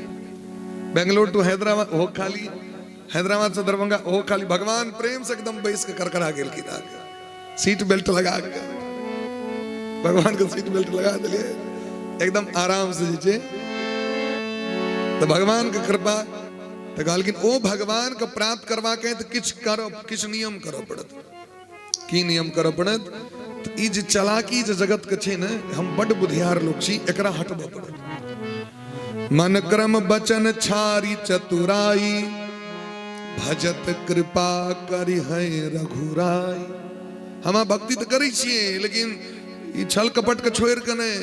बेंगलोर टू हैदराबाद ओहो खाली, हैदराबाद से दरभंगा ओहो खाली। भगवान प्रेम से एकदम बैस के करकरा गेलखिन अहाँके, सीट बेल्ट लगा के। भगवान के सीट बेल्ट लगा दिलियै, एकदम आराम से जे छै। तऽ भगवान के कृपा। तऽ कहलखिन ओ भगवान के प्राप्त करबाक है तऽ किछु करऽ, किछु नियम करऽ पड़त। की नियम करऽ पड़त? तऽ ई जे चलाकी जे जगत के छै ने, हम बड्ड बुधियार लोक छी, एकरा हटबऽ पड़त। मन क्रम बचन छारी चतुराई, भजत कृपा करी है रघुराई। हम भक्ति तऽ करै छियै, लेकिन ई छल कपट के छोड़ि के नहि,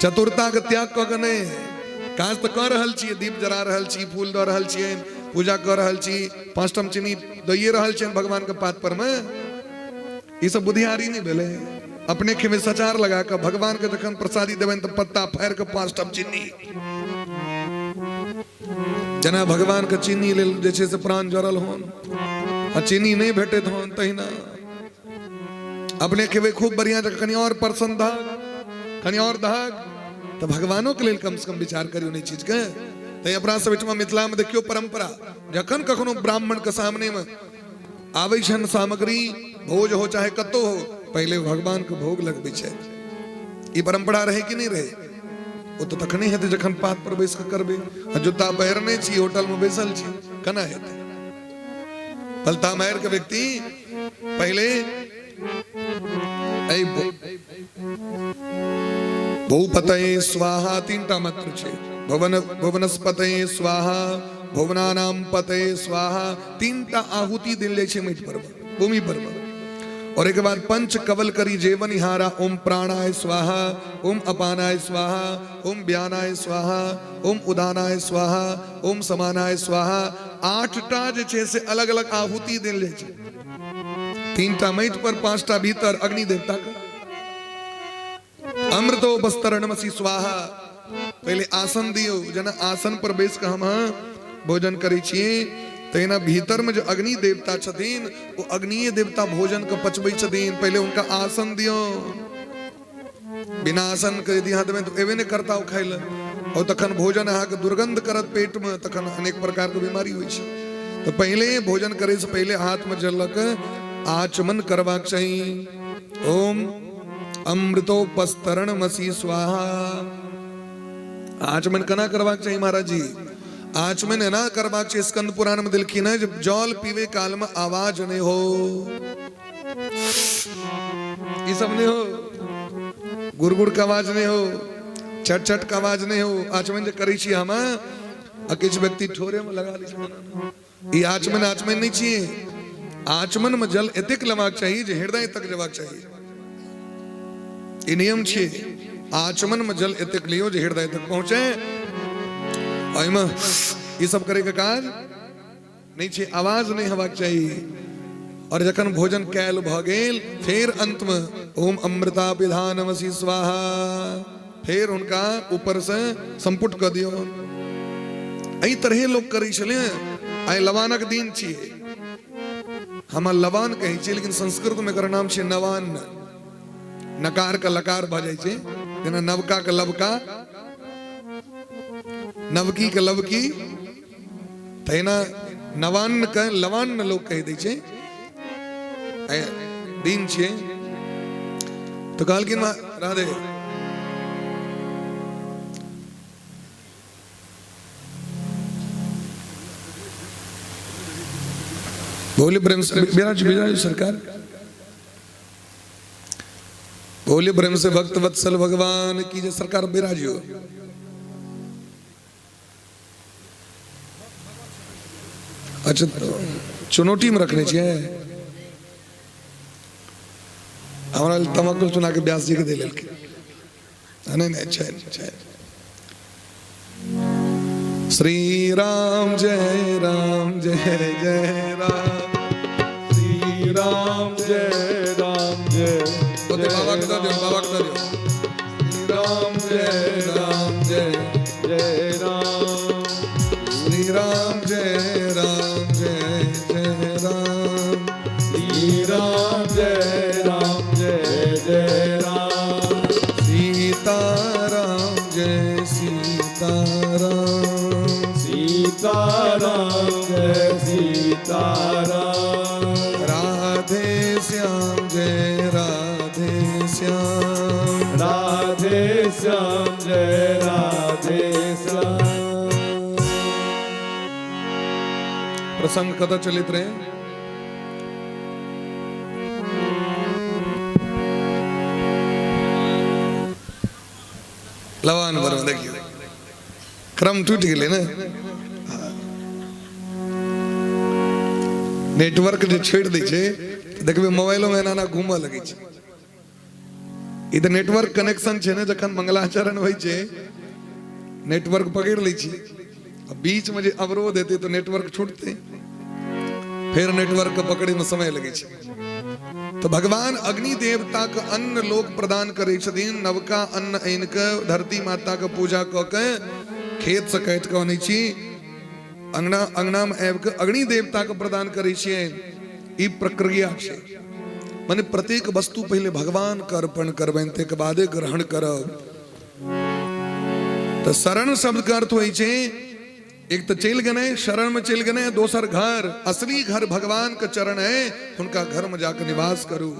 चतुरता के त्याग कऽ के नहि। काज तऽ कऽ रहल छियै, दीप जरा रहल छी, फूल दऽ रहल छियै, पूजा कऽ रहल छी, पाँचटम चीनी दैये रहल छियनि भगवान के पात पर मे। ई सब बुधियारी नहि भेलै। अपने खेमे सचार लगा कऽ भगवान के जखन प्रसादी देबनि तऽ पत्ता फाड़ि कऽ पाँचटम चीनी, जेना भगवान के चीनी लेल जे छै से प्राण जरल होन आ चीनी नहि भेटैत होन, तहिना अपने खेबै खूब बढ़िया जकाँ, कनि और परसन दहक, कनि और दहक, तऽ भगवानो के लेल कम से कम विचार करियौ ने चीज के। तैं अपना सब एहिठमा मिथिलामे देखियौ परम्परा, जखन कखनो ब्राह्मणके सामनेमे आबै छनि सामग्री, भोज हो चाहे कतौ हो, पहिले भगवानके भोग लगबै छथि। ई परम्परा रहै कि नहि रहै? ओ तऽ तखने हेतै जखन पात पर बैस कऽ करबै। आ जूता पहिरने छी, होटलमे बैसल छी, केना हेतै? पलता मारि के व्यक्ति पहिले एहि भूपतये स्वाहा, तीनटा मंत्र छै। भुवन भुवनस्पतये स्वाहा, भुवनानाम पतये स्वाहा, तीनटा आहुति देल जाइ छै माटि पर, भूमि पर। और एक बाद पंच कवल करी जेवनिहारा, ओम प्राणाय स्वाहा, ओम अपानाय स्वाहा, ओम व्यानाय स्वाहा, ओम उदानाय स्वाहा, ओम समानाय स्वाहा। आठटा जे छै से अलग अलग आहुति देल जाइ छै। तीनटा माटि पर, पांचटा भीतर अग्नि देवता के। अमृतो बस्तरणमसि स्वाहा। पहिले आसन दियौ, जेना आसन पर बैस कऽ हम भोजन करै छियै, तहिना भीतर में जे अग्नि देवता छथिन, ओ अग्निये देवता भोजन के पचबै छथिन। पहिले हुनका आसन दियौ। बिना आसन के यदि अहाँ देबै तऽ एबे नहि करता ओ खाय लए, और तखन भोजन अहाँके दुर्गंध करत पेट में, तखन अनेक प्रकार के बीमारी होइ छै। तऽ पहिले भोजन करे से पहिले हाथ में जल लऽ कऽ आचमन करबाक चाही। ओम अमृतोपस्तरण मसी स्वाहा। आचमन केना करबाक चाही महाराज जी? आचमन एना करबाक चाही, स्कंद पुराण में देलखिन है, जब जल पीवे काल में आवाज नहीं हो, ई सब नहीं हो, गुड़ गुड़ के आवाज नहीं हो, चट चट के आवाज नहीं हो। आचमन जे करै छी हम, आ किछु व्यक्ति ठोरे में लगा लै छै। ई आचमन आचमन नहीं छियै। आचमन में जल एतेक लेबाक चाही जे हृदय तक जेबाक चाही। ई नियम छियै। आचमन में जल एतेक लियौ जे हृदय तक पहुंचे। एहिमे ई सब करे के काज नहीं छै, आवाज नहीं हेबाक चाही। और जखन भोजन कैल भऽ गेल, फेर अंत में ओम अमृता विधानमसि स्वाहा, फेर हुनका ऊपर से संपुट कऽ दियौ। एहि तरहे लोक करै छलै। आइ लवानक दिन छियै। हम लवान कहै छियै, लेकिन संस्कृत में एकर नाम छै नवान्न। नकार के लकार भऽ जाइ छै, जेना नवका के लवका, नवकी के लवकी, तहिना नवान्न के लवान्न लोक कहि दै छै। आइ दिन छियै तऽ कहलखिन राधे बोले प्रेम से विराज विराज सरकार, बोले प्रेम से भक्त वत्सल भगवान की जय। सरकार विराजियो। अच्छा, चुनौती में रखने छियै हमरा तमकुल चुना के व्यास जी के दे लेलखिन। नहीं नहीं, छै छै। श्री राम जय राम जय जय राम, श्री राम जय राम जय। ओते बाबा के दऽ दियौ, बाबा के दऽ दियौ। श्री राम जय राम जय जय राम, श्री राम जय राम जय जय राम, श्री राम जय राम जय जय राम, सीता राम जय सीता राम, सीता राम जय सीता राम, राधे श्याम जय राधे श्याम, राधे श्याम जय राधे श्याम। प्रसंग कतऽ चलैत रहे? लवान पर देखियौ क्रम टूटि गेलै ने। नेटवर्क जे छोड़ि दै छै तऽ देखबै मोबाइलो मे एना एना घूमऽ लगै छै। ई तऽ नेटवर्क कनेक्शन छै ने, जखन मंगलाचरण होइ छै नेटवर्क पकड़ि लै छै, आ बीच मे जे अवरोध हेतै तऽ नेटवर्क छूटतै, फेर नेटवर्क के पकड़ै मे समय लगै छै। तऽ भगवान अग्नि देवता के अन्न लोक प्रदान करै छथिन। नवका अन्न आनि कऽ धरती माता के पूजा कऽ के खेत से काटि कऽ अनै छी, अंगना अंगना मे आबि कऽ अग्नि देवता के प्रदान करै छियै। ई प्रक्रिया छै। माने प्रत्येक वस्तु पहिले भगवान के अर्पण करबनि, ताहिके बादे ग्रहण करब। तऽ शरण शब्द के अर्थ होइ छै एक तऽ चलि गेनाइ, शरण में चलि गेनाइ, दोसर घर, असली घर भगवान के चरण है, हुनका घर में जाके निवास करू।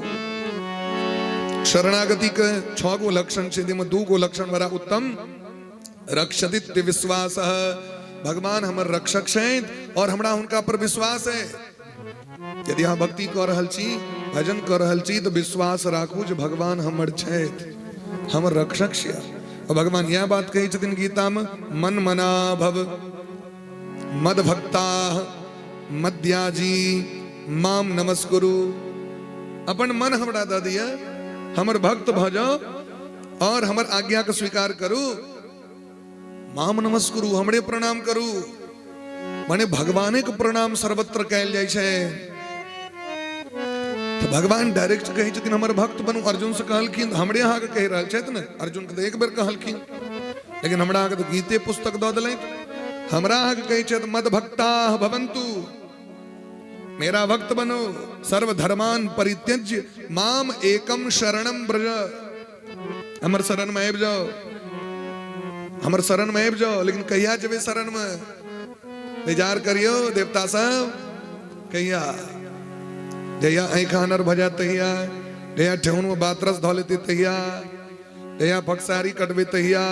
शरणागति के 6 गो लक्षण छै, जाहिमे 2 गो लक्षण बड़ा उत्तम। रक्षतित्व विश्वास, भगवान हमर रक्षक छथि और हमरा हुनका पर विश्वास है। यदि अहाँ भक्ति कऽ रहल छी, भजन कऽ रहल छी, तऽ विश्वास राखू जे भगवान हमर छथि, हमर रक्षक छिया। और भगवान यह बात कहै छथिन गीता में, मन मना भव मद भक्ता मद्याजी माम नमस्कुरु। अपन मन हमरा दऽ दिअ, हमर भक्त भऽ जाउ और हमर आज्ञा के स्वीकार करू। माम नमस्कुरु, हमरे प्रणाम करू। माने भगवाने के प्रणाम सर्वत्र कयल जाइ छै। तऽ भगवान डायरेक्ट कहै छथिन हमर भक्त बनू। अर्जुन से कहलखिन, हमरे अहाँके कहि रहल छथि ने, अर्जुन के तऽ एक बेर कहलखिन, लेकिन हमरा अहाँके तऽ गीते पुस्तक दऽ देलथि। हमरा अहाँके कहै छथि मद भक्ता भवन्तु, मेरा भक्त बनो, सर्वधर्मान परित्यज्य माम एकम शरणम ब्रज। हमर शरण में आबि जाओ, हमर शरण में आबि जाओ। लेकिन कहिया जेबै शरण में? विचार करियो देवता सब, कहिया? जहिया आँखि आनर भऽ जायत तहिया, जहिया ठेहुन में बातरस धऽ लेतै तहिया, जहिया फकसारी कटबै तहिया,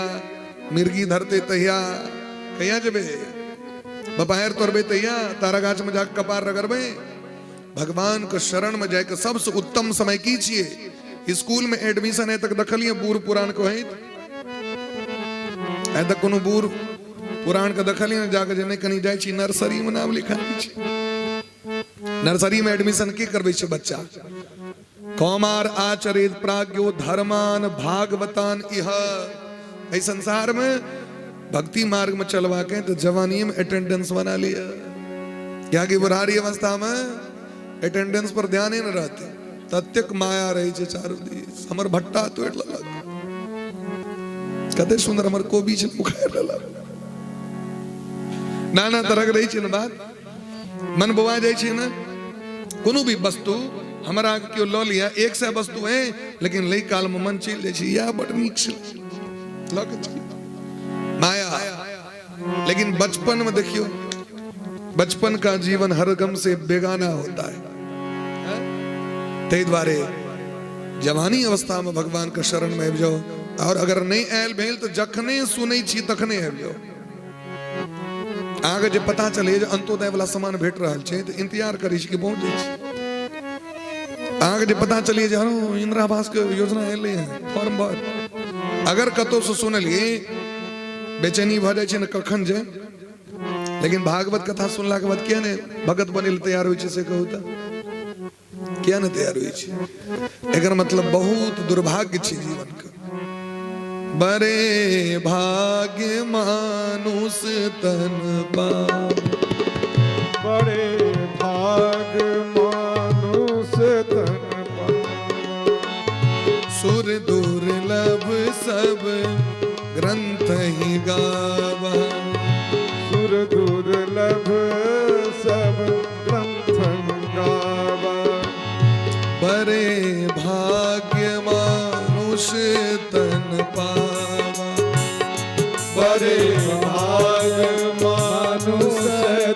मिर्गी धरतै तहिया, कहिया जेबै? बपायर तोड़बै तहिया, तारा गाछ में जाके कपार रगड़बै? भगवान के शरण में जाके सबसे उत्तम समय की छियै? स्कूल में एडमिशन है तक देखलियै बूढ़ पुरान को है आइ तक कोनो बूढ़ पुरान के देखलियै ने जाके जे नहि कनी जाइ छी नर्सरी में नाम लिखा दै छी। नर्सरी में एडमिशन की करबै छै बच्चा? कौमार आचरित प्राज्ञो धर्मान भागवतान इह। एहि संसार में भक्ति मार्ग में चलवा के तो जवानी में अटेंडेंस बना लिया, क्या कि बुढ़ारी अवस्था में अटेंडेंस पर ध्यान ही न रहते, ततेक माया रहे छै चारू दिस। हमर भट्टा तोड़ि लेलक, कते सुंदर हमर कोबी छै उखाड़ि लेलक, नाना तरहक रहै छै ने बात, मन बौआ जाइ छै ने। कोनो भी वस्तु हमरा केओ लऽ लिअ, 100 वस्तु है, लेकिन लै काल में मन चलि जाइ छै, इएह बड नीक छै, लऽ के चलि माया। लेकिन बचपन में देखियो, बचपन का जीवन हर गम से बेगाना होता है। ताहि दुआरे जवानी अवस्था में भगवान के शरण में आबि जाओ, और अगर नहीं आयल भेल तो जखने सुनै छी तखने आबि जाओ। अहाँके जे पता चले जे अंत्योदय वाला सामान भेट रहल छै तऽ इंतजार करै छी कि पहुँच जाइ छी। अहाँके जे पता चलिए जे हँ इंदिरा आवास के योजना एलै हँ, फॉर्म भर, अगर कतहु से सुनलियै बेचैनी भऽ जाइ छै ने कखन जे। लेकिन भागवत कथा सुनला के बाद किया ने भगत बनै लए तैयार होइ छै से कहू तऽ किया ने तैयार होइ छै? एकर मतलब बहुत दुर्भाग्य छै जीवन के। बड़े भाग्य मानुष तन पा, बड़े भाग मानुष तन पा, सुर दुर्लभ सब ग्रंथ ही गावा, सुर दुर्लभ सब ग्रंथ गावा, बड़े भाग्य मानुष तन पावा, बड़े भाग मानुष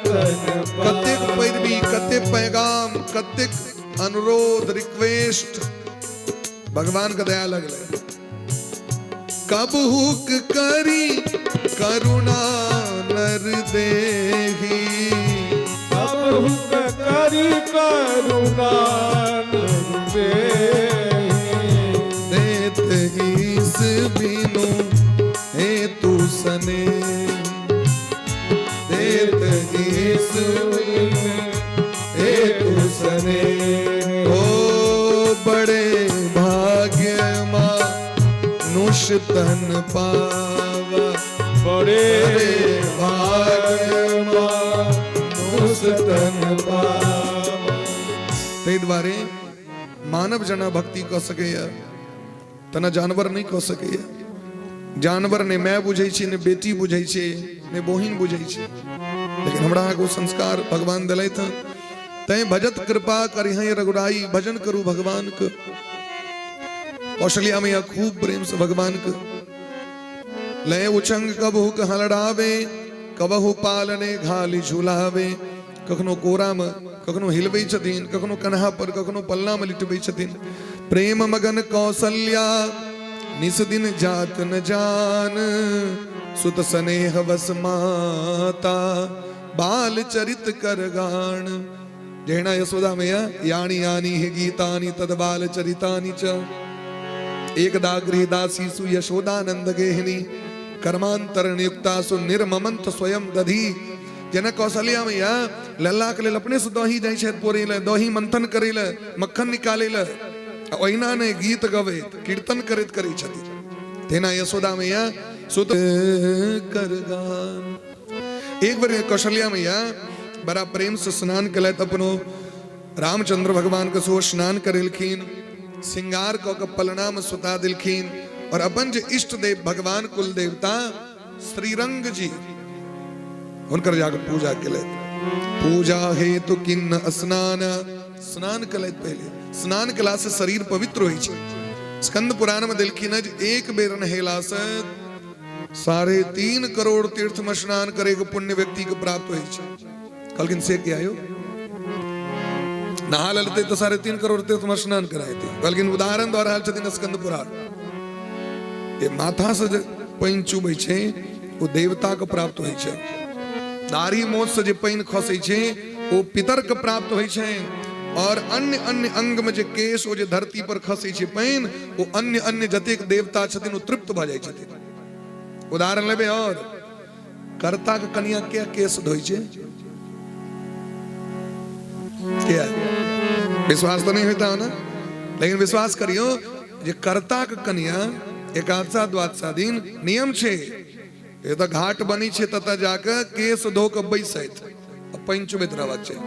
तन पावा। कतेक पैरवी, कतेक पैगाम, कतेक अनुरोध रिक्वेस्ट, भगवान के दया लगलै। कबहुक करी करुणा नर देही, कबहुक करी करुणा नर देही, देत ईस बिनु हेतु सने, देत ईस बिनु हेतु सने। ओ बड़े भाग्य मानुष तन पावा, बड़े भाग्य मानुष तन पावा। ताहि दुआरे मानव जना भक्ति कऽ सकैए तेना जानवर नहि कऽ सकैए। जानवर ने माय बुझै छै, ने बेटी बुझै छै, ने बहिन बुझै छै, लेकिन हमरा अहाँके ओ संस्कार भगवान देलथि हँ। तैं भजत कृपा करिहै रघुराई, भजन करू भगवान के। कौशल्या मैया खूब प्रेम से भगवान के लय उचंग कबहु हलड़ावे, कबहु पालने घाली झुलावे। कखनो कोरामे कखनो हिलबै छथिन, कखनो कन्हा पर, कखनो पलनामे लिटबै छथिन। प्रेम मगन कौशल्या निस दिन जात न जान, सुत स्नेह वस माता बाल चरित कर गान। जहिना यशोदा मैया यानी यानी हे गीतानी तद बाल चरितानी च। एकदा गृह दासी सु यशोदानंद गेहिनी, कर्मांतर नियुक्ता सु निर्ममंत स्वयं दधी। जेना कौशल्या मैया लल्ला के लेल अपने से दही जाइ छथि पोरै लए, दही मंथन करै लए, मक्खन निकालै लए, आ ओहिना नहि गीत गबैत कीर्तन करैत करै छथिन, तेना यशोदा मैया सुत कर गान। एक बेर कौशल्या मैया बड़ा प्रेम से स्नान केलथि, अपनो रामचंद्र भगवान के सेहो स्नान करेलखिन, श्रृंगार कऽ के पलना में सुता देलखिन और अपन जे इष्ट देव भगवान कुल देवता श्रीरंग जी हुनकर जाके पूजा केलथि। पूजा हेतु किन्न स्नान, स्नान केलथि। पहिले स्नान केला से शरीर पवित्र होइ छै। स्कंद पुराण में देलखिन जे एक बेर नहेला से 3.5 करोड़ तीर्थ में स्नान करे के पुण्य व्यक्ति के प्राप्त होइ छै। कहलखिन से किया यो, नहा लेते तो 3.5 करोड़ तीर्थ में स्नान कराते। कहलखिन उदाहरण दऽ रहल छथिन स्कंद पुराण, ये माथा से जे पानि चुबै छै ओ देवता के प्राप्त होइ छै, दाढ़ी मोछ से जे पानि खसै छै ओ पितर के प्राप्त होइ छै, और अन्य अन्य अंग में जे केश ओ जे धरती पर खसै छै पानि ओ अन्य अन्य जतेक देवता छथिन ओ तृप्त भऽ जाइ छथिन। उदाहरण लेबै, और कर्ता के कनिया के केश धोइ छै किया? विश्वास तो नहीं होता है ना, लेकिन विश्वास करियो जे कर्ता के कनिया एकादशा द्वादशा दिन नियम छै, ए तऽ घाट बनी छै ततऽ जाके केश धो के बैसैत आ पानि चुबैत रहबाक छै,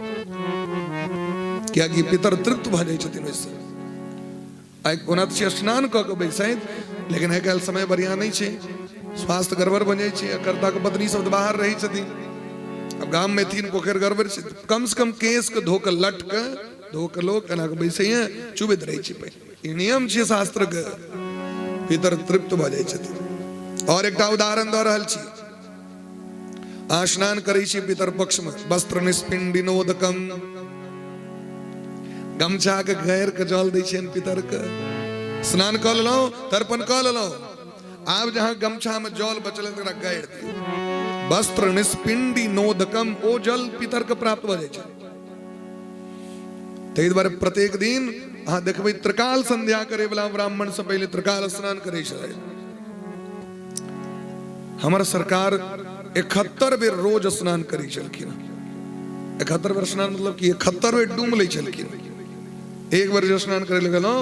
कियाकि पितर तृप्त भऽ जाइ छथिन ओहिसँ। आइ ओना तऽ छै स्नान कऽ के बैसैत, लेकिन आइ काल्हि समय बढ़िआँ नहि छै, स्वास्थ्य गड़बड़ भऽ जाइ छै, आ कर्ताके पत्नी सब तऽ बाहर रहै छथिन, आब गाममे एथिन पोखरि गड़बड़ छै, कम से कम केशके धो कऽ लट कऽ धो कऽ लोक एना कऽ बैसैए चुबैत रहै छै पानि। ई नियम छै शास्त्रके, पितर तृप्त भऽ जाइ छथिन। और एकटा उदाहरण दऽ रहल छी, अहाँ स्नान करै छी पितर पक्षमे, वस्त्र निष्पिंडिनोदकम, गमछा के घेर के जल दै छियनि पितर के। स्नान कऽ लेलहुँ, तर्पण कऽ लेलहुँ, आब जहाँ गमछा में जल बचल तकरा गाड़ि दियौ। वस्त्र निष्पिंडी नोदकम, ओ जल पितर के प्राप्त भऽ जाइ छै। ताहि दुआरे प्रत्येक दिन अहाँ देखबै त्रिकाल संध्या करे वाला ब्राह्मण से पहिले त्रिकाल स्नान करै छलै। हमर सरकार 71 बेर रोज स्नान करै छलखिन। 71 बेर स्नान मतलब कि 71 बेर डूम लै छलखिन। एक बेर जे स्नान करे लए गेलहुँ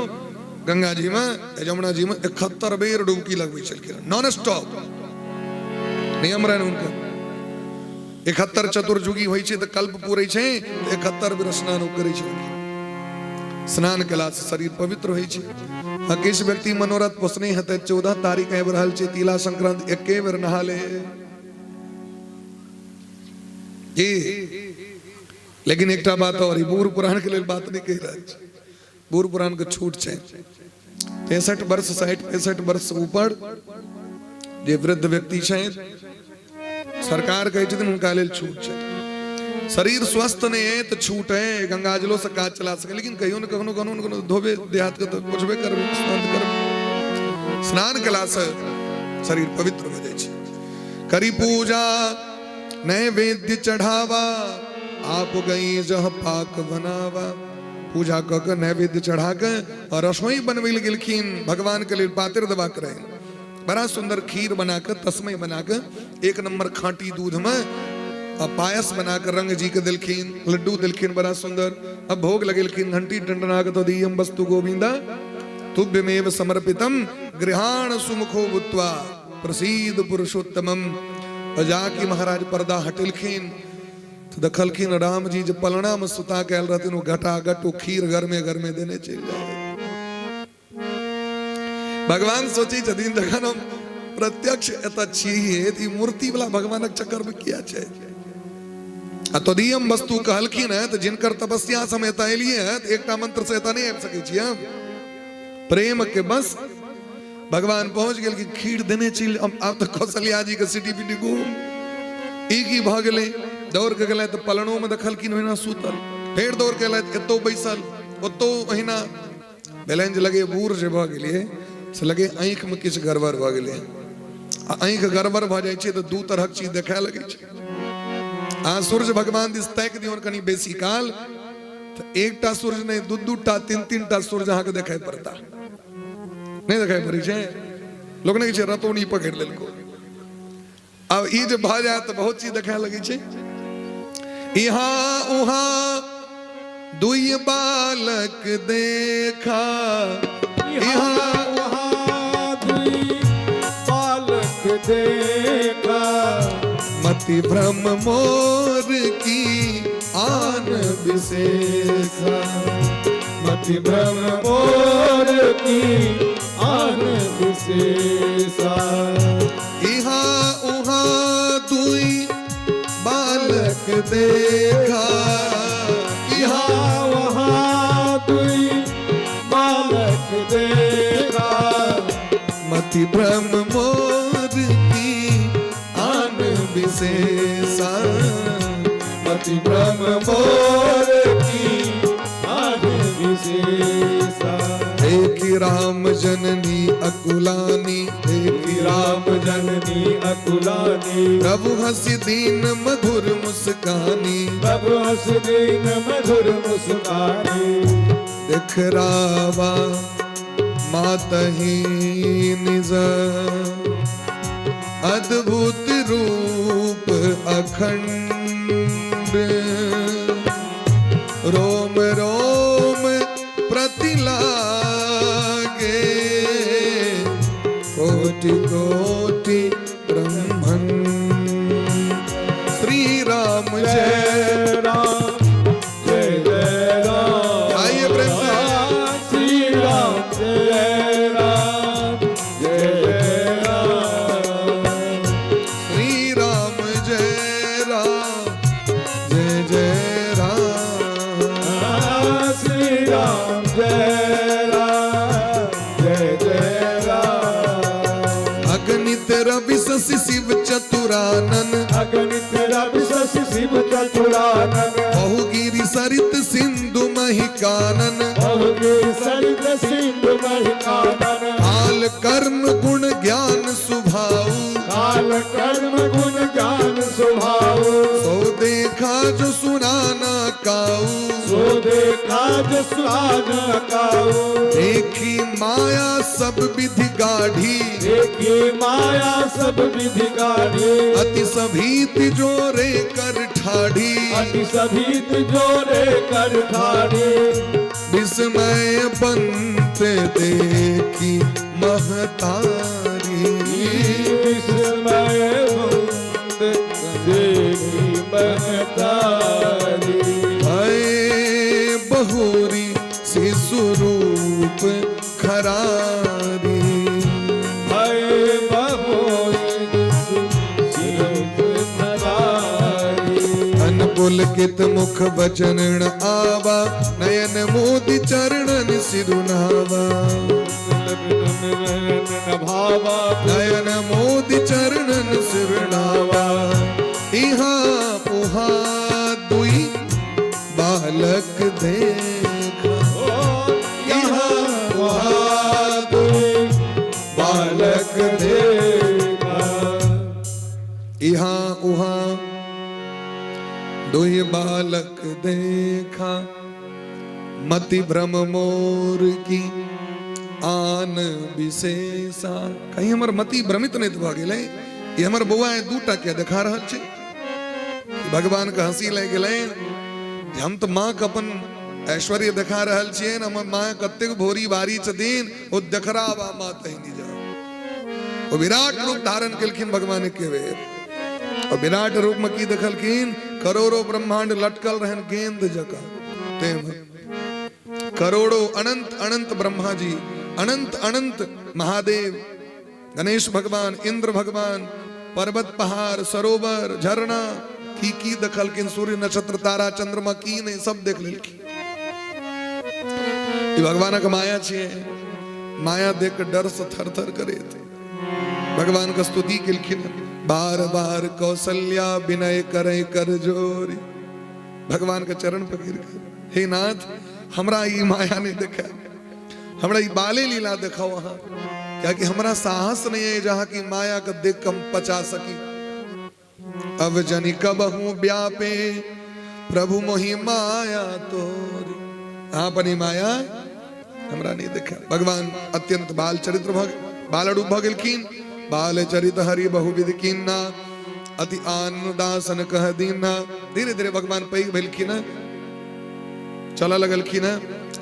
गंगा जी में यमुना जी में 71 बेर डुबकी लगबै छलखिन नॉन स्टॉप, नियम रहनि हुनकर। 71 चतुर्जुगी होइ छै तऽ कल्प पूरै छै, तऽ 71 बेर स्नान ओ करै छलखिन। स्नान केलासँ शरीर पवित्र होइ छै। आ किछु व्यक्ति मनोरथ पोसने हेतै, 14 तारीख आबि रहल छै तिला संक्रांति, एके बेर नहा ले जी। लेकिन एकटा बात और, ई बूढ़ पुरान के लेल बात नहि कहि रहल छी, बूढ़ पुरान के छूट छै। 65 वर्ष 60 65 वर्ष ऊपर जे वृद्ध व्यक्ति छै, सरकार कहै छथिन हुनका लेल छूट छै। शरीर स्वस्थ नहीं है तो छूट है, गंगाजलो से काज चला सके, लेकिन कहियो ने कखनो कखनो ने कखनो धोबे देहात के तो पोछबे करबे, स्नान करबे। स्नान केला से शरीर पवित्र हो जाइ छै। करी पूजा नैवेद्य चढ़ावा, आप गई जह पाक बनावा। पूजा कऽ के नैवेद्य चढ़ा के और रसोई बनबै लए गेलखिन, भगवान के लेल पातर देबाक रहै। बड़ा सुंदर खीर बना के तस्मय बना के एक नंबर खांटी दूध में आ पायस बना के रंग जी के देलखिन, लड्डू देलखिन बड़ा सुंदर। अब भोग लगेलखिन, घंटी टंडना के तो दीयम वस्तु गोविंदा तुभ्यमेव समर्पितम गृहाण सुमुखो भूत्वा प्रसीद पुरुषोत्तमम। जाकि महाराज पर्दा हटेलखिन तो देखलखिन राम जी जे पलना में सुता के आयल रहथिन, ओ घटाघट ओ खीर गरमे गरमे देने चलि जाय। भगवान सोचै छथिन जखन हम प्रत्यक्ष एतऽ छियै तऽ ई मूर्ति वाला भगवानक चक्कर में किया छै। आ तदीयम वस्तु कहलखिन है तऽ जिनकर तपस्या से हम एतऽ एलियै है तऽ एकटा मंत्र से एतऽ नहि आबि सकै छियै हम। प्रेम के बस भगवान पहुंच गेल कि खीर देने चलि, आब तऽ कौशल्या जी के सिटी पिटी गुम। ई की भऽ गेलै? दौड़ के गेलथि तऽ पलनोमे देखलखिन ओहिना सुतल। फेर दौड़ के एलथि, एतौ बैसल, ओतौ ओहिना। भेलनि जे लगे बूढ़ जे भऽ गेलियै से लगे आँखिमे किछु गड़बड़ भऽ गेलै। आ आँखि गड़बड़ भऽ जाइ छै तऽ दू तरहक चीज देखाय लगै छै। अहाँ सूर्य भगवान दिस ताकि दियौन कनि बेसी काल तऽ एकटा सूर्य नहि, दू दूटा तीन तीन टा सूर्य अहाँके देखाइ पड़ता। नहि देखाइ पड़ै छै? लोक नहि कहै छै रतौनी पकड़ि लेलको। आब ई जे भऽ जायत तऽ बहुत चीज देखाय लगै छै। इहाँ उहाँ दुई बालक देखा, इहाँ उहाँ दुई बालक देखा, मति भ्रम मोर की आन विशेषा, मति भ्रम मोर की आन विशेषा। इहा उहा दुई बालक देखा, इहा वहाँ दुई बालक देखा, मति भ्रम मोर की आन विशेषा, मति भ्रम मोर की आन विशेषा। देखी राम जननी अकुलानी, देखी राम जननी अकुलानी, प्रभु हसि दीन मधुर मुस्कानी, प्रभु हस दीन मधुर मुस्कानी। देख रावा मातही निज अद्भुत रूप अखंड, रोम रोम प्रति लागे कोटि कोटि ब्रह्मंड। श्री राम जय जय राम जय जय राम, आइए प्रेम से। श्री राम जय राम जय जय राम, श्री राम जय राम जय जय राम, श्री राम जय राम जय जय राम। अगणित रवि शशि शिव चतुरानन, अगणित रवि शशि शिव चतुरानन, बहुगिरि सरित सिंधु महि कानन, बहुगिरि सरित सिंधु महि कानन। काल कर्म गुण ज्ञान सुभाऊ, काल कर्म गुण ज्ञान सुभाऊ, सो देखा जो सुना ना काऊ, सो देखा जो सुना न काऊ। देखी माया सब विधि गाढ़ी, देखी माया सब विधि गाढ़ी, अति सभीत जोरे कर ठाढ़ी, अति सभीत जोरे कर ठाढ़ी। विस्मय पंत देखी महतारी, विस्मय बंद देखी महतारी। भय बहुरी शिशु रूप खरारी, भय बहुरी शिशु खरारी। अनपुलकित मुख वचन न आवा, नयन मोदि चरणन सिरुनावा, भावा नयन मोदि चरणन सिरुनावा। इहा उहा दुई बालक देखा, इहा उहा दुई बालक देखा, इहा उहा दुई बालक देखा, मति भ्रम मोर की आन विशेषा। कहीं हमर मति भ्रमित नहीं भऽ गेलै? ई हमर बौआ दूटा किया देखा रहल छै? भगवान के हंसी लागि गेलै जे हम तऽ माँ के अपन ऐश्वर्य देखा रहल छियै, हमर माँ कतेक भोरी बारी छथिन, ओ देखराबा माँ तहिनी जा। ओ विराट रूप धारण केलखिन भगवान के बेर, और विराट रूप में की देखलखिन? करोड़ों ब्रह्मांड लटकल रहन गेंद जकाँ, तेमे करोड़ों अनंत अनंत ब्रह्मा जी, अनंत अनंत महादेव, गणेश भगवान, इंद्र भगवान, पर्वत पहाड़ सरोवर झरना, की की देखलखिन, सूर्य नक्षत्र तारा चंद्रमा की नहीं सब देख लेलखिन। ई भगवानक माया छियै, माया देख के डर से थर थर करे थे। भगवान के स्तुति केलखिन। बार बार कौशल्या विनय करे कर जोरी। भगवान के चरण पकड़ के, हे नाथ हमरा ई माया नहीं देखा, हमरा ई बाले लीला देखाओ अहाँ, क्या हमरा साहस नहीं है जहां की माया के देख हम पचा सकी। अब जनि कबहू व्यापे प्रभु मोहि माया तोरी। अहाँ अपनी माया हमरा नहीं देखा। भगवान अत्यंत बाल चरित्र भ बाल रूप भ गेलखिन। बाल चरित हरि बहुविध कीन्हा, अति आनंदासन कह दीन्हा। धीरे धीरे भगवान पैघ भेलखिन, चलऽ लगलखिन।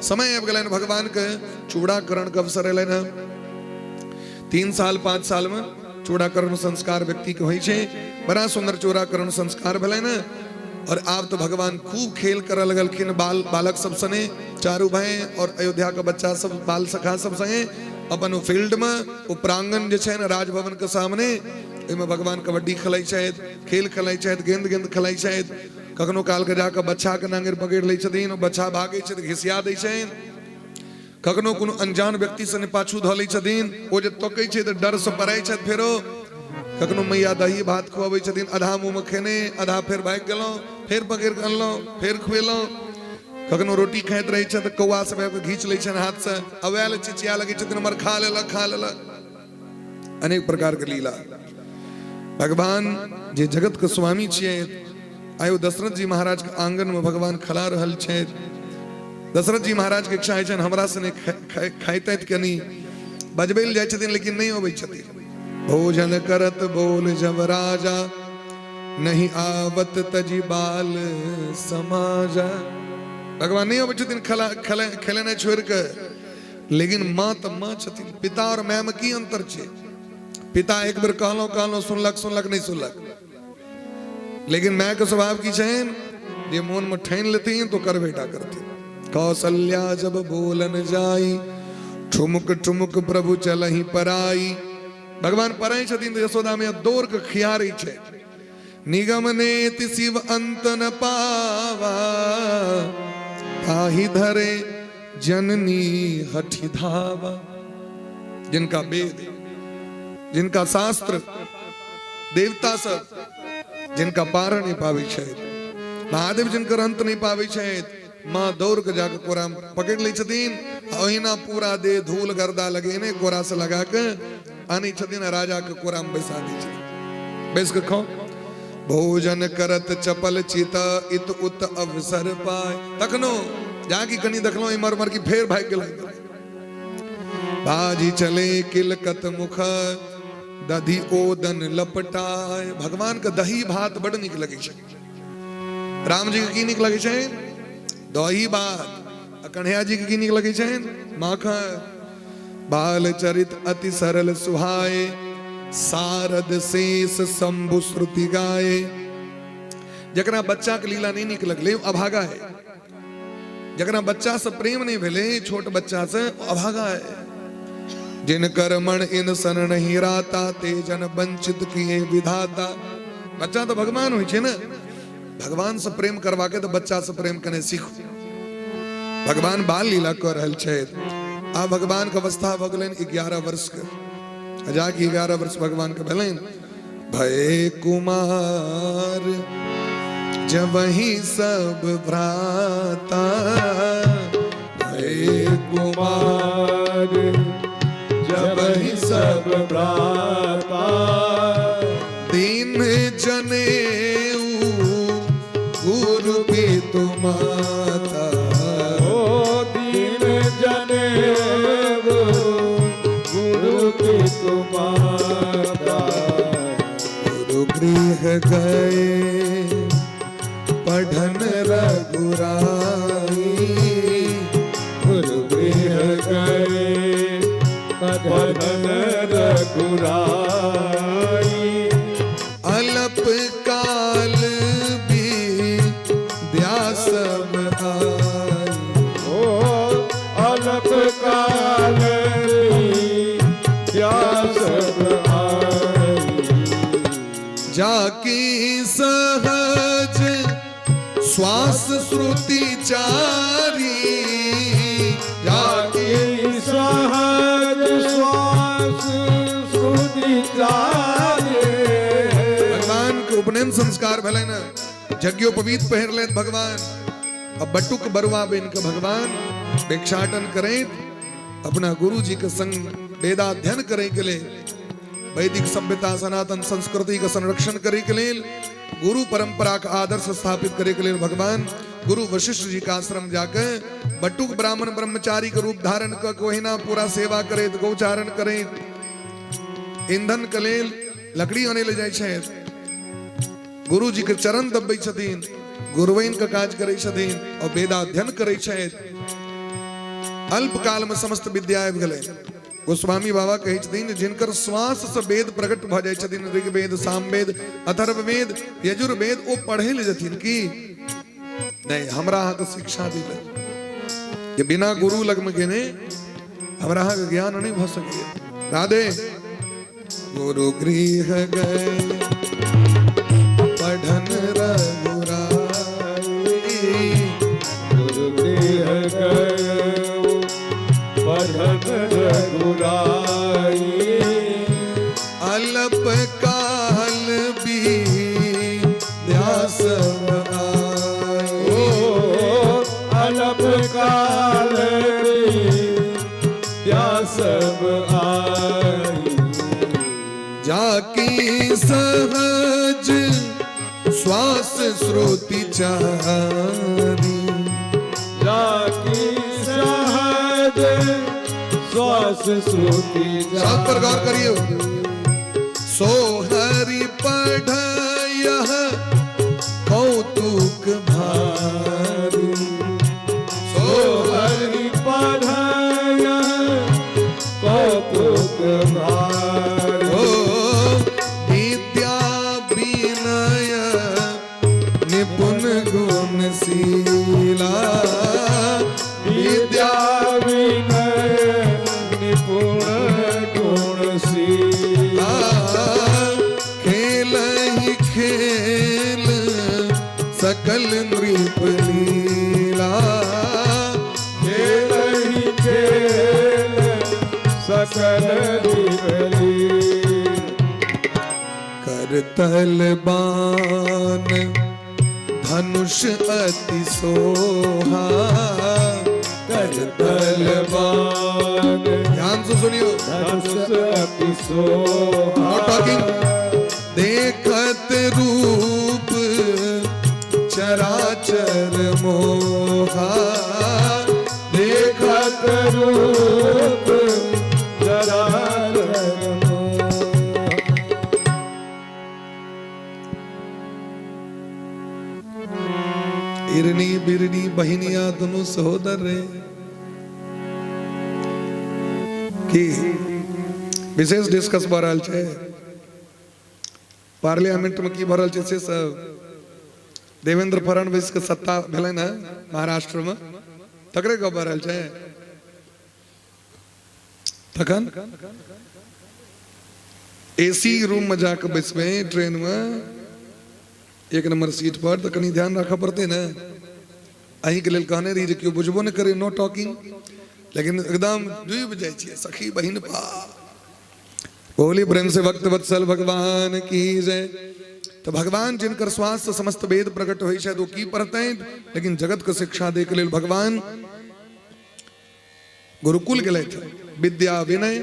समय आबि गेलनि भगवान के चूड़ाकरण के अवसर एलनि। 3 साल 5 साल में चूड़ाकरण संस्कार व्यक्ति के होइ छै। बड़ा सुंदर चूड़ाकरण संस्कार भेलनि। और आब तो भगवान खूब खेल करऽ लगलखिन बाल बालक सब सने, चारू भाई और अयोध्या के बच्चा सब बाल सखा सब संगे अपन ओ फील्ड में, ओ प्रांगण जे छै ने राजभवन के सामने, ओहिमे भगवान कबड्डी खेलै छथि, खेल खेलै छथि, गेंद गेंद खेलै छथि। कखनो काल के जाकऽ बच्चा के नांगरि पकड़ि लै छथिन, ओ बच्चा भागै छै तऽ घिसिया दै छनि। कखनो कोनो अनजान व्यक्ति सने पाछू धऽ लै छथिन, ओ जे तकै छै तऽ डरसँ पड़ै छथि। फेरो कखनो मैया दही भात खुअबै छथिन, आधा मुँहमे खेने आधा फेर भागि गेलहुँ, फेर पकड़ि कऽ अनलहुँ, फेर खुएलहुँ। कखनो रोटी खाइत रहै छथि, कौआ सब आबि कऽ घीच लै छनि हाथसँ, अबै लए चिचिया लगै छथिन, हमर खा लेलक खा लेलक। अनेक प्रकार के लीला। भगवान जे जगत के स्वामी छियै, आइ ओ दशरथ जी महाराज के आंगन में भगवान खला रहल छथि। दशरथ जी महाराज के इच्छा होइ छनि हमरा सने खाइतथि कनी, बजबै लए जाइ छथिन लेकिन नहि अबै छथिन। भोजन करत बोल जब राजा, नहीं आवत तजी बाल समाजा। भगवान नहि अबै छथिन खला खेलेनाइ छोड़ि कऽ, लेकिन माँ तऽ माँ छथिन। पिता और माय में की अंतर छै? पिता एक बेर कहलहुँ कहलहुँ सुनलक सुनलक नहि सुनलक, लेकिन माय के स्वभाव की छनि जे मोन में ठानि लेथिन तो करबे टा करथिन। कौशल्या जब बोलन जाई, ठुमुक ठुमुक प्रभु चलही पराई। भगवान पराई छथिन तऽ यशोदा मैया दौड़ के खियारै छै। निगम नेति शिव अंत न पावा, ताहि धरे जननी हठि धावा। जिनका वेद, जिनका शास्त्र, देवता सब जिनका पार नहीं पाबै छथि, महादेव जिनकर अंत नहीं पाबै छथि, माँ दौड़ के जाके कोरा में पकड़ लै छथिन, ओहिना पूरा देह धूल गर्दा लगेने कोरा से लगा के आनै छथिन, राजा के कोरा में बैसा दै छथिन, बैस के खाओ। भोजन करत चपल चित इत उत अवसर पाए। तखनो जाकि कनी देखलहुँ इमर उमर की फेर भागि गेल। बाजी चले किलकत मुख दधि ओदन लपटाए। भगवान के दही भात बड नीक लगै छै। राम जी के की नीक लगै छै? दही भात। आ कन्हैया जी के की नीक लगै छै? माखन। बाल चरित अति सरल सुहाए, सारद शेष शंभु श्रुति गाए। जकरा बच्चा के लीला नहीं नीक लगलै ओ अभागा है। जकरा बच्चा से प्रेम नहीं भेलै, छोट बच्चा से, ओ अभागा है। जिन कर्मण इन सन नहीं राता, ते जन वंचित किए विधाता। बच्चा तो भगवान होइ छै ने। भगवान से प्रेम करवाके तो बच्चा से प्रेम करने सीखू। भगवान बाल लीला कर रहल छथि। आ भगवान के अवस्था भऽ गेलनि 11 वर्ष के। आ जाकि 11 वर्ष भगवान के भेलनि, भय कुमार जबहि सब भ्राता, भय कुमार जबहि सब भ्राता, दीन जनेऊ गुरु पितु माता, ओ दीन जनेऊ गुरु पितु माता, गुरु गृह गए पढ़न रघुराई, गुरु गृह गए पढ़न रघुराई, अलप काल विद्या सब आई, ओ अलप काल विद्या सब आई, जाकी सहज श्वास श्रुति चारी, जाकी सहज श्वास श्रुति चारी, उपनयन संस्कार भेलनि, यज्ञोपवीत पहिरलथि भगवान आ बटुक बरुआ बनि कऽ भगवान भिक्षाटन करैत अपना गुरु जी के संग वेदाध्ययन करे के लेल, वैदिक सभ्यता सनातन संस्कृति के संरक्षण करे के लेल, गुरु परंपरा के आदर्श स्थापित करे के लेल भगवान गुरु वशिष्ठ जी के आश्रम जाके बटुक ब्राह्मण ब्रह्मचारी के रूप धारण कऽ के ओहिना पूरा सेवा करैत, गौचारण करैत, ईंधन के लेल लकड़ी अनै ले जाइ छथि, गुरु जी के चरण दबबै छथिन, गुरुवैन के काज करै छथिन और वेदाध्ययन करै छथि। अल्पकाल में समस्त विद्या आबि गेलै। गोस्वामी बाबा कहै छथिन जिनकर श्वास से वेद प्रकट भऽ जाइ छथिन, ऋग्वेद, सामवेद, अथर्ववेद, यजुर्वेद, ओ पढ़ै लए जथिन की नहि? हमरा अहाँके शिक्षा दिले जे बिना गुरु लगमे गेने हमरा अहाँके ज्ञान नहि भऽ सकैए। राधे गुरु गृह गए पढ़न रघुराई, गुरु गृह गए पढ़न रघुराई, अल्प काल विद्या सब आई। ओ अल्प काल विद्या सब आई। जाकी सहज श्वास श्रुति चारी, जाकी सहज श्वास श्रुति। शब्द पर गौर करियो। सो हरि पढ़ कौतुक भारी, सो हरि पढ़ कौतुक भारी। ओ विद्या विनय निपुण गुण शीला, विद्या विनय निपुण गुण शीला, खेल ही खेल सकल नृप लीला, खेल ही खेल सकल लीला। करतल बान धनुष अति सोहा, करतल बान ध्यान से सुनियो, धनुष अति सोहा। Not talking. देखत रूप चराचर मोहा, देखत रूप चराचर मोहा। इरनी बिरनी बहिनिया दोनों सहोदर रे की विशेष डिस्कस भऽ रहल छै। पार्लियामेंट में की भऽ रहल छै से सब देवेंद्र फडणवीस के सत्ता भेलनि हँ महाराष्ट्र में, तकरे गप भऽ रहल छै। तखन एसी रूम में जाके बैसबै ट्रेन में एक नंबर सीट पर, तऽ कनि ध्यान राखऽ पड़तै ने। अहीँके लेल कहने रही जे केओ बुझबो नहि करै, नो टॉकिंग, लेकिन एकदम डूबि जाइ छियै सखी बहिन पा। बोली प्रेम से भक्त वत्सल भगवान की जय। तऽ भगवान जिनकर श्वास से समस्त वेद प्रकट होइ छथि, ओ की पढ़तनि? लेकिन जगत के शिक्षा दै के लेल भगवान गुरुकुल गेलथि। विद्या विनय,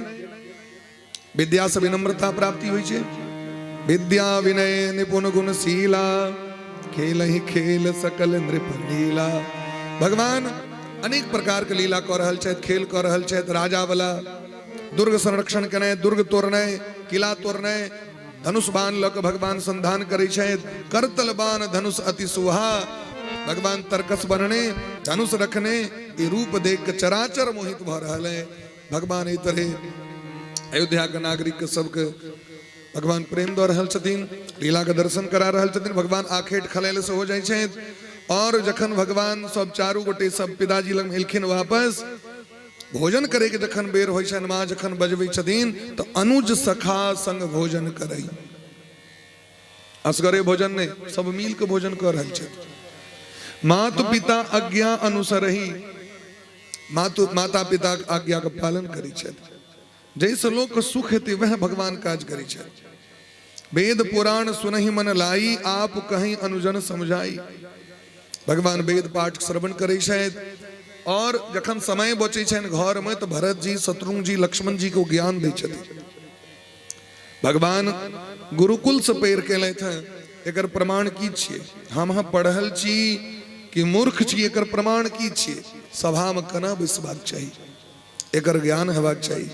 विद्या से विनम्रता प्राप्ति होइ छै। विद्या विनय निपुण गुण शीला, खेल ही खेल सकल नृप लीला। भगवान अनेक प्रकार के लीला कऽ रहल छथि, खेल कऽ रहल छथि। राजा वाला दुर्ग संरक्षण केनाइ, दुर्ग तोड़नाइ, किला तोड़नाइ, धनुष बाण लऽ कऽ भगवान संधान करै छथि। करतल बाण धनुष अति सुहा, भगवान तरकस बनने, धनुष रखने, ई रूप देख के चराचर मोहित भऽ रहल है। भगवान एहि तरह अयोध्या के नागरिक के सबके भगवान प्रेम दऽ रहल छथिन, लीला के दर्शन करा रहल छथिन। भगवान आखेट खलैल से हो जाइ छथि। और जखन भगवान सब चारू गोटे सब पिताजी लग एलखिन वापस, भोजन करे के जखन बेर होइ छनि, माँ जखन बजबै छथिन तऽ अनुज सखा संग भोजन करै, असगरे भोजन नहि, सब मिल के भोजन कऽ रहल छथि। मातु पिता आज्ञा अनुसर ही, माता पिता के आज्ञा के पालन करै छथि। जाहिसँ लोकके सुख हेतै वएह भगवान काज करै छथि। वेद पुराण सुनहि मन लाई, आप कहीं अनुजन समझाई। भगवान वेद पाठ श्रवण करै छथि और जखन समय बचै छनि घर में तऽ भरत जी, शत्रुघ्न जी, लक्ष्मण जी को ज्ञान दै छथिन। भगवान गुरुकुल से पैर केलथि हँ, एकर प्रमाण की छियै? हम अहाँ पढ़ल छी कि मूर्ख छी, एकर प्रमाण की छियै? सभा में केना बैसबाक चाही, एकर ज्ञान हेबाक चाही,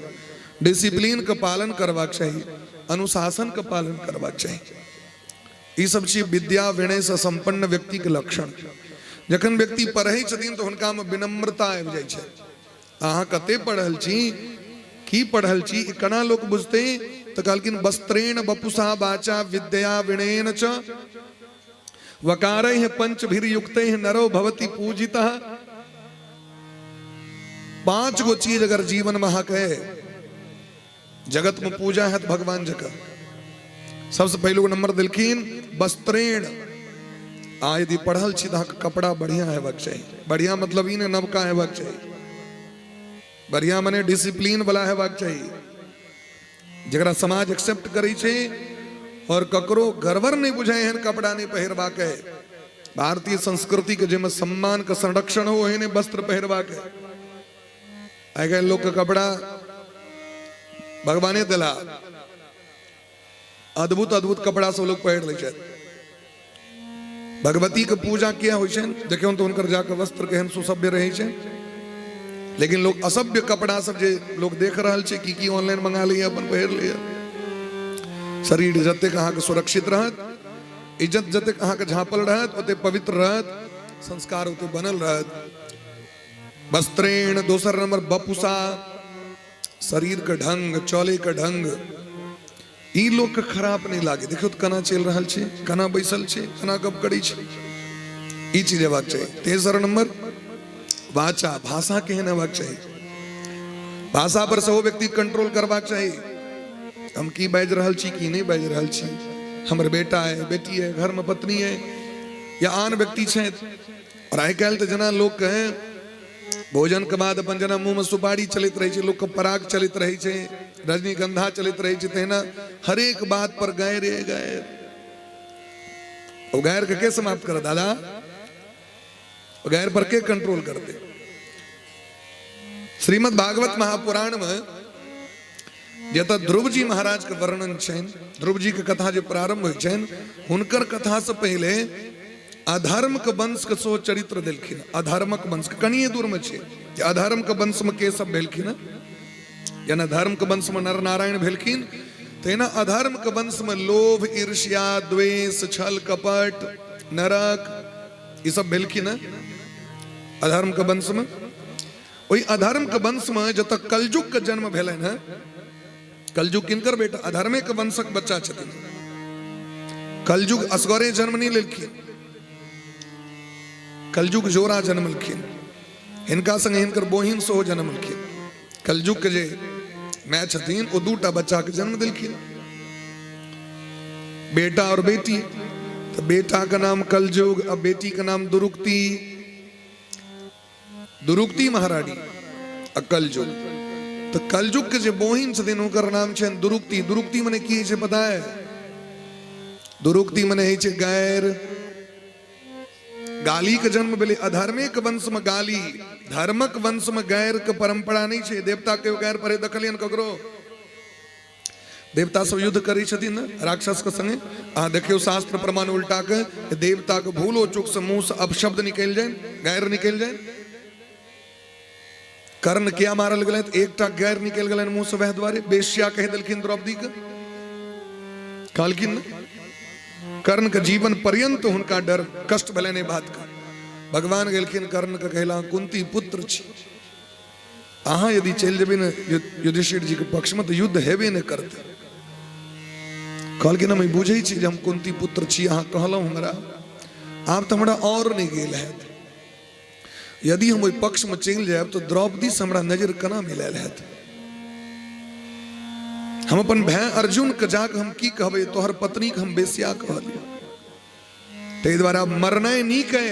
डिसिप्लिन के पालन करबाक चाही, अनुशासन के पालन करबाक चाही। ई सब छी विद्या विनय से संपन्न व्यक्ति के लक्षण। जखन व्यक्ति पढ़ै छथिन तऽ हुनका में विनम्रता आबि जाइ छै। अहाँ कते पढ़ल छी, की पढ़ल छी, ई केना लोक बुझतै? तऽ कहलखिन वस्त्रेण वपुषा वाचा विद्या विनयेन च वकारैः पंचभिर्युक्तैः नरो भवति पूजितः। 5 गो चीज अगर जीवन में अहाँके जगत में पूजा है भगवान जगह सबसे पहलू नंबर दिलखिन वस्त्रेण। आ यदि पढ़ल छी तऽ अहाँके कपड़ा बढ़िया हेबाक चाही। बढ़िया मतलब ई नहि नवका हेबाक चाही, बढ़िया मने डिसिप्लिन वाला हेबाक चाही, जकरा समाज एक्सेप्ट करै छै और ककरो गड़बड़ नहि बुझाय एहन कपड़ा नहि पहिरबाक है। भारतीय संस्कृति के जाहिमे सम्मान के संरक्षण हो ओहने वस्त्र पहिरबाक है। आइ काल्हि लोक के कपड़ा भगवाने दिला, अद्भुत अद्भुत कपड़ा सब लोग पहिर लै छथि। भगवती के पूजा किया होइ छनि देखियौ तऽ हुनकर जाके वस्त्र केहन सुसभ्य रहै छै, लेकिन लोग असभ्य कपड़ा सब जे लोग देख रहल छै की की ऑनलाइन मंगा लैए अपन पहिर लैए। शरीर जतेक अहाँके सुरक्षित रहत, इज्जत जतेक अहाँके झाँपल रहत, ओते पवित्र रहत, संस्कार ओते बनल रहत। वस्त्रेण। दोसर नंबर बपुषा, शरीर के ढंग, चले के ढंग, ई लोक के खराब नहीं लागे। देखियौ तऽ केना चलि रहल छै, केना बैसल छै, केना गप करै छै, ई चीज हेबाक चाही। तेसर नंबर वाचा, भाषा केहन हेबाक चाही, भाषा पर सेहो व्यक्ति कंट्रोल करबाक चाही। हम की बाजि रहल छी, की नहीं बाजि रहल छी, हमर बेटा है, बेटी है, घर में पत्नी है या आन व्यक्ति छथि। और आइ काल्हि तऽ जेना लोक के भोजन के बाद अपन जेना मुंह में सुपारी चलैत रहै छै, लोक के पराग चलैत रहै छै, रजनीगंधा चलैत रहै छै, तहिना हरेक बात पर गैर गैर। ओ गैर के समाप्त कर दादा, गैर पर के कंट्रोल करते। श्रीमद् भागवत महापुराण में जतऽ ध्रुव जी महाराज के वर्णन छनि, ध्रुव जी के कथा जे प्रारंभ होइ छनि, हुनकर कथा से पहिले अधर्म के वंश के सेहो चरित्र देलखिन। अधर्मक वंश के कनिए दूर में छै जे अधर्म के वंश में के सब भेलखिन, जेना धर्म के वंश में नर नारायण भेलखिन, तहिना अधर्म के वंश में लोभ, ईर्ष्या, द्वेष, छल कपट, नरक, ई सब भेलखिन अधर्म के वंश में। ओहि अधर्म के वंश में जतऽ कलयुग के जन्म भेलनि हँ, कलयुग किनकर बेटा? अधर्मे के वंशक बच्चा छथिन। कलयुग असगरे जन्म नहीं लेलखिन, कलयुग जोड़ा जन्मलखिन, हिनका संगे हिनकर बहिन सेहो जन्मलखिन। कलयुग के जे माय छथिन ओ दूटा बच्चा के जन्म देलखिन, बेटा और बेटी। तो बेटा के नाम कलयुग और बेटी के नाम दुरुक्ति, दुरुक्ति महारानी आ कलयुग। तो कलयुग के जे बहिन छथिन हुनकर नाम छनि दुरुक्ति। दुरुक्ति मने की होइ छै पता है? दुरुक्ति मने होइ छै गैर। गाली के जन्म भेलै अधर्मे के वंश में गाली, धर्मक वंश में गैर के परंपरा नहीं छै। देवता के गैर परे देखलियन ककरो? देवता सब युद्ध करै छथिन ने राक्षस के संगे, अहाँ देखियौ शास्त्र प्रमाण उल्टा के देवता के भूलो चूक से मुंह से अपशब्द निकलि जाय, गैर निकलि जाय। कर्ण किया मारल गेलै? एकटा गैर निकलि गेलनि मुंह से, वएह दुआरे बेश्या कहि देलखिन द्रौपदी के, कहलखिन ने। कर्ण के जीवन पर्यंत हुनका डर कष्ट भेलनि एहि बात के। भगवान गेलखिन कर्ण के कहला कुंती पुत्र छी अहाँ, यदि चलि जेबै ने युधिष्ठिर जी के पक्ष में तऽ युद्ध हेबे नहि करतै। कहलखिन हम ई बुझै छी जे हम कुंती पुत्र छी, अहाँ कहलहुँ हमरा, आब तऽ हमरा आओर नहि गेल हैत। यदि हम ओहि पक्ष में चलि जायब तऽ द्रौपदी से हमरा नजर केना मिलायल हैत? हम अपन भाय अर्जुन के जाके हम की कहबै, तोहर पत्नी के हम बेसिया कहलियै। ताहि दुआरे आब मरनाइ नीक है,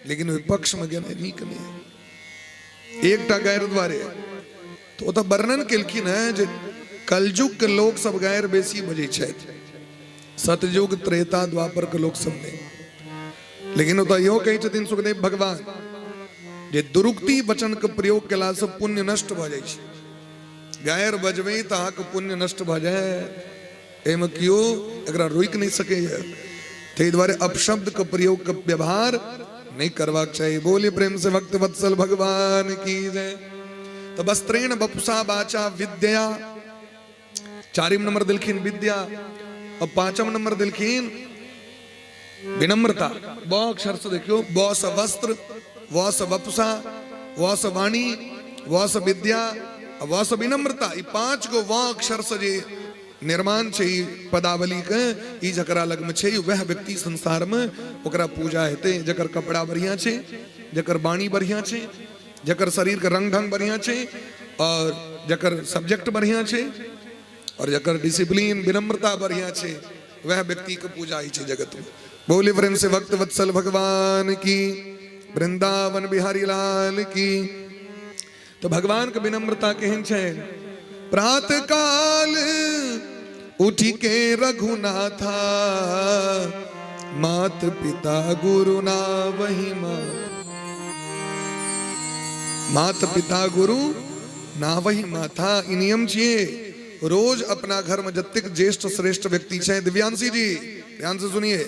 लेकिन ओहि पक्ष में गेनाइ नीक नहि है, एकटा गारि दुआरे। तऽ ओतऽ वर्णन केलखिन हेँ जे कलयुग के लोक सब गारि बेसी बजै छथि। सतयुग, त्रेता, द्वापर के लोक सब नहि। लेकिन ओतऽ इहो कहै छथिन सुखदेव भगवान जे दुरुक्ति वचन के प्रयोग केलासँ पुण्य नष्ट भऽ जाइ छै। गैर बजबै तऽ अहाँके पुण्य नष्ट भऽ जायत, एहिमे केओ एकरा रोकि नहि सकैए। ताहि दुआरे अपशब्द के प्रयोग के व्यवहार नहि करबाक चाही। बोलिए प्रेम से भक्त वत्सल भगवान की जय। तऽ वस्त्रेण वपुषा वाचा विद्या, चारिम नंबर देलखिन विद्या, और पांचम नंबर देलखिन विनम्रता। ब अक्षर से देखियो, ब से वस्त्र, व से वपुषा, व से वाणी, व से विद्या, व से विनम्रता। ई पांच गो व अक्षर से जे निर्माण छै ई पदावली के, ई जकरा लग में छै वह व्यक्ति संसार में ओकरा पूजा हेतै। जकर कपड़ा बढ़िया छै, जकर वाणी बढ़िया छै, जकर शरीर के रंग ढंग बढ़िया छै, और जकर सब्जेक्ट बढ़िया छै, और जकर डिसिप्लिन विनम्रता बढ़िया छै, वह व्यक्ति के पूजा होइ छै जगत में। बोले प्रेम से भक्त वत्सल भगवान की, वृंदावन बिहारी लाल की। तो भगवान के विनम्रता केहन छै? प्रात काल उठी के रघुनाथा, मात पिता गुरु ना वही माँ, मात पिता गुरु ना वही माथा। ई नियम छियै, रोज अपना घर में जतेक ज्येष्ठ श्रेष्ठ व्यक्ति छै। दिव्यांशी जी ध्यान से सुनिए,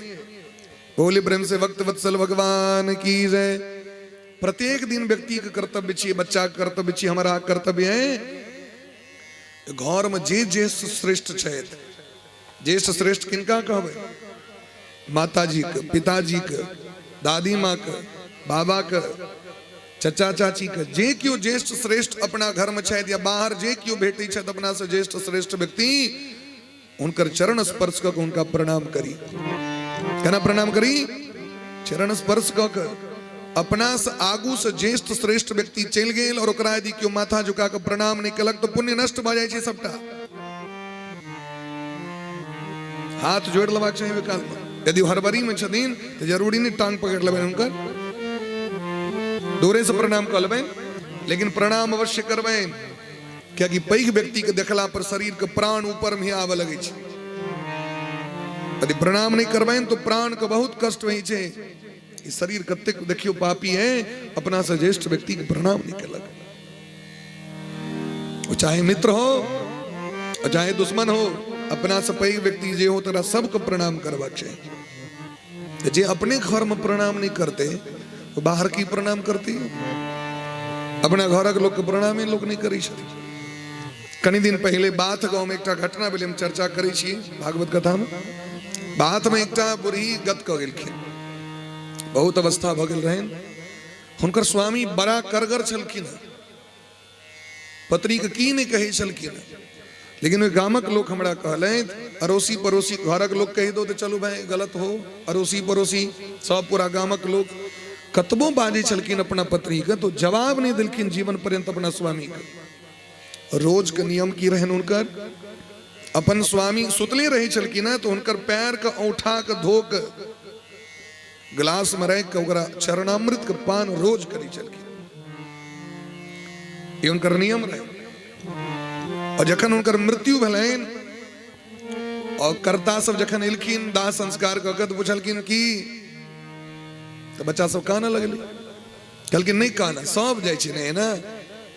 बोले प्रेम से भक्त वत्सल भगवान की जय। प्रत्येक दिन व्यक्ति के कर्तव्य छियै, बच्चा के कर्तव्य छियै, हमारा कर्तव्य है घर में जे ज्येष्ठ श्रेष्ठ छथि। ज्येष्ठ श्रेष्ठ किनका कहबै? माताजी के, पिताजी के, दादी माँ के, बाबा के, चचा चाची के, जे केओ ज्येष्ठ श्रेष्ठ अपना घर में छथि या बाहर जे केओ भेटै छथि अपना से ज्येष्ठ श्रेष्ठ व्यक्ति, हुनकर चरण स्पर्श कऽ के हुनका प्रणाम करी। केना प्रणाम करी? चरण स्पर्श कऽ के। अपना से आगू से ज्येष्ठ श्रेष्ठ व्यक्ति चलि गेल और ओकरा यदि केओ माथा झुका के प्रणाम नहि केलक तऽ पुण्य नष्ट भऽ जाइ छै सबटा। हाथ जोड़ि लेबाक चाही ओहि कालमे। यदि हड़बड़ी में छथिन तऽ जरूरी नहि टांग पकड़ि लेबनि हुनकर, दूरे से प्रणाम कऽ लेबनि, लेकिन प्रणाम अवश्य करबनि। कियाकि पैघ व्यक्ति के देखला पर शरीर के प्राण ऊपर में आबऽ लगै छै। यदि प्रणाम नहि करबनि तऽ प्राण के बहुत कष्ट होइ छै। ई शरीर कतेक देखियौ पापी है, अपना से ज्येष्ठ व्यक्ति के प्रणाम नहीं केलक। वो चाहे मित्र हो और चाहे दुश्मन हो, अपना से पैघ व्यक्ति जे हो तोरा सबके प्रणाम करबाक चाही। जे अपने घर में प्रणाम नहीं करते वो बाहर की प्रणाम करते? अपना घरक लोक के प्रणामे लोक नहीं करै छथिन। कनी दिन पहले बाथ गांव में एकटा घटना भेलै, हम चर्चा करै छी भागवत कथा में। बाथ में एकटा बूढ़ी गत कऽ गेलखिन, बहुत अवस्था भऽ गेल रहनि। हुनकर स्वामी बड़ा करगर छलखिन, पत्नी के की नहि कहै छलखिन। लेकिन ओहि गामक लोक हमरा कहलथि, अड़ोसी पड़ोसी घरक लोक कहि दो तऽ चलू भाई गलत हो, अड़ोसी पड़ोसी सब पूरा गामक लोक कतबो बाजै छलखिन अपना पत्नी के तो जवाब नहि देलखिन जीवन पर्यंत अपना स्वामी के। रोज के नियम की रहनि हुनकर, अपन स्वामी सुतले रहै छलखिन हँ तऽ हुनकर पैर के औंठा के धो के गिलास में राखि के ओकरा चरणामृत के पान रोज करै छलखिन। ई हुनकर नियम रहै। और जखन हुनकर मृत्यु भेलनि और कर्ता सब जखन एलखिन दाह संस्कार कऽ के, तऽ पुछलखिन की, तऽ बच्चा सब कानऽ लगलै। कहलखिन नहि कानऽ, सब जाइ छै ने एना,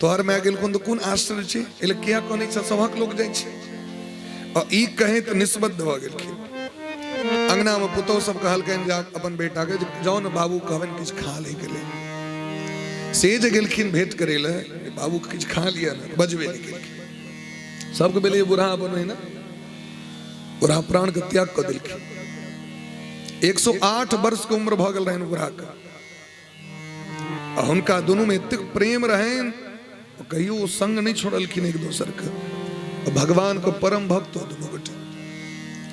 तोहर माय गेलखुन तऽ कोन आश्चर्य छै, एहि किया कनै छै, सभक लोक जाइ छै। और ई कहैत निस्बद्ध भऽ गेलखिन। अंगना में पुतोह सब कहलकनि जे अपन बेटा के जाउ ने बाबू कहबनि किछु खा लै के लेल। से जे गेलखिन भेंट करै लए, बाबू किछु खा लिअ ने, बजबे नहि केलखिन। सबके भेलै बूढ़ा अपन ओहिना बूढ़ा प्राण के त्याग कऽ देलखिन। 108 वर्ष के उम्र भऽ गेल रहनि बूढ़ा के। आ हुनका दुनू में एतेक प्रेम रहनि, कहियो ओ संग नहि छोड़लखिन एक दोसर के। भगवान के परम भक्त हो दुनू गोटे।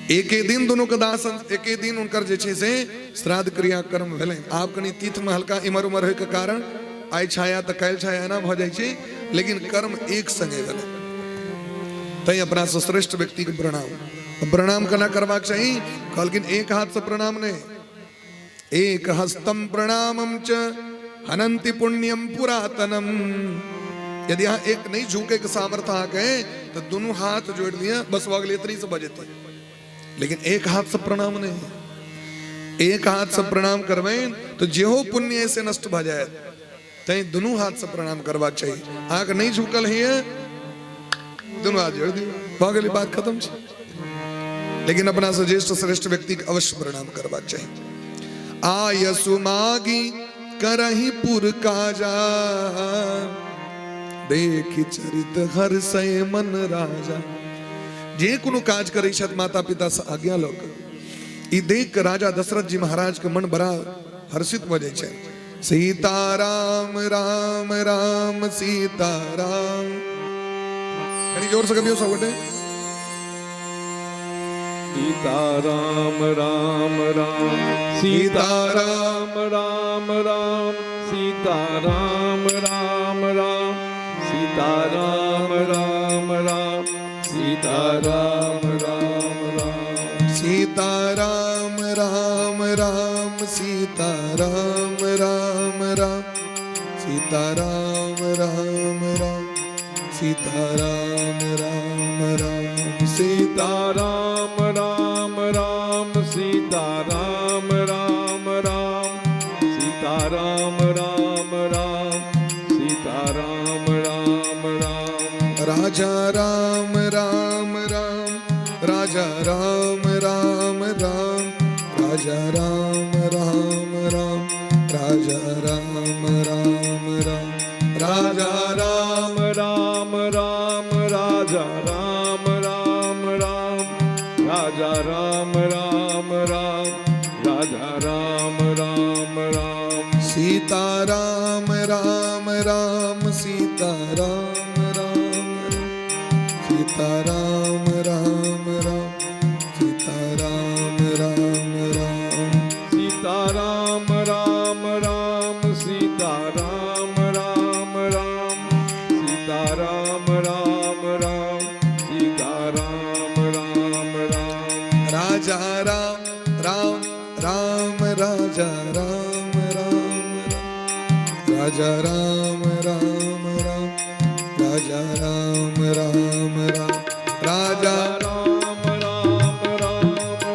एके दिन दुनू के दास, एके दिन हुनकर जे छै से श्राद्ध क्रिया कर्म भेलनि। आब कनि तीर्थ में हल्का इमर उमर होय के कारण आइ छाया तऽ काल्हि छाया एना भऽ जाइ छै, लेकिन कर्म एक संगे भेलै। तैं अपना से श्रेष्ठ व्यक्ति के प्रणाम प्रणाम केना करबाक चाही? कहलखिन एक हाथ से प्रणाम नहि, एक हस्तम प्रणामम च हनंति पुण्यम पुरातनम। यदि अहाँ एक नहीं झुके के सामर्थ्य अहाँके है तो दोनों हाथ जोड़ लिया, बस भऽ गेलै, एतनी से बजेतै। लेकिन एक हाथ से प्रणाम नहि। एक हाथ से प्रणाम करबै तऽ जेहो पुण्य से नष्ट भऽ जायत। तैं दुनू हाथ से प्रणाम करबाक चाही। अहाँके नहि झुकल होइए, दुनू हाथ जोड़ि दियौ, भऽ गेलै, बात खत्म छै। लेकिन अपना से ज्येष्ठ श्रेष्ठ व्यक्ति के अवश्य प्रणाम करबाक चाही। आयसु मागी करही पुर काजा, देखि चरित हर से मन राजा। जे कोनो काज करै छथि माता पिता से आज्ञा लऽ कऽ, ई देख कऽ राजा दशरथ जी महाराज के मन बड़ा हर्षित भऽ जाइ छै। सीता राम राम राम सीता राम, कनी जोर से कहियो सब गोटे। सीता राम राम राम सीता राम राम राम सीता राम राम राम सीता राम राम राम सीता राम राम राम सीता राम राम राम सीता राम राम राम सीता राम राम राम सीता राम राम राम सीता राम राम राम सीता राम राम राम सीता राम राम राम सीता राम राम राम राजा राम राम राम राजा राम राम राम राजा राम राम राम राजा राम राम राम राजा राम राम राम राजा राम राम राम राजा राम राम राम राजा राम राम राम सीता राम राम राम सीता राम राम राम सीता राम राम राम सीता राम राम राम सीता राम राम राम सीता राम राम राम सीता राम राम राम सीता राम राम राम राजा राम राम राम राजा राम राम राम राजा राम राम राम राजा राम राम राम राजा राम राम राम राजा राम राम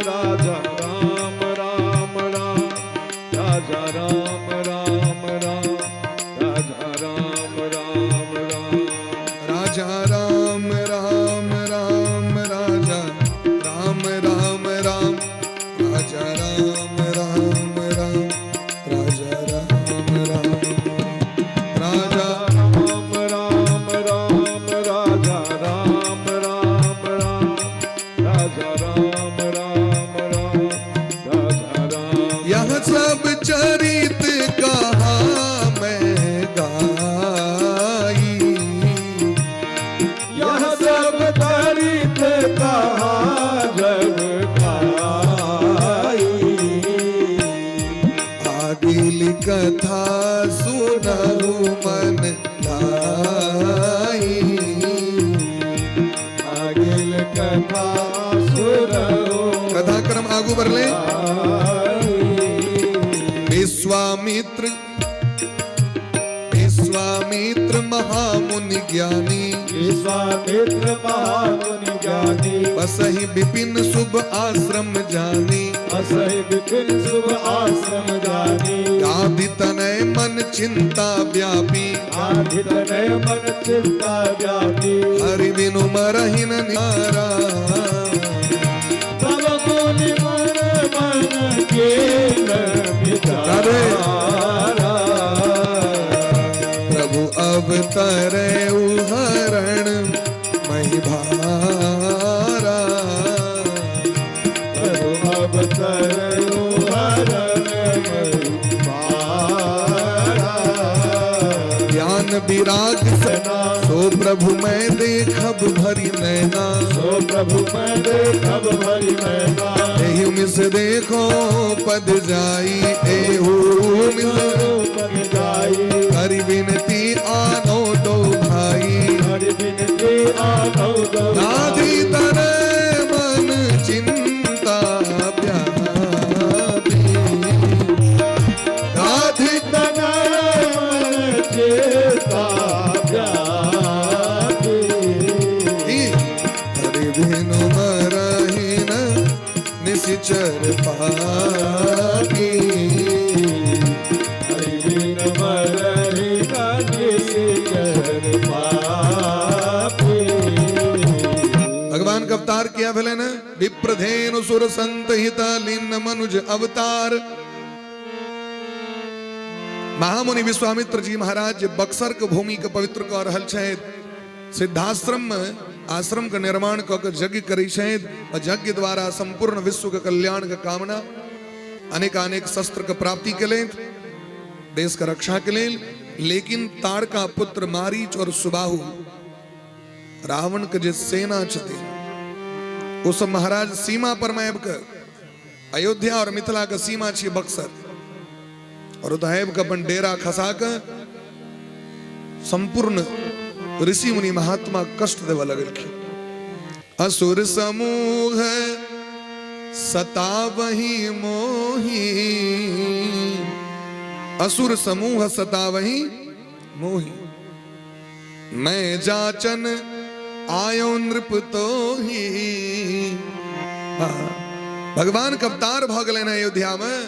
राम राजा राम राम राम राजा राम राम राम राजा राम राम राम राजा राम राम राम राजा राम राम राम राजा राम राम राजा राम राम राम राजा राम राम राम राजा राम राम राम राजा राम। यह सब चरित कहा मैं गाई, यह सब चरित कहा जग गाई, आगिल कथा सुनहु मन लाई, आगिल कथा सुनहु। कथाक्रम आगू बढ़ले। विश्वामित्र विश्वामित्र महामुनि ज्ञानी, विश्वामित्र महामुनि ज्ञानी, बसहि विपिन शुभ आश्रम जानी, बसहि विपिन शुभ आश्रम जानी, गाधि तनय मन चिंता व्यापी, गाधि तनय मन चिंता व्यापी, हरि बिनु मरहि न निहारा, तब मुनि मन मन के विचारा, प्रभु अवतरे हरण मही भारा, प्रभु अवतरु हरण मही भारा, ज्ञान विराग सना सो प्रभु मैं देखब भरि नैना, सो प्रभु मैं देखब भरि नैना, एहु मिस देखो पद जाई, एहु मिस पद जाई, हरि विनती आनो दो भाई, हरि विनती आनो दो नाधि तनय मन चिंता व्यापी, गाधि तनय मन चिंता व्यापी, हरि बिनु मरहि न किया भेलनि ने? विप्रधेनु सुर संत हित लीन मनुज अवतार। महामुनि विश्वामित्र जी महाराज जे बक्सर के भूमि के पवित्र कऽ रहल छथि, सिद्धाश्रम में आश्रम के निर्माण कऽ के यज्ञ करै छथि और यज्ञ द्वारा संपूर्ण विश्व के कल्याण के कामना अनेकानेक शस्त्र के प्राप्ति के लेल, देश के रक्षा के लेल। लेकिन ताड़का पुत्र मारीच और सुबाहु रावण के जे सेना छथिन ओ सब महाराज सीमा पर में आबि कऽ, अयोध्या और मिथिला के सीमा छी बक्सर, और ओतऽ आबि कऽ अपन डेरा खसा कऽ संपूर्ण ऋषि मुनि महात्मा कष्ट देबऽ लगलखिन। असुर समूह सतावही मोही, असुर समूह सतावही मोही, मैं जाचन आयो नृप तो ही। भगवान के अवतार भऽ गेलनि अयोध्या में।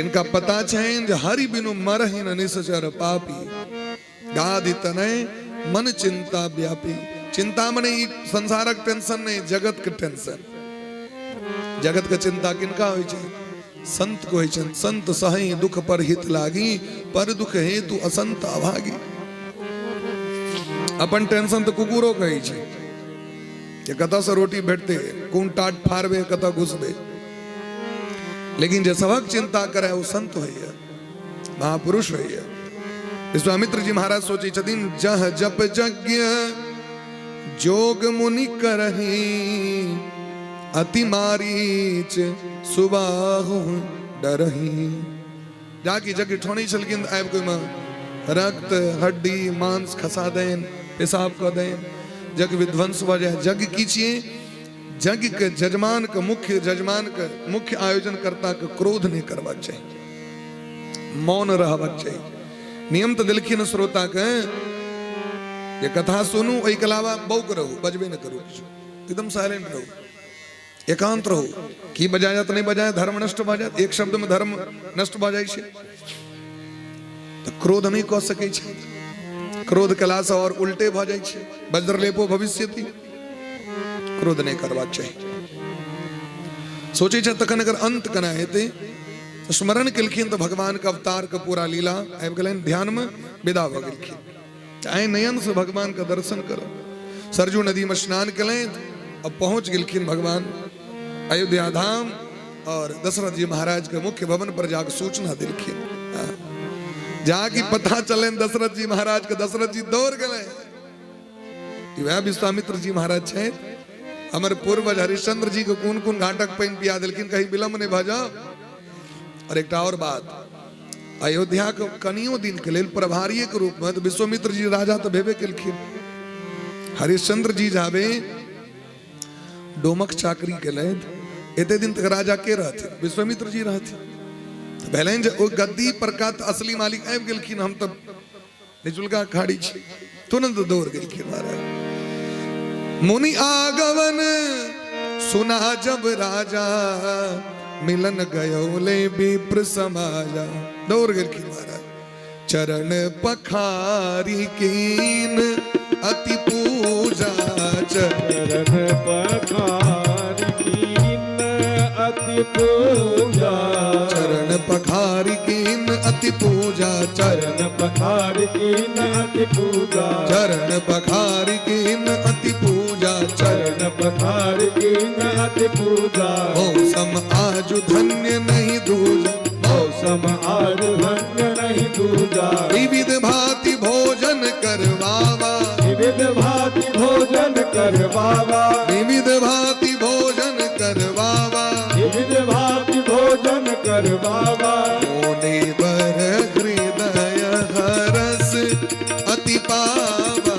इनका पता छनि जे हरि बिनु मरहि न निसचर पापी, गादि तनय मन चिंता व्यापी। चिंता मने ई संसारक टेंशन नहीं, जगत के टेंशन। जगत के चिंता किनका होइ छै? संत को होइ छनि। संत सही दुख पर हित लागी, पर दुख हेतु असंत अभागी। अपन टेंशन तऽ कुकुरो कहै छै जे कतऽसँ रोटी भेटतै, कोन टाट फाड़बै, कतऽ घुसबै। लेकिन जे सबक चिंता करे ओ संत होइए, महापुरुष होइए। विश्वामित्र जी महाराज सोचै छथिन, जह जप यज्ञ जोग मुनि करही, अति मारीच सुबाहु डरही। जाकि यज्ञ ठोनै छलखिन आबि कऽ ओहिमे रक्त हड्डी मांस खसा देन, पेशाब कऽ देन, यज्ञ विध्वंस भऽ जाय। यज्ञ की छियै? यज्ञ के जजमान के, मुख्य जजमान के, मुख्य आयोजनकर्ता के क्रोध नहीं करबाक चाही, मौन रहबाक चाही। नियम तऽ देलखिन श्रोता के जे कथा सुनू, ओहिके अलावा बौक रहू, बजबे नहि करू किछु, एकदम साइलेंट रहू, एकांत रहू। की बजा जात नहि बजाय, धर्म नष्ट भऽ जायत। एक शब्द में धर्म नष्ट भऽ जाइ छै। तऽ क्रोध नहि कऽ सकै छै, क्रोध कयलासँ आओर उल्टे भऽ जाइ छै, वज्रलेपो भविष्यति। क्रोध नहि करबाक चाही। सोचै छै तखन एकर अंत केना हेतै? तऽ स्मरण केलखिन तऽ भगवानके अवतारके पूरा लीला आबि गेलनि ध्यानमे, विदा भऽ गेलखिन। आइ नयनसँ भगवानके दर्शन करब। सरजू नदीमे स्नान केलनि आ पहुँच गेलखिन भगवान अयोध्या धाम और दशरथ जी महाराज के मुख्य भवन पर जाकर सूचना देलखिन। जाकि पता चलनि दशरथ जी महाराज के, दशरथ जी दौड़ गेलै। वएह विश्वामित्र जी महाराज छथि, हमर पूर्वज हरिश्चंद्र जी के कोन कोन घाटक पानि पिया देलखिन, कहीं विलम्ब नहि भऽ जाओ। और एकटा और बात, अयोध्या के कनियो दिन के लेल प्रभारीय के रूप में तो विश्वामित्र जी राजा तो भेबे केलखिन। हरिश्चंद्र जी जाबे डोमक चाकरी केलथि, एते दिन तक राजा के रहथिन? विश्वामित्र जी रहथिन। तऽ भेलनि जे ओहि गद्दी पर का तऽ असली मालिक आबि गेलखिन, हम तऽ निचुलका खाड़ी छी। तुरंत दौड़ गेलखिन महाराज। मुनि आगवन सुना जब राजा, मिलन गयो ले विप्र समाजा। दौड़ गेलखिन महाराज। चरण पखारी कीन अति पूजा, चरण पखारी कीन अति पूजा, चरण पखारी कीन अति पूजा, चरण पखारी कीन अति पूजा, चरण पखारी कीन अति पूजा, चरण पखारी कीन अति पूजा। मौसम आजु धन्य नहीं दूजा, मौसम आज धन्य नहीं दूजा। विविध भांति भोजन करवावा, विविध भांति भोजन करवावा, विविध भांति भोजन करवावा, विविध भांति भोजन करवावा। मुनि बर हृदय हरस अति पावा,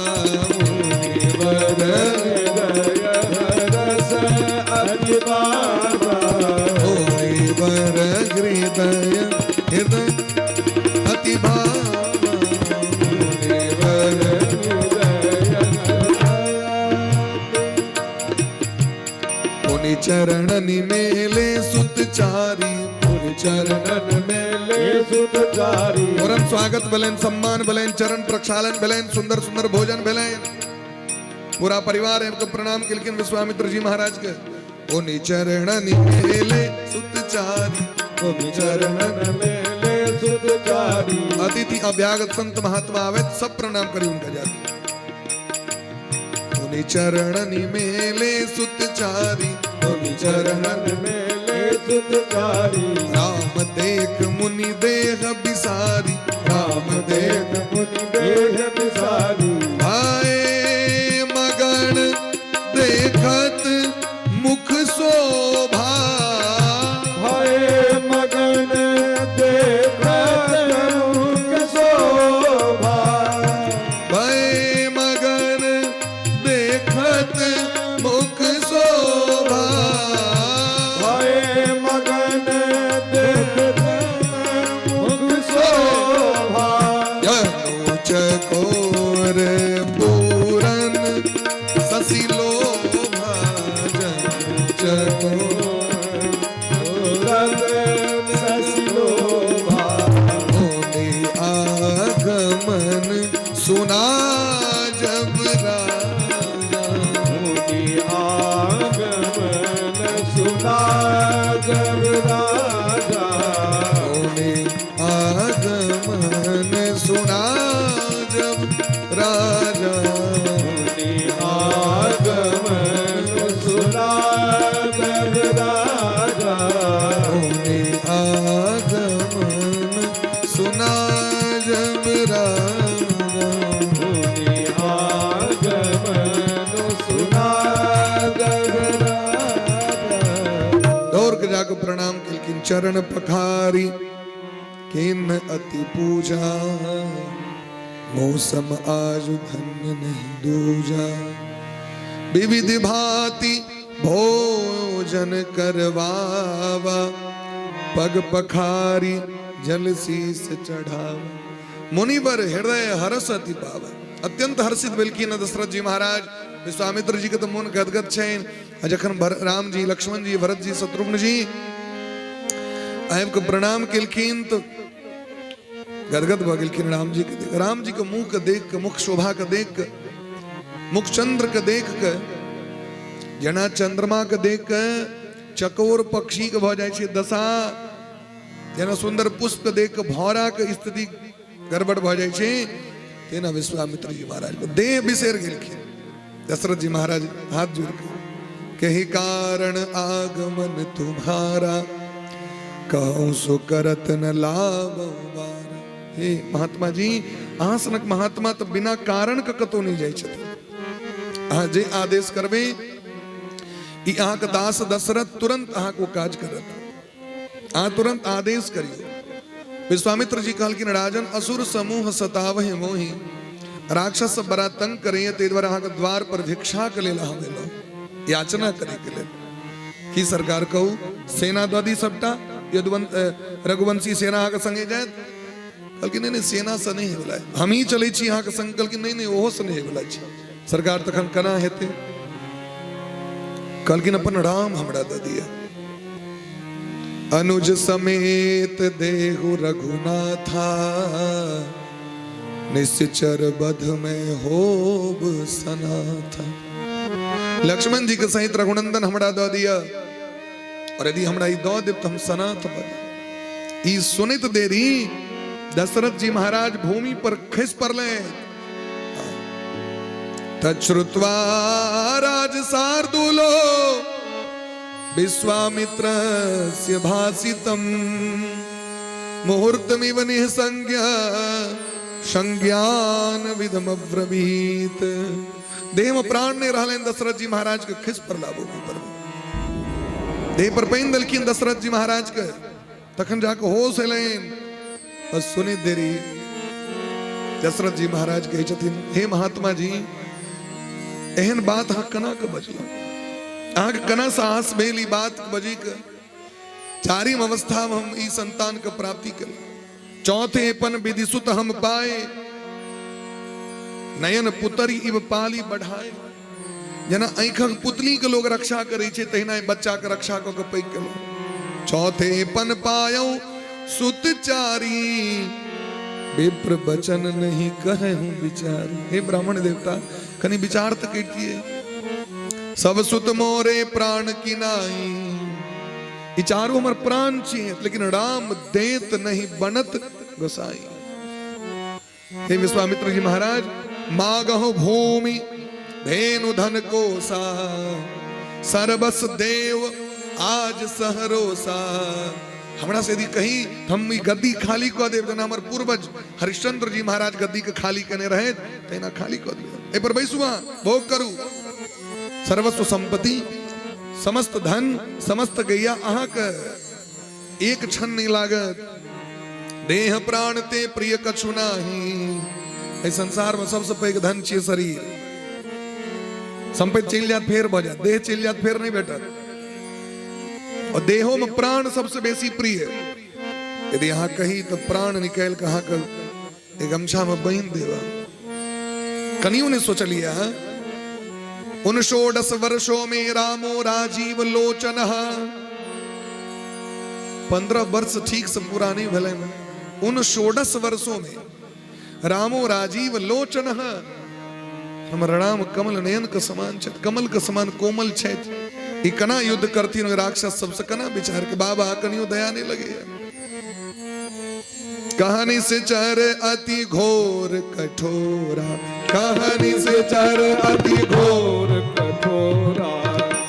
मुनि बर हृदय हरस अति पावा, मुनि बर हृदय हृदय अति भावा, मुनि बर मुनि चरण मेले सुत चारी, मुनि चरणन मेले सुत चारी। तुरंत स्वागत भेलनि, सम्मान भेलनि, चरण प्रक्षालन भेलनि, सुंदर सुंदर भोजन भेलनि। पूरा परिवार आबि कऽ प्रणाम केलखिन विश्वामित्र जी महाराज के। मुनि चरणन मेले सुत चारी, मुनि चरणन मेले सुत चारी। अतिथि अभ्यागत संत महात्मा आवे सब प्रणाम करी उनका जाके। मुनि चरणन मेले सुत चारी, मुनि चरणन मेले सुत चारी। राम देख मुनि देह बिसारी, राम देख मुनि देह बिसारी। भाए मगन देखत मुख शोभा, भये मगन देखत मुख शोभा। भय मगन देखत मुख शोभा। भये मगन देखत मुख शोभा। जनु चकोर पूरन शशि लोभा, जनु चकोर पूरन शशि लोभा। मुनि आगमन सुना जब राजा, मुनि आगमन सुना जब राजा। मुनि आगमन सुना जब राजा। मुनि आगमन सुना जब राजा। मुनि आगमन सुना जब राजा। मुनि आगमन सुना जब राजा। दौड़ के जाके प्रणाम केलखिन, चरण पखारी किन अति पूजा, मौसम आज धन्य नहीं दूजा। विविध भांति भोजन करवावा, पग पखारी जल शीस चढ़ावा। मुनिवर हृदय हरस अति पावा। अत्यंत हर्षित भेलखिन दशरथ जी महाराज। विश्वामित्र जी के तऽ मोन गदगद छनि। आ जखन राम जी, लक्ष्मण जी, भरत जी, शत्रुघ्न जी आबि कऽ प्रणाम केलखिन तऽ गदगद भऽ गेलखिन राम जी के देख। राम जी के मुँह के देख के, मुख शोभा के देख के, मुख चंद्र के देख के, जेना चंद्रमा के देख के चकोर पक्षी के भऽ जाइ छै दशा, जेना सुंदर पुष्प के देख के भौरा के स्थिति गड़बड़ भऽ जाइ छै, तेना विश्वामित्र जी महाराज के देह बिसरि गेलखिन। दशरथ जी महाराज हाथ जोड़ के, कही कारण आगमन तुम्हारा, कहूँ सो करत न लाभ बार। हे महात्मा जी, अहाँ सनक महात्मा तऽ बिना कारण के कतौ नहि जाइ छथिन। अहाँ जे आदेश करबै ई अहाँके दास दशरथ तुरंत अहाँके ओ काज करत। अहाँ तुरंत आदेश करियौ। विश्वामित्र जी कहलखिन, राजन असुर समूह सतावहि मोहि, राक्षस सब बड़ा तंग करैए, ताहि दुआरे अहाँके द्वार पर भिक्षाके लेल अहाँ एलहुँ, याचना करैके लेल। की सरकार कहू, सेना दऽ दी सबटा, रघुवंशी सेना अहाँके संगे जायत? कहलखिन नहि नहि, सेनासँ नहि होयवला, हमही चलै छी अहाँके संग। कहलखिन नहि नहि, ओहोसँ नहि होयवला छै सरकार, तखन केना हेतै? कहलखिन अपन राम हमरा दऽ दिअ। अनुज समेत देहु रघुनाथा, निश्चर बध में होब सनाथा। लक्ष्मण जी के सहित रघुनंदन हमरा दऽ दिअ, और यदि हमरा ई दऽ देब तऽ हम सनाथ बन। ई सुनित देरी दशरथ जी महाराज भूमि पर खसि पड़ले। तच्छ्रुत्वा राज शार्दूलो विश्वामित्रस्य भाषितम् मुहूर्तमिव निःसंज्ञा संज्ञान विधमब्रवीत। देह में प्राण नहीं रहलनि दशरथ जी महाराज के, खसि पड़ला भूमि पर, देह पर पानि देलखिन दशरथ जी महाराज के, तखन जाके होश एलनि। बस सुनि देरी दशरथ जी महाराज कहै छथिन, हे महात्मा जी, एहन बात अहाँ केना के बजलहुँ? अहाँके केना साहस भेल ई बात बजैके? चारिम अवस्था में हम ई संतान के प्राप्ति केलहुँ। चौथे पन विधिसुत हम पाए, नयन पुतरी इव पाली बढ़ाए। जेना आँखिक पुतली के लोग रक्षा करै छै, तहिना ई बच्चा के रक्षा कऽ के पैघ केलहुँ। चौथे पन पायौ सुत चारी, विप्र बचन नहीं कहे हूं विचार। हे ब्राह्मण देवता, कनी विचार तो करितिए। सब सुत मोरे प्राण की नाई, ई चारू हमर प्राण छियै, लेकिन राम देत नहीं बनत गोसाई। हे विश्वामित्र जी महाराज, मागहु भूमि धेनु धन कोसा, सरबस देव आज सहरोसा। हमरा से यदि कही त हम ई गद्दी खाली कऽ देब, जेना हमर पूर्वज हरिश्चंद्र जी महाराज गद्दी के खाली केने रहे तहिना खाली कऽ दियौ। एहि पर बैसू, अहाँ भोग करू। सर्वस्व संपत्ति, समस्त धन, समस्त गैया अहाँके, एक क्षण नहीं लागत। देह प्राण ते प्रिय कछु नाही। एहि संसार में सबसे पैघ धन छियै शरीर। संपत्ति चलि जायत फेर भऽ जायत, देह चलि जायत फेर नहीं भेटत। और देहो में प्राण सबसे बेसी प्रिय। यदि अहाँ कही तो प्राण निकालि कऽ अहाँके एक गमछा में बान्हि देब। कनियो नहीं सोचलिए अहाँ। उन षोडश वर्षों में रामो राजीव लोचन, 15 वर्ष ठीक से पूरा नहीं भेलै। उन षोडश वर्षों में रामो राजीव लोचन, हमर राम कमल नयन के समान छथि, कमल के समान कोमल छथि। ई कना युद्ध करथिन राक्षस सबसे, कना विचार के? बाबा, कनियो दया नहीं लगे। कहानी से चर अति घोर कठोरा, कहानी से चर अति घोर कठोरा,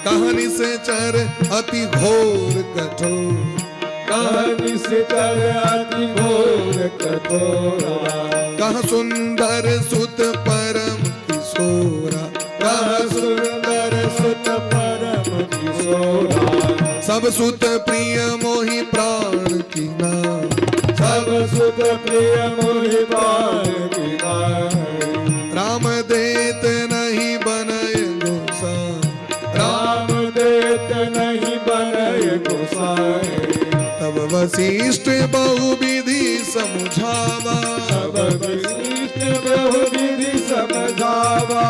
कहानी से चर अति घोर कठोर, कहानी से चर अति घोर कठोरा, कह सुंदर सुत परम किशोरा, कह सुंदर सुत परम किशोरा, सब सुत प्रिय मोहि प्राण की नाम, सब सुत प्रिय मोहि प्राण की नाई, राम देत नहीं बनय गोसाई, राम देत नहीं बनय गोसाई। तब वशिष्ठ बहु विधि समुझावा, तब वशिष्ठ बहु विधि समझावा,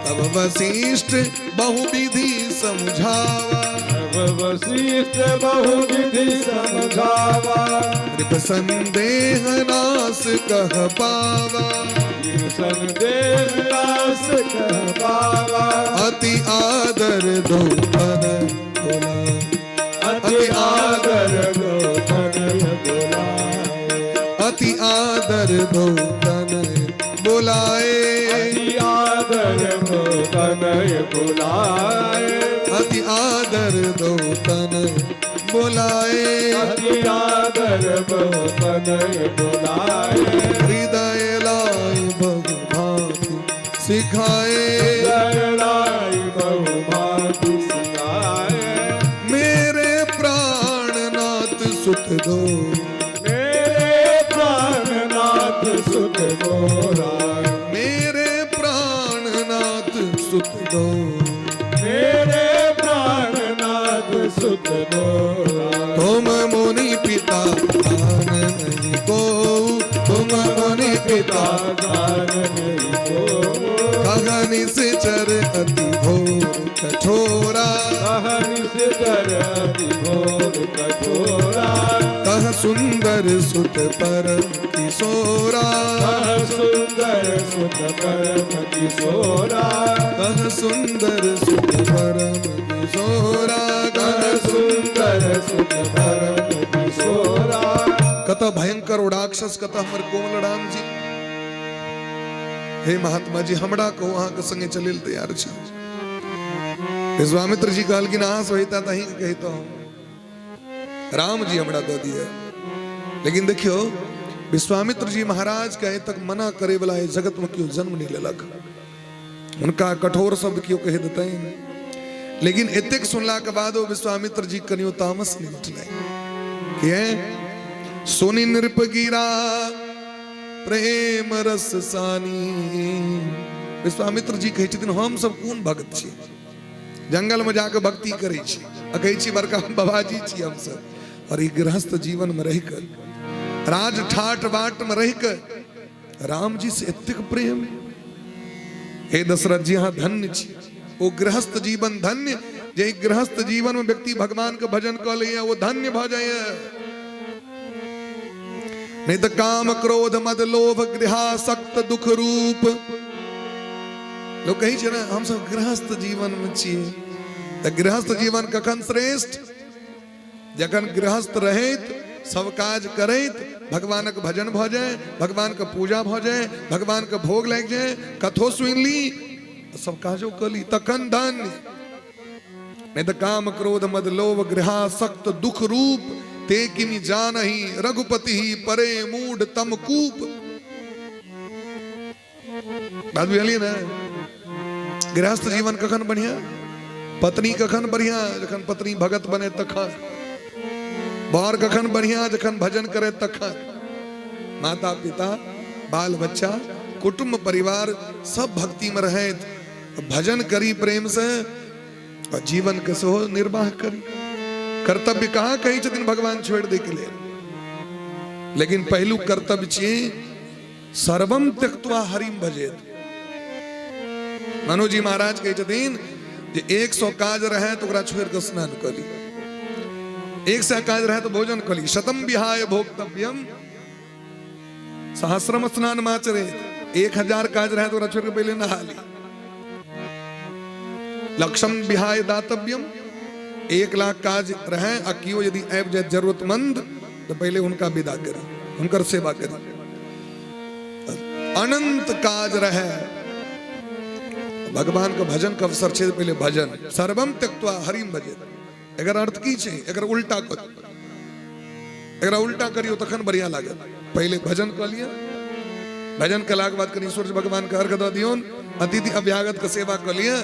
तब वशिष्ठ बहु विधि समझावा, तब वशिष्ठ बहु विधि समझावा, नृप संदेह नास कह पावा, संदेह नास कह पावा, अति आदर दो तनय बोला, अति आदर दो तनय बोलाए, अति आदर दो तनय बोलाए, अति आदर दो तनय बोलाए, अति आदर दो तनय बोलाए, अति आदर दो तनय बोलाए, हृदय लाई बहु भांति सिखाए, हृदय लाई बहु भांति सिखाए, मेरे प्राणनाथ सुत दो, मेरे प्राणनाथ सुत गोरा, मेरे प्राणनाथ सुत दो, मेरे प्राणनाथ सुत गोरा, तुम मुनि पिता आन नहीं को, तुम मुनि पिता दान नहीं को, गगन से चर अति घोर कठोरा, कहन से कर अति घोर कठोरा, कह सुंदर सुत परम किशोरा, कह सुंदर सुत परम किशोरा, कह सुंदर सुत परम किशोरा, कह कह सुंदर सुत परम किशोरा। कत भयंकर ओ राक्षस, कत हमर कोमल राम जी। हे महात्मा जी, हमरा कहू, अहाँके संगे चलै लए तैयार छी। विश्वामित्र जी कहलखिन, अहाँ से होइता तऽ अहींके कहितहुँ, राम जी हमरा दऽ दिअ। लेकिन देखियौ, विश्वामित्र जी महाराज के आइ तक मना करे वाला एहि जगत में केओ जन्म नहीं लेलक। हुनका कठोर शब्द केओ कहि देतनि, लेकिन एतेक सुनला के बाद ओ विश्वामित्र जी कनियो तामस नहीं उठलै। किए सुनि नृप गिरा प्रेम रस सानी। विश्वामित्र जी कहै छथिन, हम सब कोन भक्त छी, जंगल में जाके भक्ति करै छी आ कहै छी बड़का बाबाजी छी हम सब, और ई गृहस्थ जीवन में रहि कऽ, राज ठाट बाट में रहि कऽ राम जी से एतेक प्रेम। हे दशरथ जी, अहाँ धन्य छी। ओ गृहस्थ जीवन धन्य, जे गृहस्थ जीवन में व्यक्ति भगवान के भजन कऽ लैए ओ धन्य भऽ जाइए। नहि तऽ काम क्रोध मद लोभ गृहासक्त दुख रूप। लोक कहै छै ने, हमसब गृहस्थ जीवन मे छियै। तऽ गृहस्थ जीवन कखन श्रेष्ठ? जखन गृहस्थ रहैत सब काज करैत भगवानक भजन भऽ जाय, भगवानके पूजा भऽ जाय, भगवानके भोग लागि जाय, कथो सुनि ली, सब काजो कऽ ली, तखन धन्य। नहीं तो काम क्रोध मद लोभ गृहासक्त दुख रूप ते किमि जानही रघुपति ही परे मूढ़ तम कूप। बात बुझलियै ने? गृहस्थ जीवन कखन बढ़िया, पत्नी कखन बढ़िया? जखन पत्नी भगत बने तखन। बर कखन बढ़िया? जखन भजन करे तखन। माता पिता बाल बच्चा कुटुंब परिवार सब भक्ति में रहैत भजन करी प्रेम से और जीवन के सेहो निर्वाह करी। कर्तव्य कहाँ कहै छथिन भगवान छोड़ि दै के लेल, लेकिन पहिलुक कर्तव्य छियै सर्वम त्यक्त्वा हरिम भजेत। मनोजी महाराज कहै छथिन जे 100 काज रहे तो ओकरा छोड़ि कऽ स्नान कऽ ली, 100 काज रहे तो भोजन कऽ ली। शतम विहाय भोक्तव्यम सहस्रम स्नान माचरे। 1000 काज रहे तो ओकरा छोड़ि कऽ पहिले नहा ली। लक्षम विहाय दातव्यम, 1 लाख काज रहे आ केओ यदि आबि जाए जरूरतमंद तो पहले हुनका विदा करी, हुनकर सेवा करी। अनंत काज रहे, भगवान के भजन के अवसर छै, पहले भजन। सर्वम त्यक्त्वा हरिम भजे। एकर अर्थ की छै? एकर उल्टा कर, एकरा उल्टा करियो तखन बढ़िया लागत। पहले भजन कऽ लिअ, भजन कलाक बाद कनि सूर्य भगवान के अर्घ दऽ दियौन, अतिथि अभ्यागत के सेवा कऽ लिअ,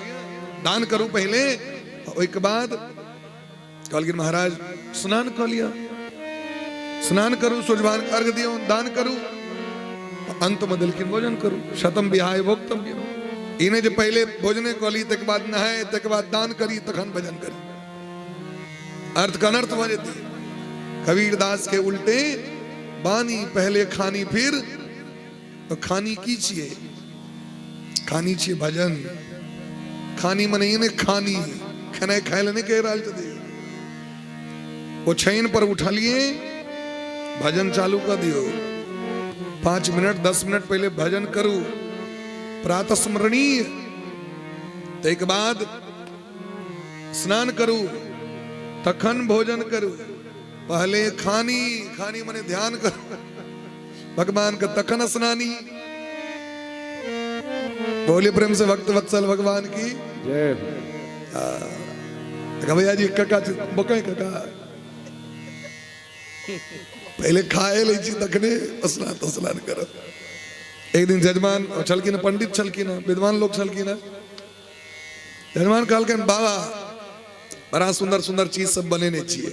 दान करू पहले। ओहिके बाद कहलखिन महाराज स्नान कऽ लिअ, स्नान करू, सूर्य भगवान के अर्घ दियौन, दान करू, अंत में देलखिन भोजन करू। शतम विहाय भोक्तव्य। ई नहि जे पहले भोजने कऽ ली, तकर बाद नहाय, तकर बाद दान करी, तखन भजन करी। अर्थ के अनर्थ भऽ जेतै। कबीर दास के उल्टे बानी, पहले खानी फिर तो खानी की छियै? खानी छियै भजन। खानी मने ई नहि खानी, खेनाइ खाय लए नहि कहि रहल छथिन। ओछैन पर उठलिए भजन चालू कर दियो, 5 मिनट 10 मिनट पहले भजन करू, प्रातः स्मरणीय। ताहिके बाद स्नान करू, तखन भोजन करू। पहले खानी, खानी मने ध्यान करू भगवान का, तखन स्नानी। बोले प्रेम से भक्त वत्सल भगवान की जय। भैया जी काका बकै काका पहले खाए लै छी तखने स्नान तस्नान करब। एक दिन जजमान छलखिन, पंडित छलखिन, विद्वान लोग छलखिन। जजमान कहलखिन बाबा बड़ा सुंदर सुंदर चीज सब बनेने छियै,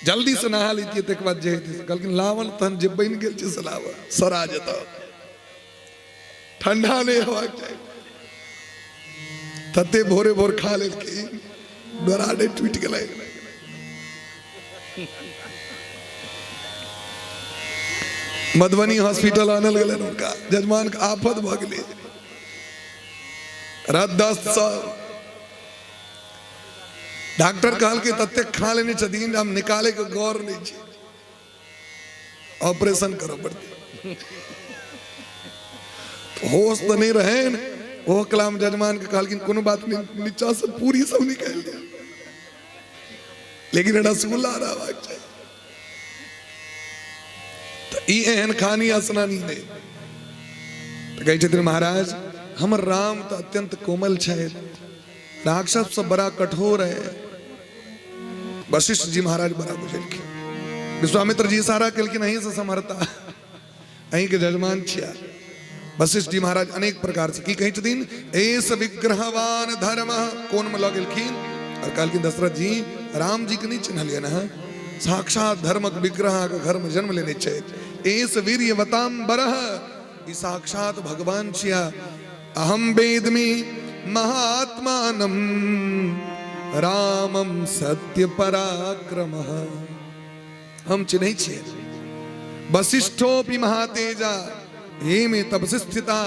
जल्दी से नहा लैतियै तकर बाद जे हेतै। कहलखिन लावन तहन जे बनि गेल छै से लावन, सरा जेतौ, ठंडा नहि हेबाक चाही। तते भोरे भोर खा लेलखिन, डोरा नहि टूटि गेलै। मधुबनी हॉस्पिटल आनल गेलनि हुनका, जजमान के आफत भऽ गेलै, रात 10 सब डॉक्टर कहलकै ततेक खा लेने छथिन हम निकाले के गौर नहि छै, ऑपरेशन करऽ पड़तै। होश तऽ नहि रहनि, ओहो कलाम जजमान के कहलखिन कोनो बात नहि, नीचा से पूरी सब निकालि दियौ, लेकिन रसगुल्ला रहबाक चाही। तऽ ई एहन खानी स्नानी नहि। तऽ कहै छथिन महाराज हमर राम तऽ अत्यंत कोमल छथि, राक्षस सब बड़ा कठोर है। वशिष्ठ जी महाराज बड़ा बुझलखिन, विश्वामित्र जी इशारा केलखिन अहीं से समरता, अहीं के जजमान छिया। वशिष्ठ जी महाराज अनेक प्रकार से की कहै छथिन, एस विग्रहवान धर्म कोन में लऽ गेलखिन और कहलखिन दशरथ जी राम जी के नहीं चिन्हलियन है, साक्षात धर्मक विग्रह के घर में जन्म लेने छथि। एस वीर्यवताम बरह, ई साक्षात भगवान छिया। अहम वेदमी महात्मानम रामम सत्य पराक्रम, हम चिन्है छियै। वशिष्ठोपि महातेजा हे मे तपसी स्थिता,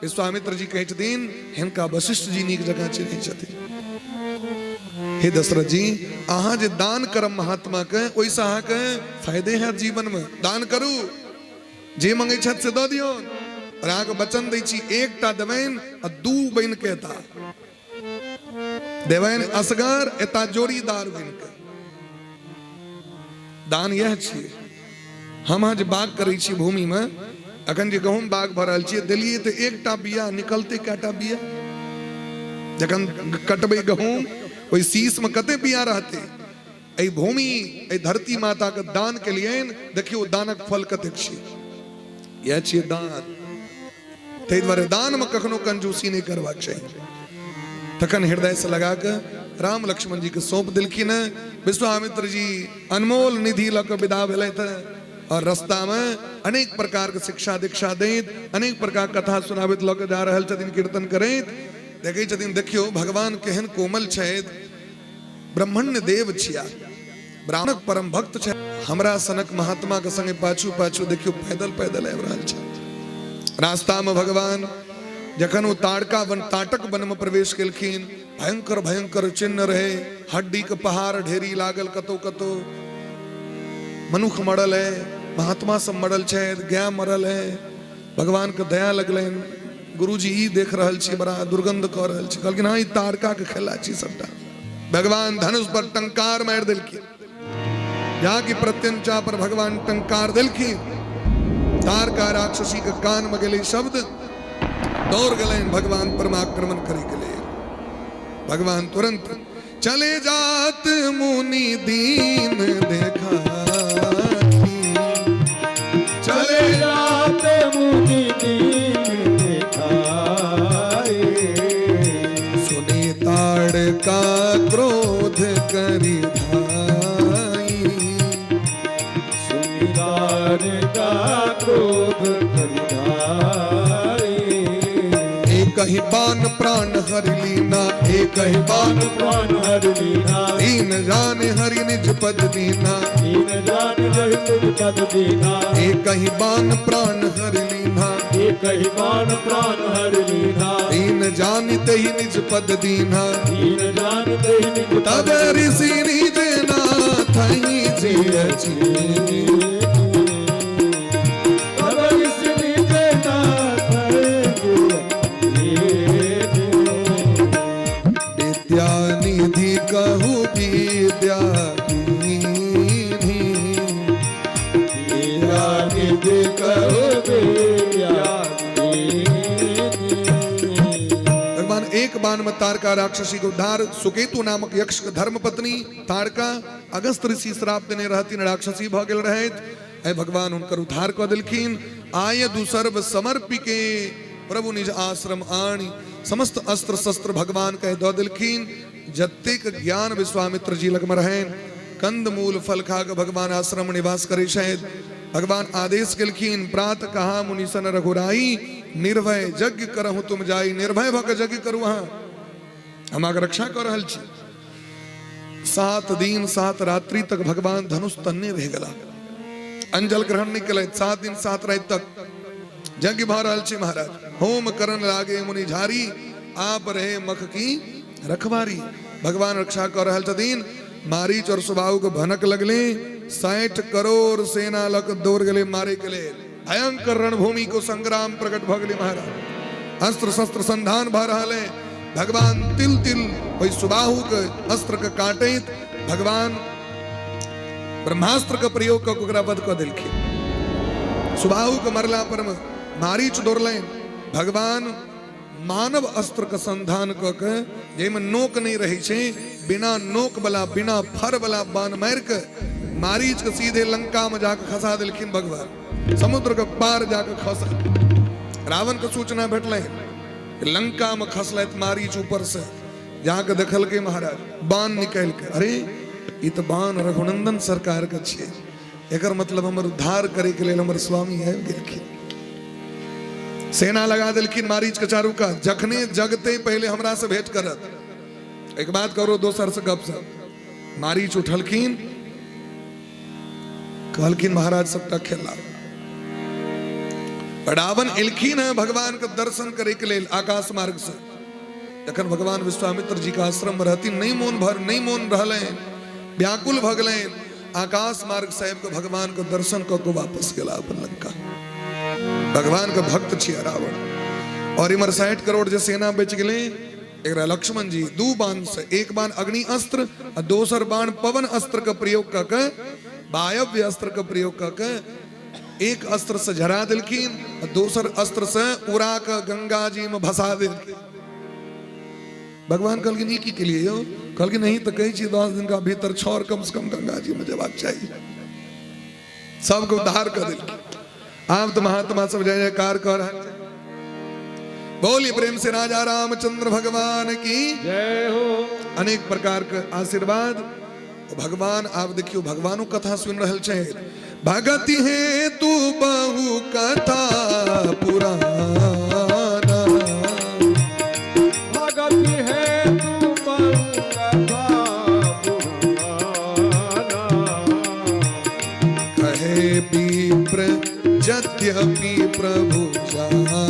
विश्वामित्र जी कहै छथिन हिनका वशिष्ठ जी नीक जकाँ चिन्है छथिन। हे दशरथ जी, अहाँ जे दान करब महात्मा के, ओहिसँ अहाँके फायदे हैत जीवनमे। दान करू, जे मंगै छथि से दऽ दियौन। और अहाँके वचन दै छी, एकटा देबनि आ दू बनि के एता देबनि, असगर एता जोड़ीदार बनि के। दान यह छियै। हम अहाँ जे बाग करै छी भूमिमे, अखन जे गहूँम बाग भऽ रहल छियै, देलियै तऽ एकटा बिया निकलतै, कएटा बिया जखन कटबै गहूँम, ओहि शीशमे कते बिया रहतै? एहि भूमि, एहि धरती माता के दान केलियनि, देखियौ दानक फल कतेक छै। इएह छियै दान। ताहि दुआरे दानमे कखनो कंजूसी नहि करबाक चाही। तखन हृदयसँ लगा कऽ राम लक्ष्मण जी के सौंप देलखिन हेँ। विश्वामित्र जी अनमोल निधि लऽ कऽ विदा भेलथि हेँ और रास्तामे अनेक प्रकारके शिक्षा दीक्षा दैत, अनेक प्रकार कथा सुनाबैत लऽ कऽ जा रहल छथिन, कीर्तन करैत। देखै छथिन, देखियौ भगवान केहन कोमल छथि, ब्रह्मण्य देव छिया, ब्राह्मणक परम भक्त छै, हमरा सनक महात्मा के संगे पाछू पाछू देखियो पैदल पैदल आबि रहल छै। रास्ता में भगवान जखन ओ ताड़का वन, ताटक वन में प्रवेश केलखिन, भयंकर भयंकर चिन्ह रहे, हड्डी के पहाड़ ढेरी लागल, कतौ कतौ मनुख मरल है, महात्मा सब मरल छै, गाय मरल है। भगवान के दया लगलनि, गुरुजी ई देख रहल छी, बड़ा दुर्गंध कऽ रहल छी। कहलखिन, हँ, ई तारका के खेला छी सबटा। भगवान धनुष पर टंकार मारि देलखिन, जाकि प्रत्यंचा पर भगवान टंकार देलखिन, तारका राक्षसी के कान में गेलै शब्द, दौड़ गेलनि भगवान पर आक्रमण करे के लिए। भगवान तुरंत चले जात मुनि दीन देखा, चले जात मुनि दीन देखाए, सुने ताड़का क्रोध करी धाई, सुनि ताड़का क्रोध करी धाई। एक ही बान प्राण हरि लीना, एक ही बान प्राण हरि लीना, दीन जान हरि निज पद दीना, दीन जान हरि निज पद दीना। एक ही बान प्राण हरि लीना, एक ही बाण प्राण हरि लीना, दीन जान ही निज पद दीना, दीन जान ही निज तब ऋषि निज नाथ ही जिय जी। तब ऋषि निज नाथ विद्या निधि कहु विद्या दीन्ही, विद्या निधि कहु विद्या दीन्ही। भगवान एक बाण में तारका राक्षसी को उद्धार। सुकेतु नामक यक्ष के धर्म पत्नी तारका, अगस्त ऋषि श्राप देने रहथिन, राक्षसी भऽ गेल रहथि। ऐ भगवान हुनकर उद्धार कऽ देलखिन। आय दुसर्व समर्पिके प्रभु निज आश्रम आणी, समस्त अस्त्र शस्त्र भगवान कह दऽ देलखिन। जतेक ज्ञान विश्वामित्र जी लगमे रहनि, कंद मूल फल खा कऽ भगवान आश्रम निवास करै छथि। भगवान आदेश केलखिन, प्रात कहा मुनिसन रघुराई, निर्भय यज्ञ करहु तुम जाई। निर्भय भऽ कऽ यज्ञ करू अहाँ, हम अहाँके रक्षा कऽ रहल छी। 7 दिन 7 रात्रि तक भगवान धनुष तन्ने रहि गेला, अंजल ग्रहण नहि केलथि। 7 दिन 7 राति तक यज्ञ भऽ रहल छै महाराज। होम करन लागे मुनि झारी, आप रहे मख की रखवारी। भगवान रक्षा कऽ रहल छथिन। मारीच और सुबाहु के भनक लगले, 60 करोड़ सेना लऽ कऽ दौड़ गेलै मारे के लेल। भयंकर रणभूमि को संग्राम प्रकट भऽ गेलै महाराज। अस्त्र शस्त्र संधान भऽ रहल है। भगवान तिल तिल ओहि सुबाहु के अस्त्र के काटैत भगवान ब्रह्मास्त्र के प्रयोग कऽ ओकरा वध कऽ देलखिन। सुबाहु के मरला पर मे मारीच दौड़लनि। भगवान मानव अस्त्र के संधान कऽ के, जाहिमे नोक नहि रहै छै, बिना नोक वाला बिना फर वाला बाण मारि के मारीच के सीधे लंका में जाके खसा देलखिन। भगवान समुद्र के पार जाके खसल। रावण के सूचना भेटलै, लंका में खसलथि मारीच ऊपर से। जाके देखलकै महाराज बाण निकालि के, अरे ई तऽ बाण रघुनंदन सरकार के छियै, एकर मतलब हमर उद्धार करे के लेल हमर स्वामी आबि गेलखिन। सेना लगा देलखिन मारीच के चारू कात, जखने जगते पहले हमरा से भेंट करत, एक बात करो दोसर से गप सप। मारीच उठलखिन, कहलखिन महाराज सबटा खेला। रावण एलखिन है भगवान के दर्शन करे के लेल आकाश मार्ग से। जखन भगवान विश्वामित्र जी के आश्रम में रहथिन, नहि मोन भर, नहि मोन रहलनि, व्याकुल भऽ गेलनि। आकाश मार्ग से आबि कऽ भगवान के दर्शन कऽ के वापस गेला अपन लंका। भगवान के भक्त छियै रावण। और इम्हर 60 करोड़ जे सेना बचि गेलै, एकरा लक्ष्मण जी 2 बाण से, एक बाण अग्नि अस्त्र आ दोसर बाण पवन अस्त्र के प्रयोग कऽ के, वायव्य अस्त्र के प्रयोग कऽ के एक अस्त्र से झरा देलखिन आ दोसर अस्त्र से उड़ा के गंगा जी में भसा देलखिन। भगवान कहलखिन ई की केलियै यौ? कहलखिन नहीं तऽ कहै छी 10 दिन का भीतर छाउर कम से कम गंगा जी में जेबाक चाही। सबके उद्धार कऽ देलखिन। आब तऽ महात्मा सब जय जयकार कऽ रहल छै। बोलिए प्रेम से राजा रामचंद्र भगवान की जय हो। अनेक प्रकार के आशीर्वाद भगवान। आब देखियो भगवानो कथा सुनि रहल छै। भगति हे तू बहु कथा पुराना, भगति हे तू बहु कथा पुराना, कहे विप्र यद्यपि प्रभु जाना,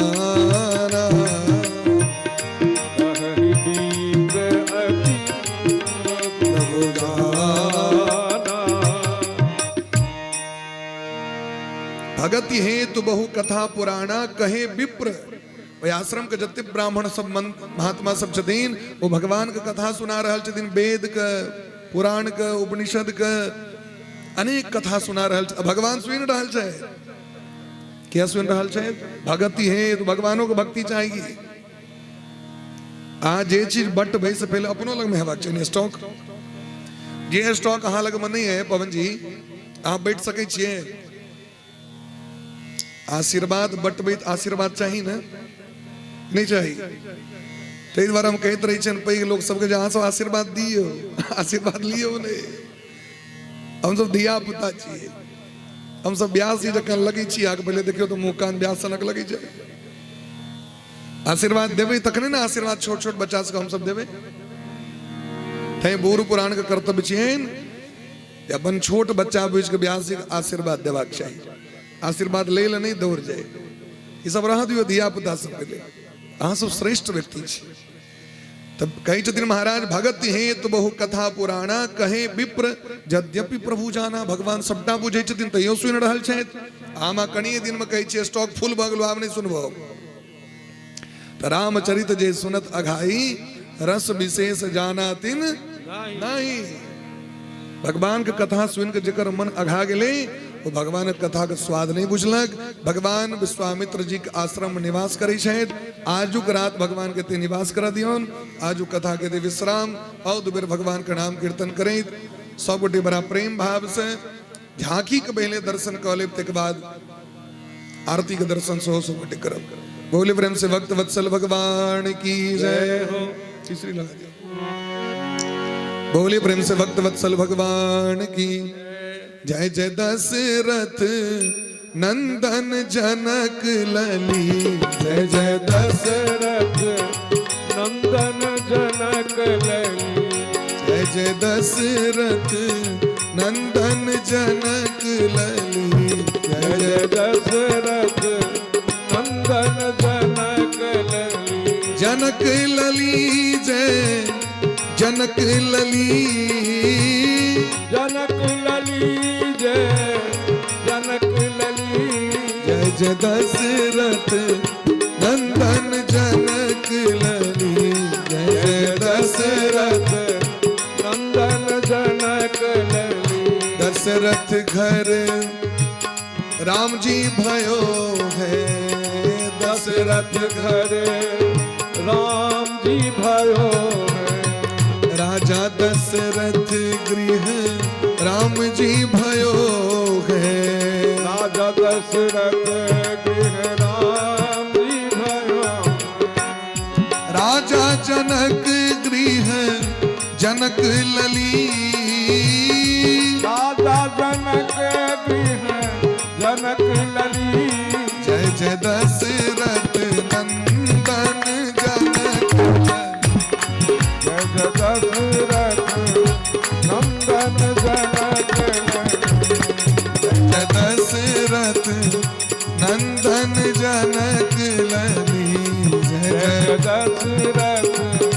कहि विप्र अति प्रभु जाना। भगति हेतु बहु कथा पुराणा कहे विप्र। ओहि आश्रम के जते ब्राह्मण सब महात्मा सब छथिन, वो भगवान के कथा सुना रहल छथिन। वेद के, पुराण के, उपनिषद के अनेक कथा सुना रहल छै। भगवान सुनि रहल छै। किया सुनि रहल छै? भगति हेतु। भगवानों के भक्ति चाहिए। आ जे चीज बटबै से पहले अपनो लग में हेबाक चाही स्टॉक। जे स्टॉक अहाँ लग में नहीं है पवन जी, अहाँ बैठ सकै छियै। आशीर्वाद बटबै तऽ आशीर्वाद चाही ने? नहीं चाही? ताहि दुआरे हम कहैत रहै छियनि पैघ लोक सबके जे अहाँ सब आशीर्वाद दियौ, आशीर्वाद लियौ नहि। हमसब धिया पुता छियै, हमसब व्यास जी जखन लगै छी अहाँके पहिले देखियौ तऽ मुँह कान व्यास सनक लगै छै। आशीर्वाद देबै तखने ने आशीर्वाद छोट छोट बच्चा सबके हमसब देबै। तैं बूढ़ पुरान के कर्तव्य छियनि जे अपन छोट बच्चा बुझि कऽ व्यास जी के आशीर्वाद देबाक चाही। आशीर्वाद लै लए नहि दौड़ जाय। ई सब रह दियौ धिया पुता सबके लेल। अहाँ सब श्रेष्ठ व्यक्ति छी। तब कहै छथिन महाराज भगत हेतु बहु कथा पुराणा कहे विप्र यद्यपि प्रभु जाना। भगवान सबटा बुझै छथिन तैयो सुनि रहल छथि। आमा कनिए दिन में कहै छियै स्टॉक फुल भऽ गेलो, आब नहि सुनबो। तऽ रामचरित जे सुनत अघाई रस विशेष जाना तिन नहीं। भगवान के कथा सुनि के जकर मन अघा गेलै ओ भगवान के कथा के स्वाद नहीं बुझलक। भगवान विश्वामित्र जी के आश्रम में निवास करै छथि। आजुक रात भगवान के ते निवास करा दियौन। आजुक कथा के दे विश्राम। और दू बेर भगवान के नाम कीर्तन करैत सब गोटे बड़ा प्रेम भाव से झांकी के पहले दर्शन कऽ लेब, तकर बाद आरती के दर्शन सेहो सब गोटे करब। बोले प्रेम से भक्त वत्सल भगवान की जय हो। तीसरी लगा दियो। बोले प्रेम से भक्त वत्सल भगवान की जय। जय दशरथ नंदन जनक लली, जय जय दशरथ नंदन जनक लली, जय जय दशरथ नंदन जनक लली, जय जय दशरथ नंदन जनक लली, जनक लली जय जनक लली, जनक लली जय जनक लली, जय जय दशरथ नंदन जनक लली, जय जय दशरथ नंदन जनक लली। दशरथ घर राम जी भयो है, दशरथ घर राम जी भयो है, राजा दशरथ गृह राम जी भयो है, राजा दशरथ गृह राम जी भयो है, राजा जनक गृह जनक लली, राजा जनक गृह जनक लली, जय जय दशरथ नंदन जनक, जय जय दशरथ नंदन जनक लली, जय दशरथ नंदन जनक लली, जय जय जय दशरथ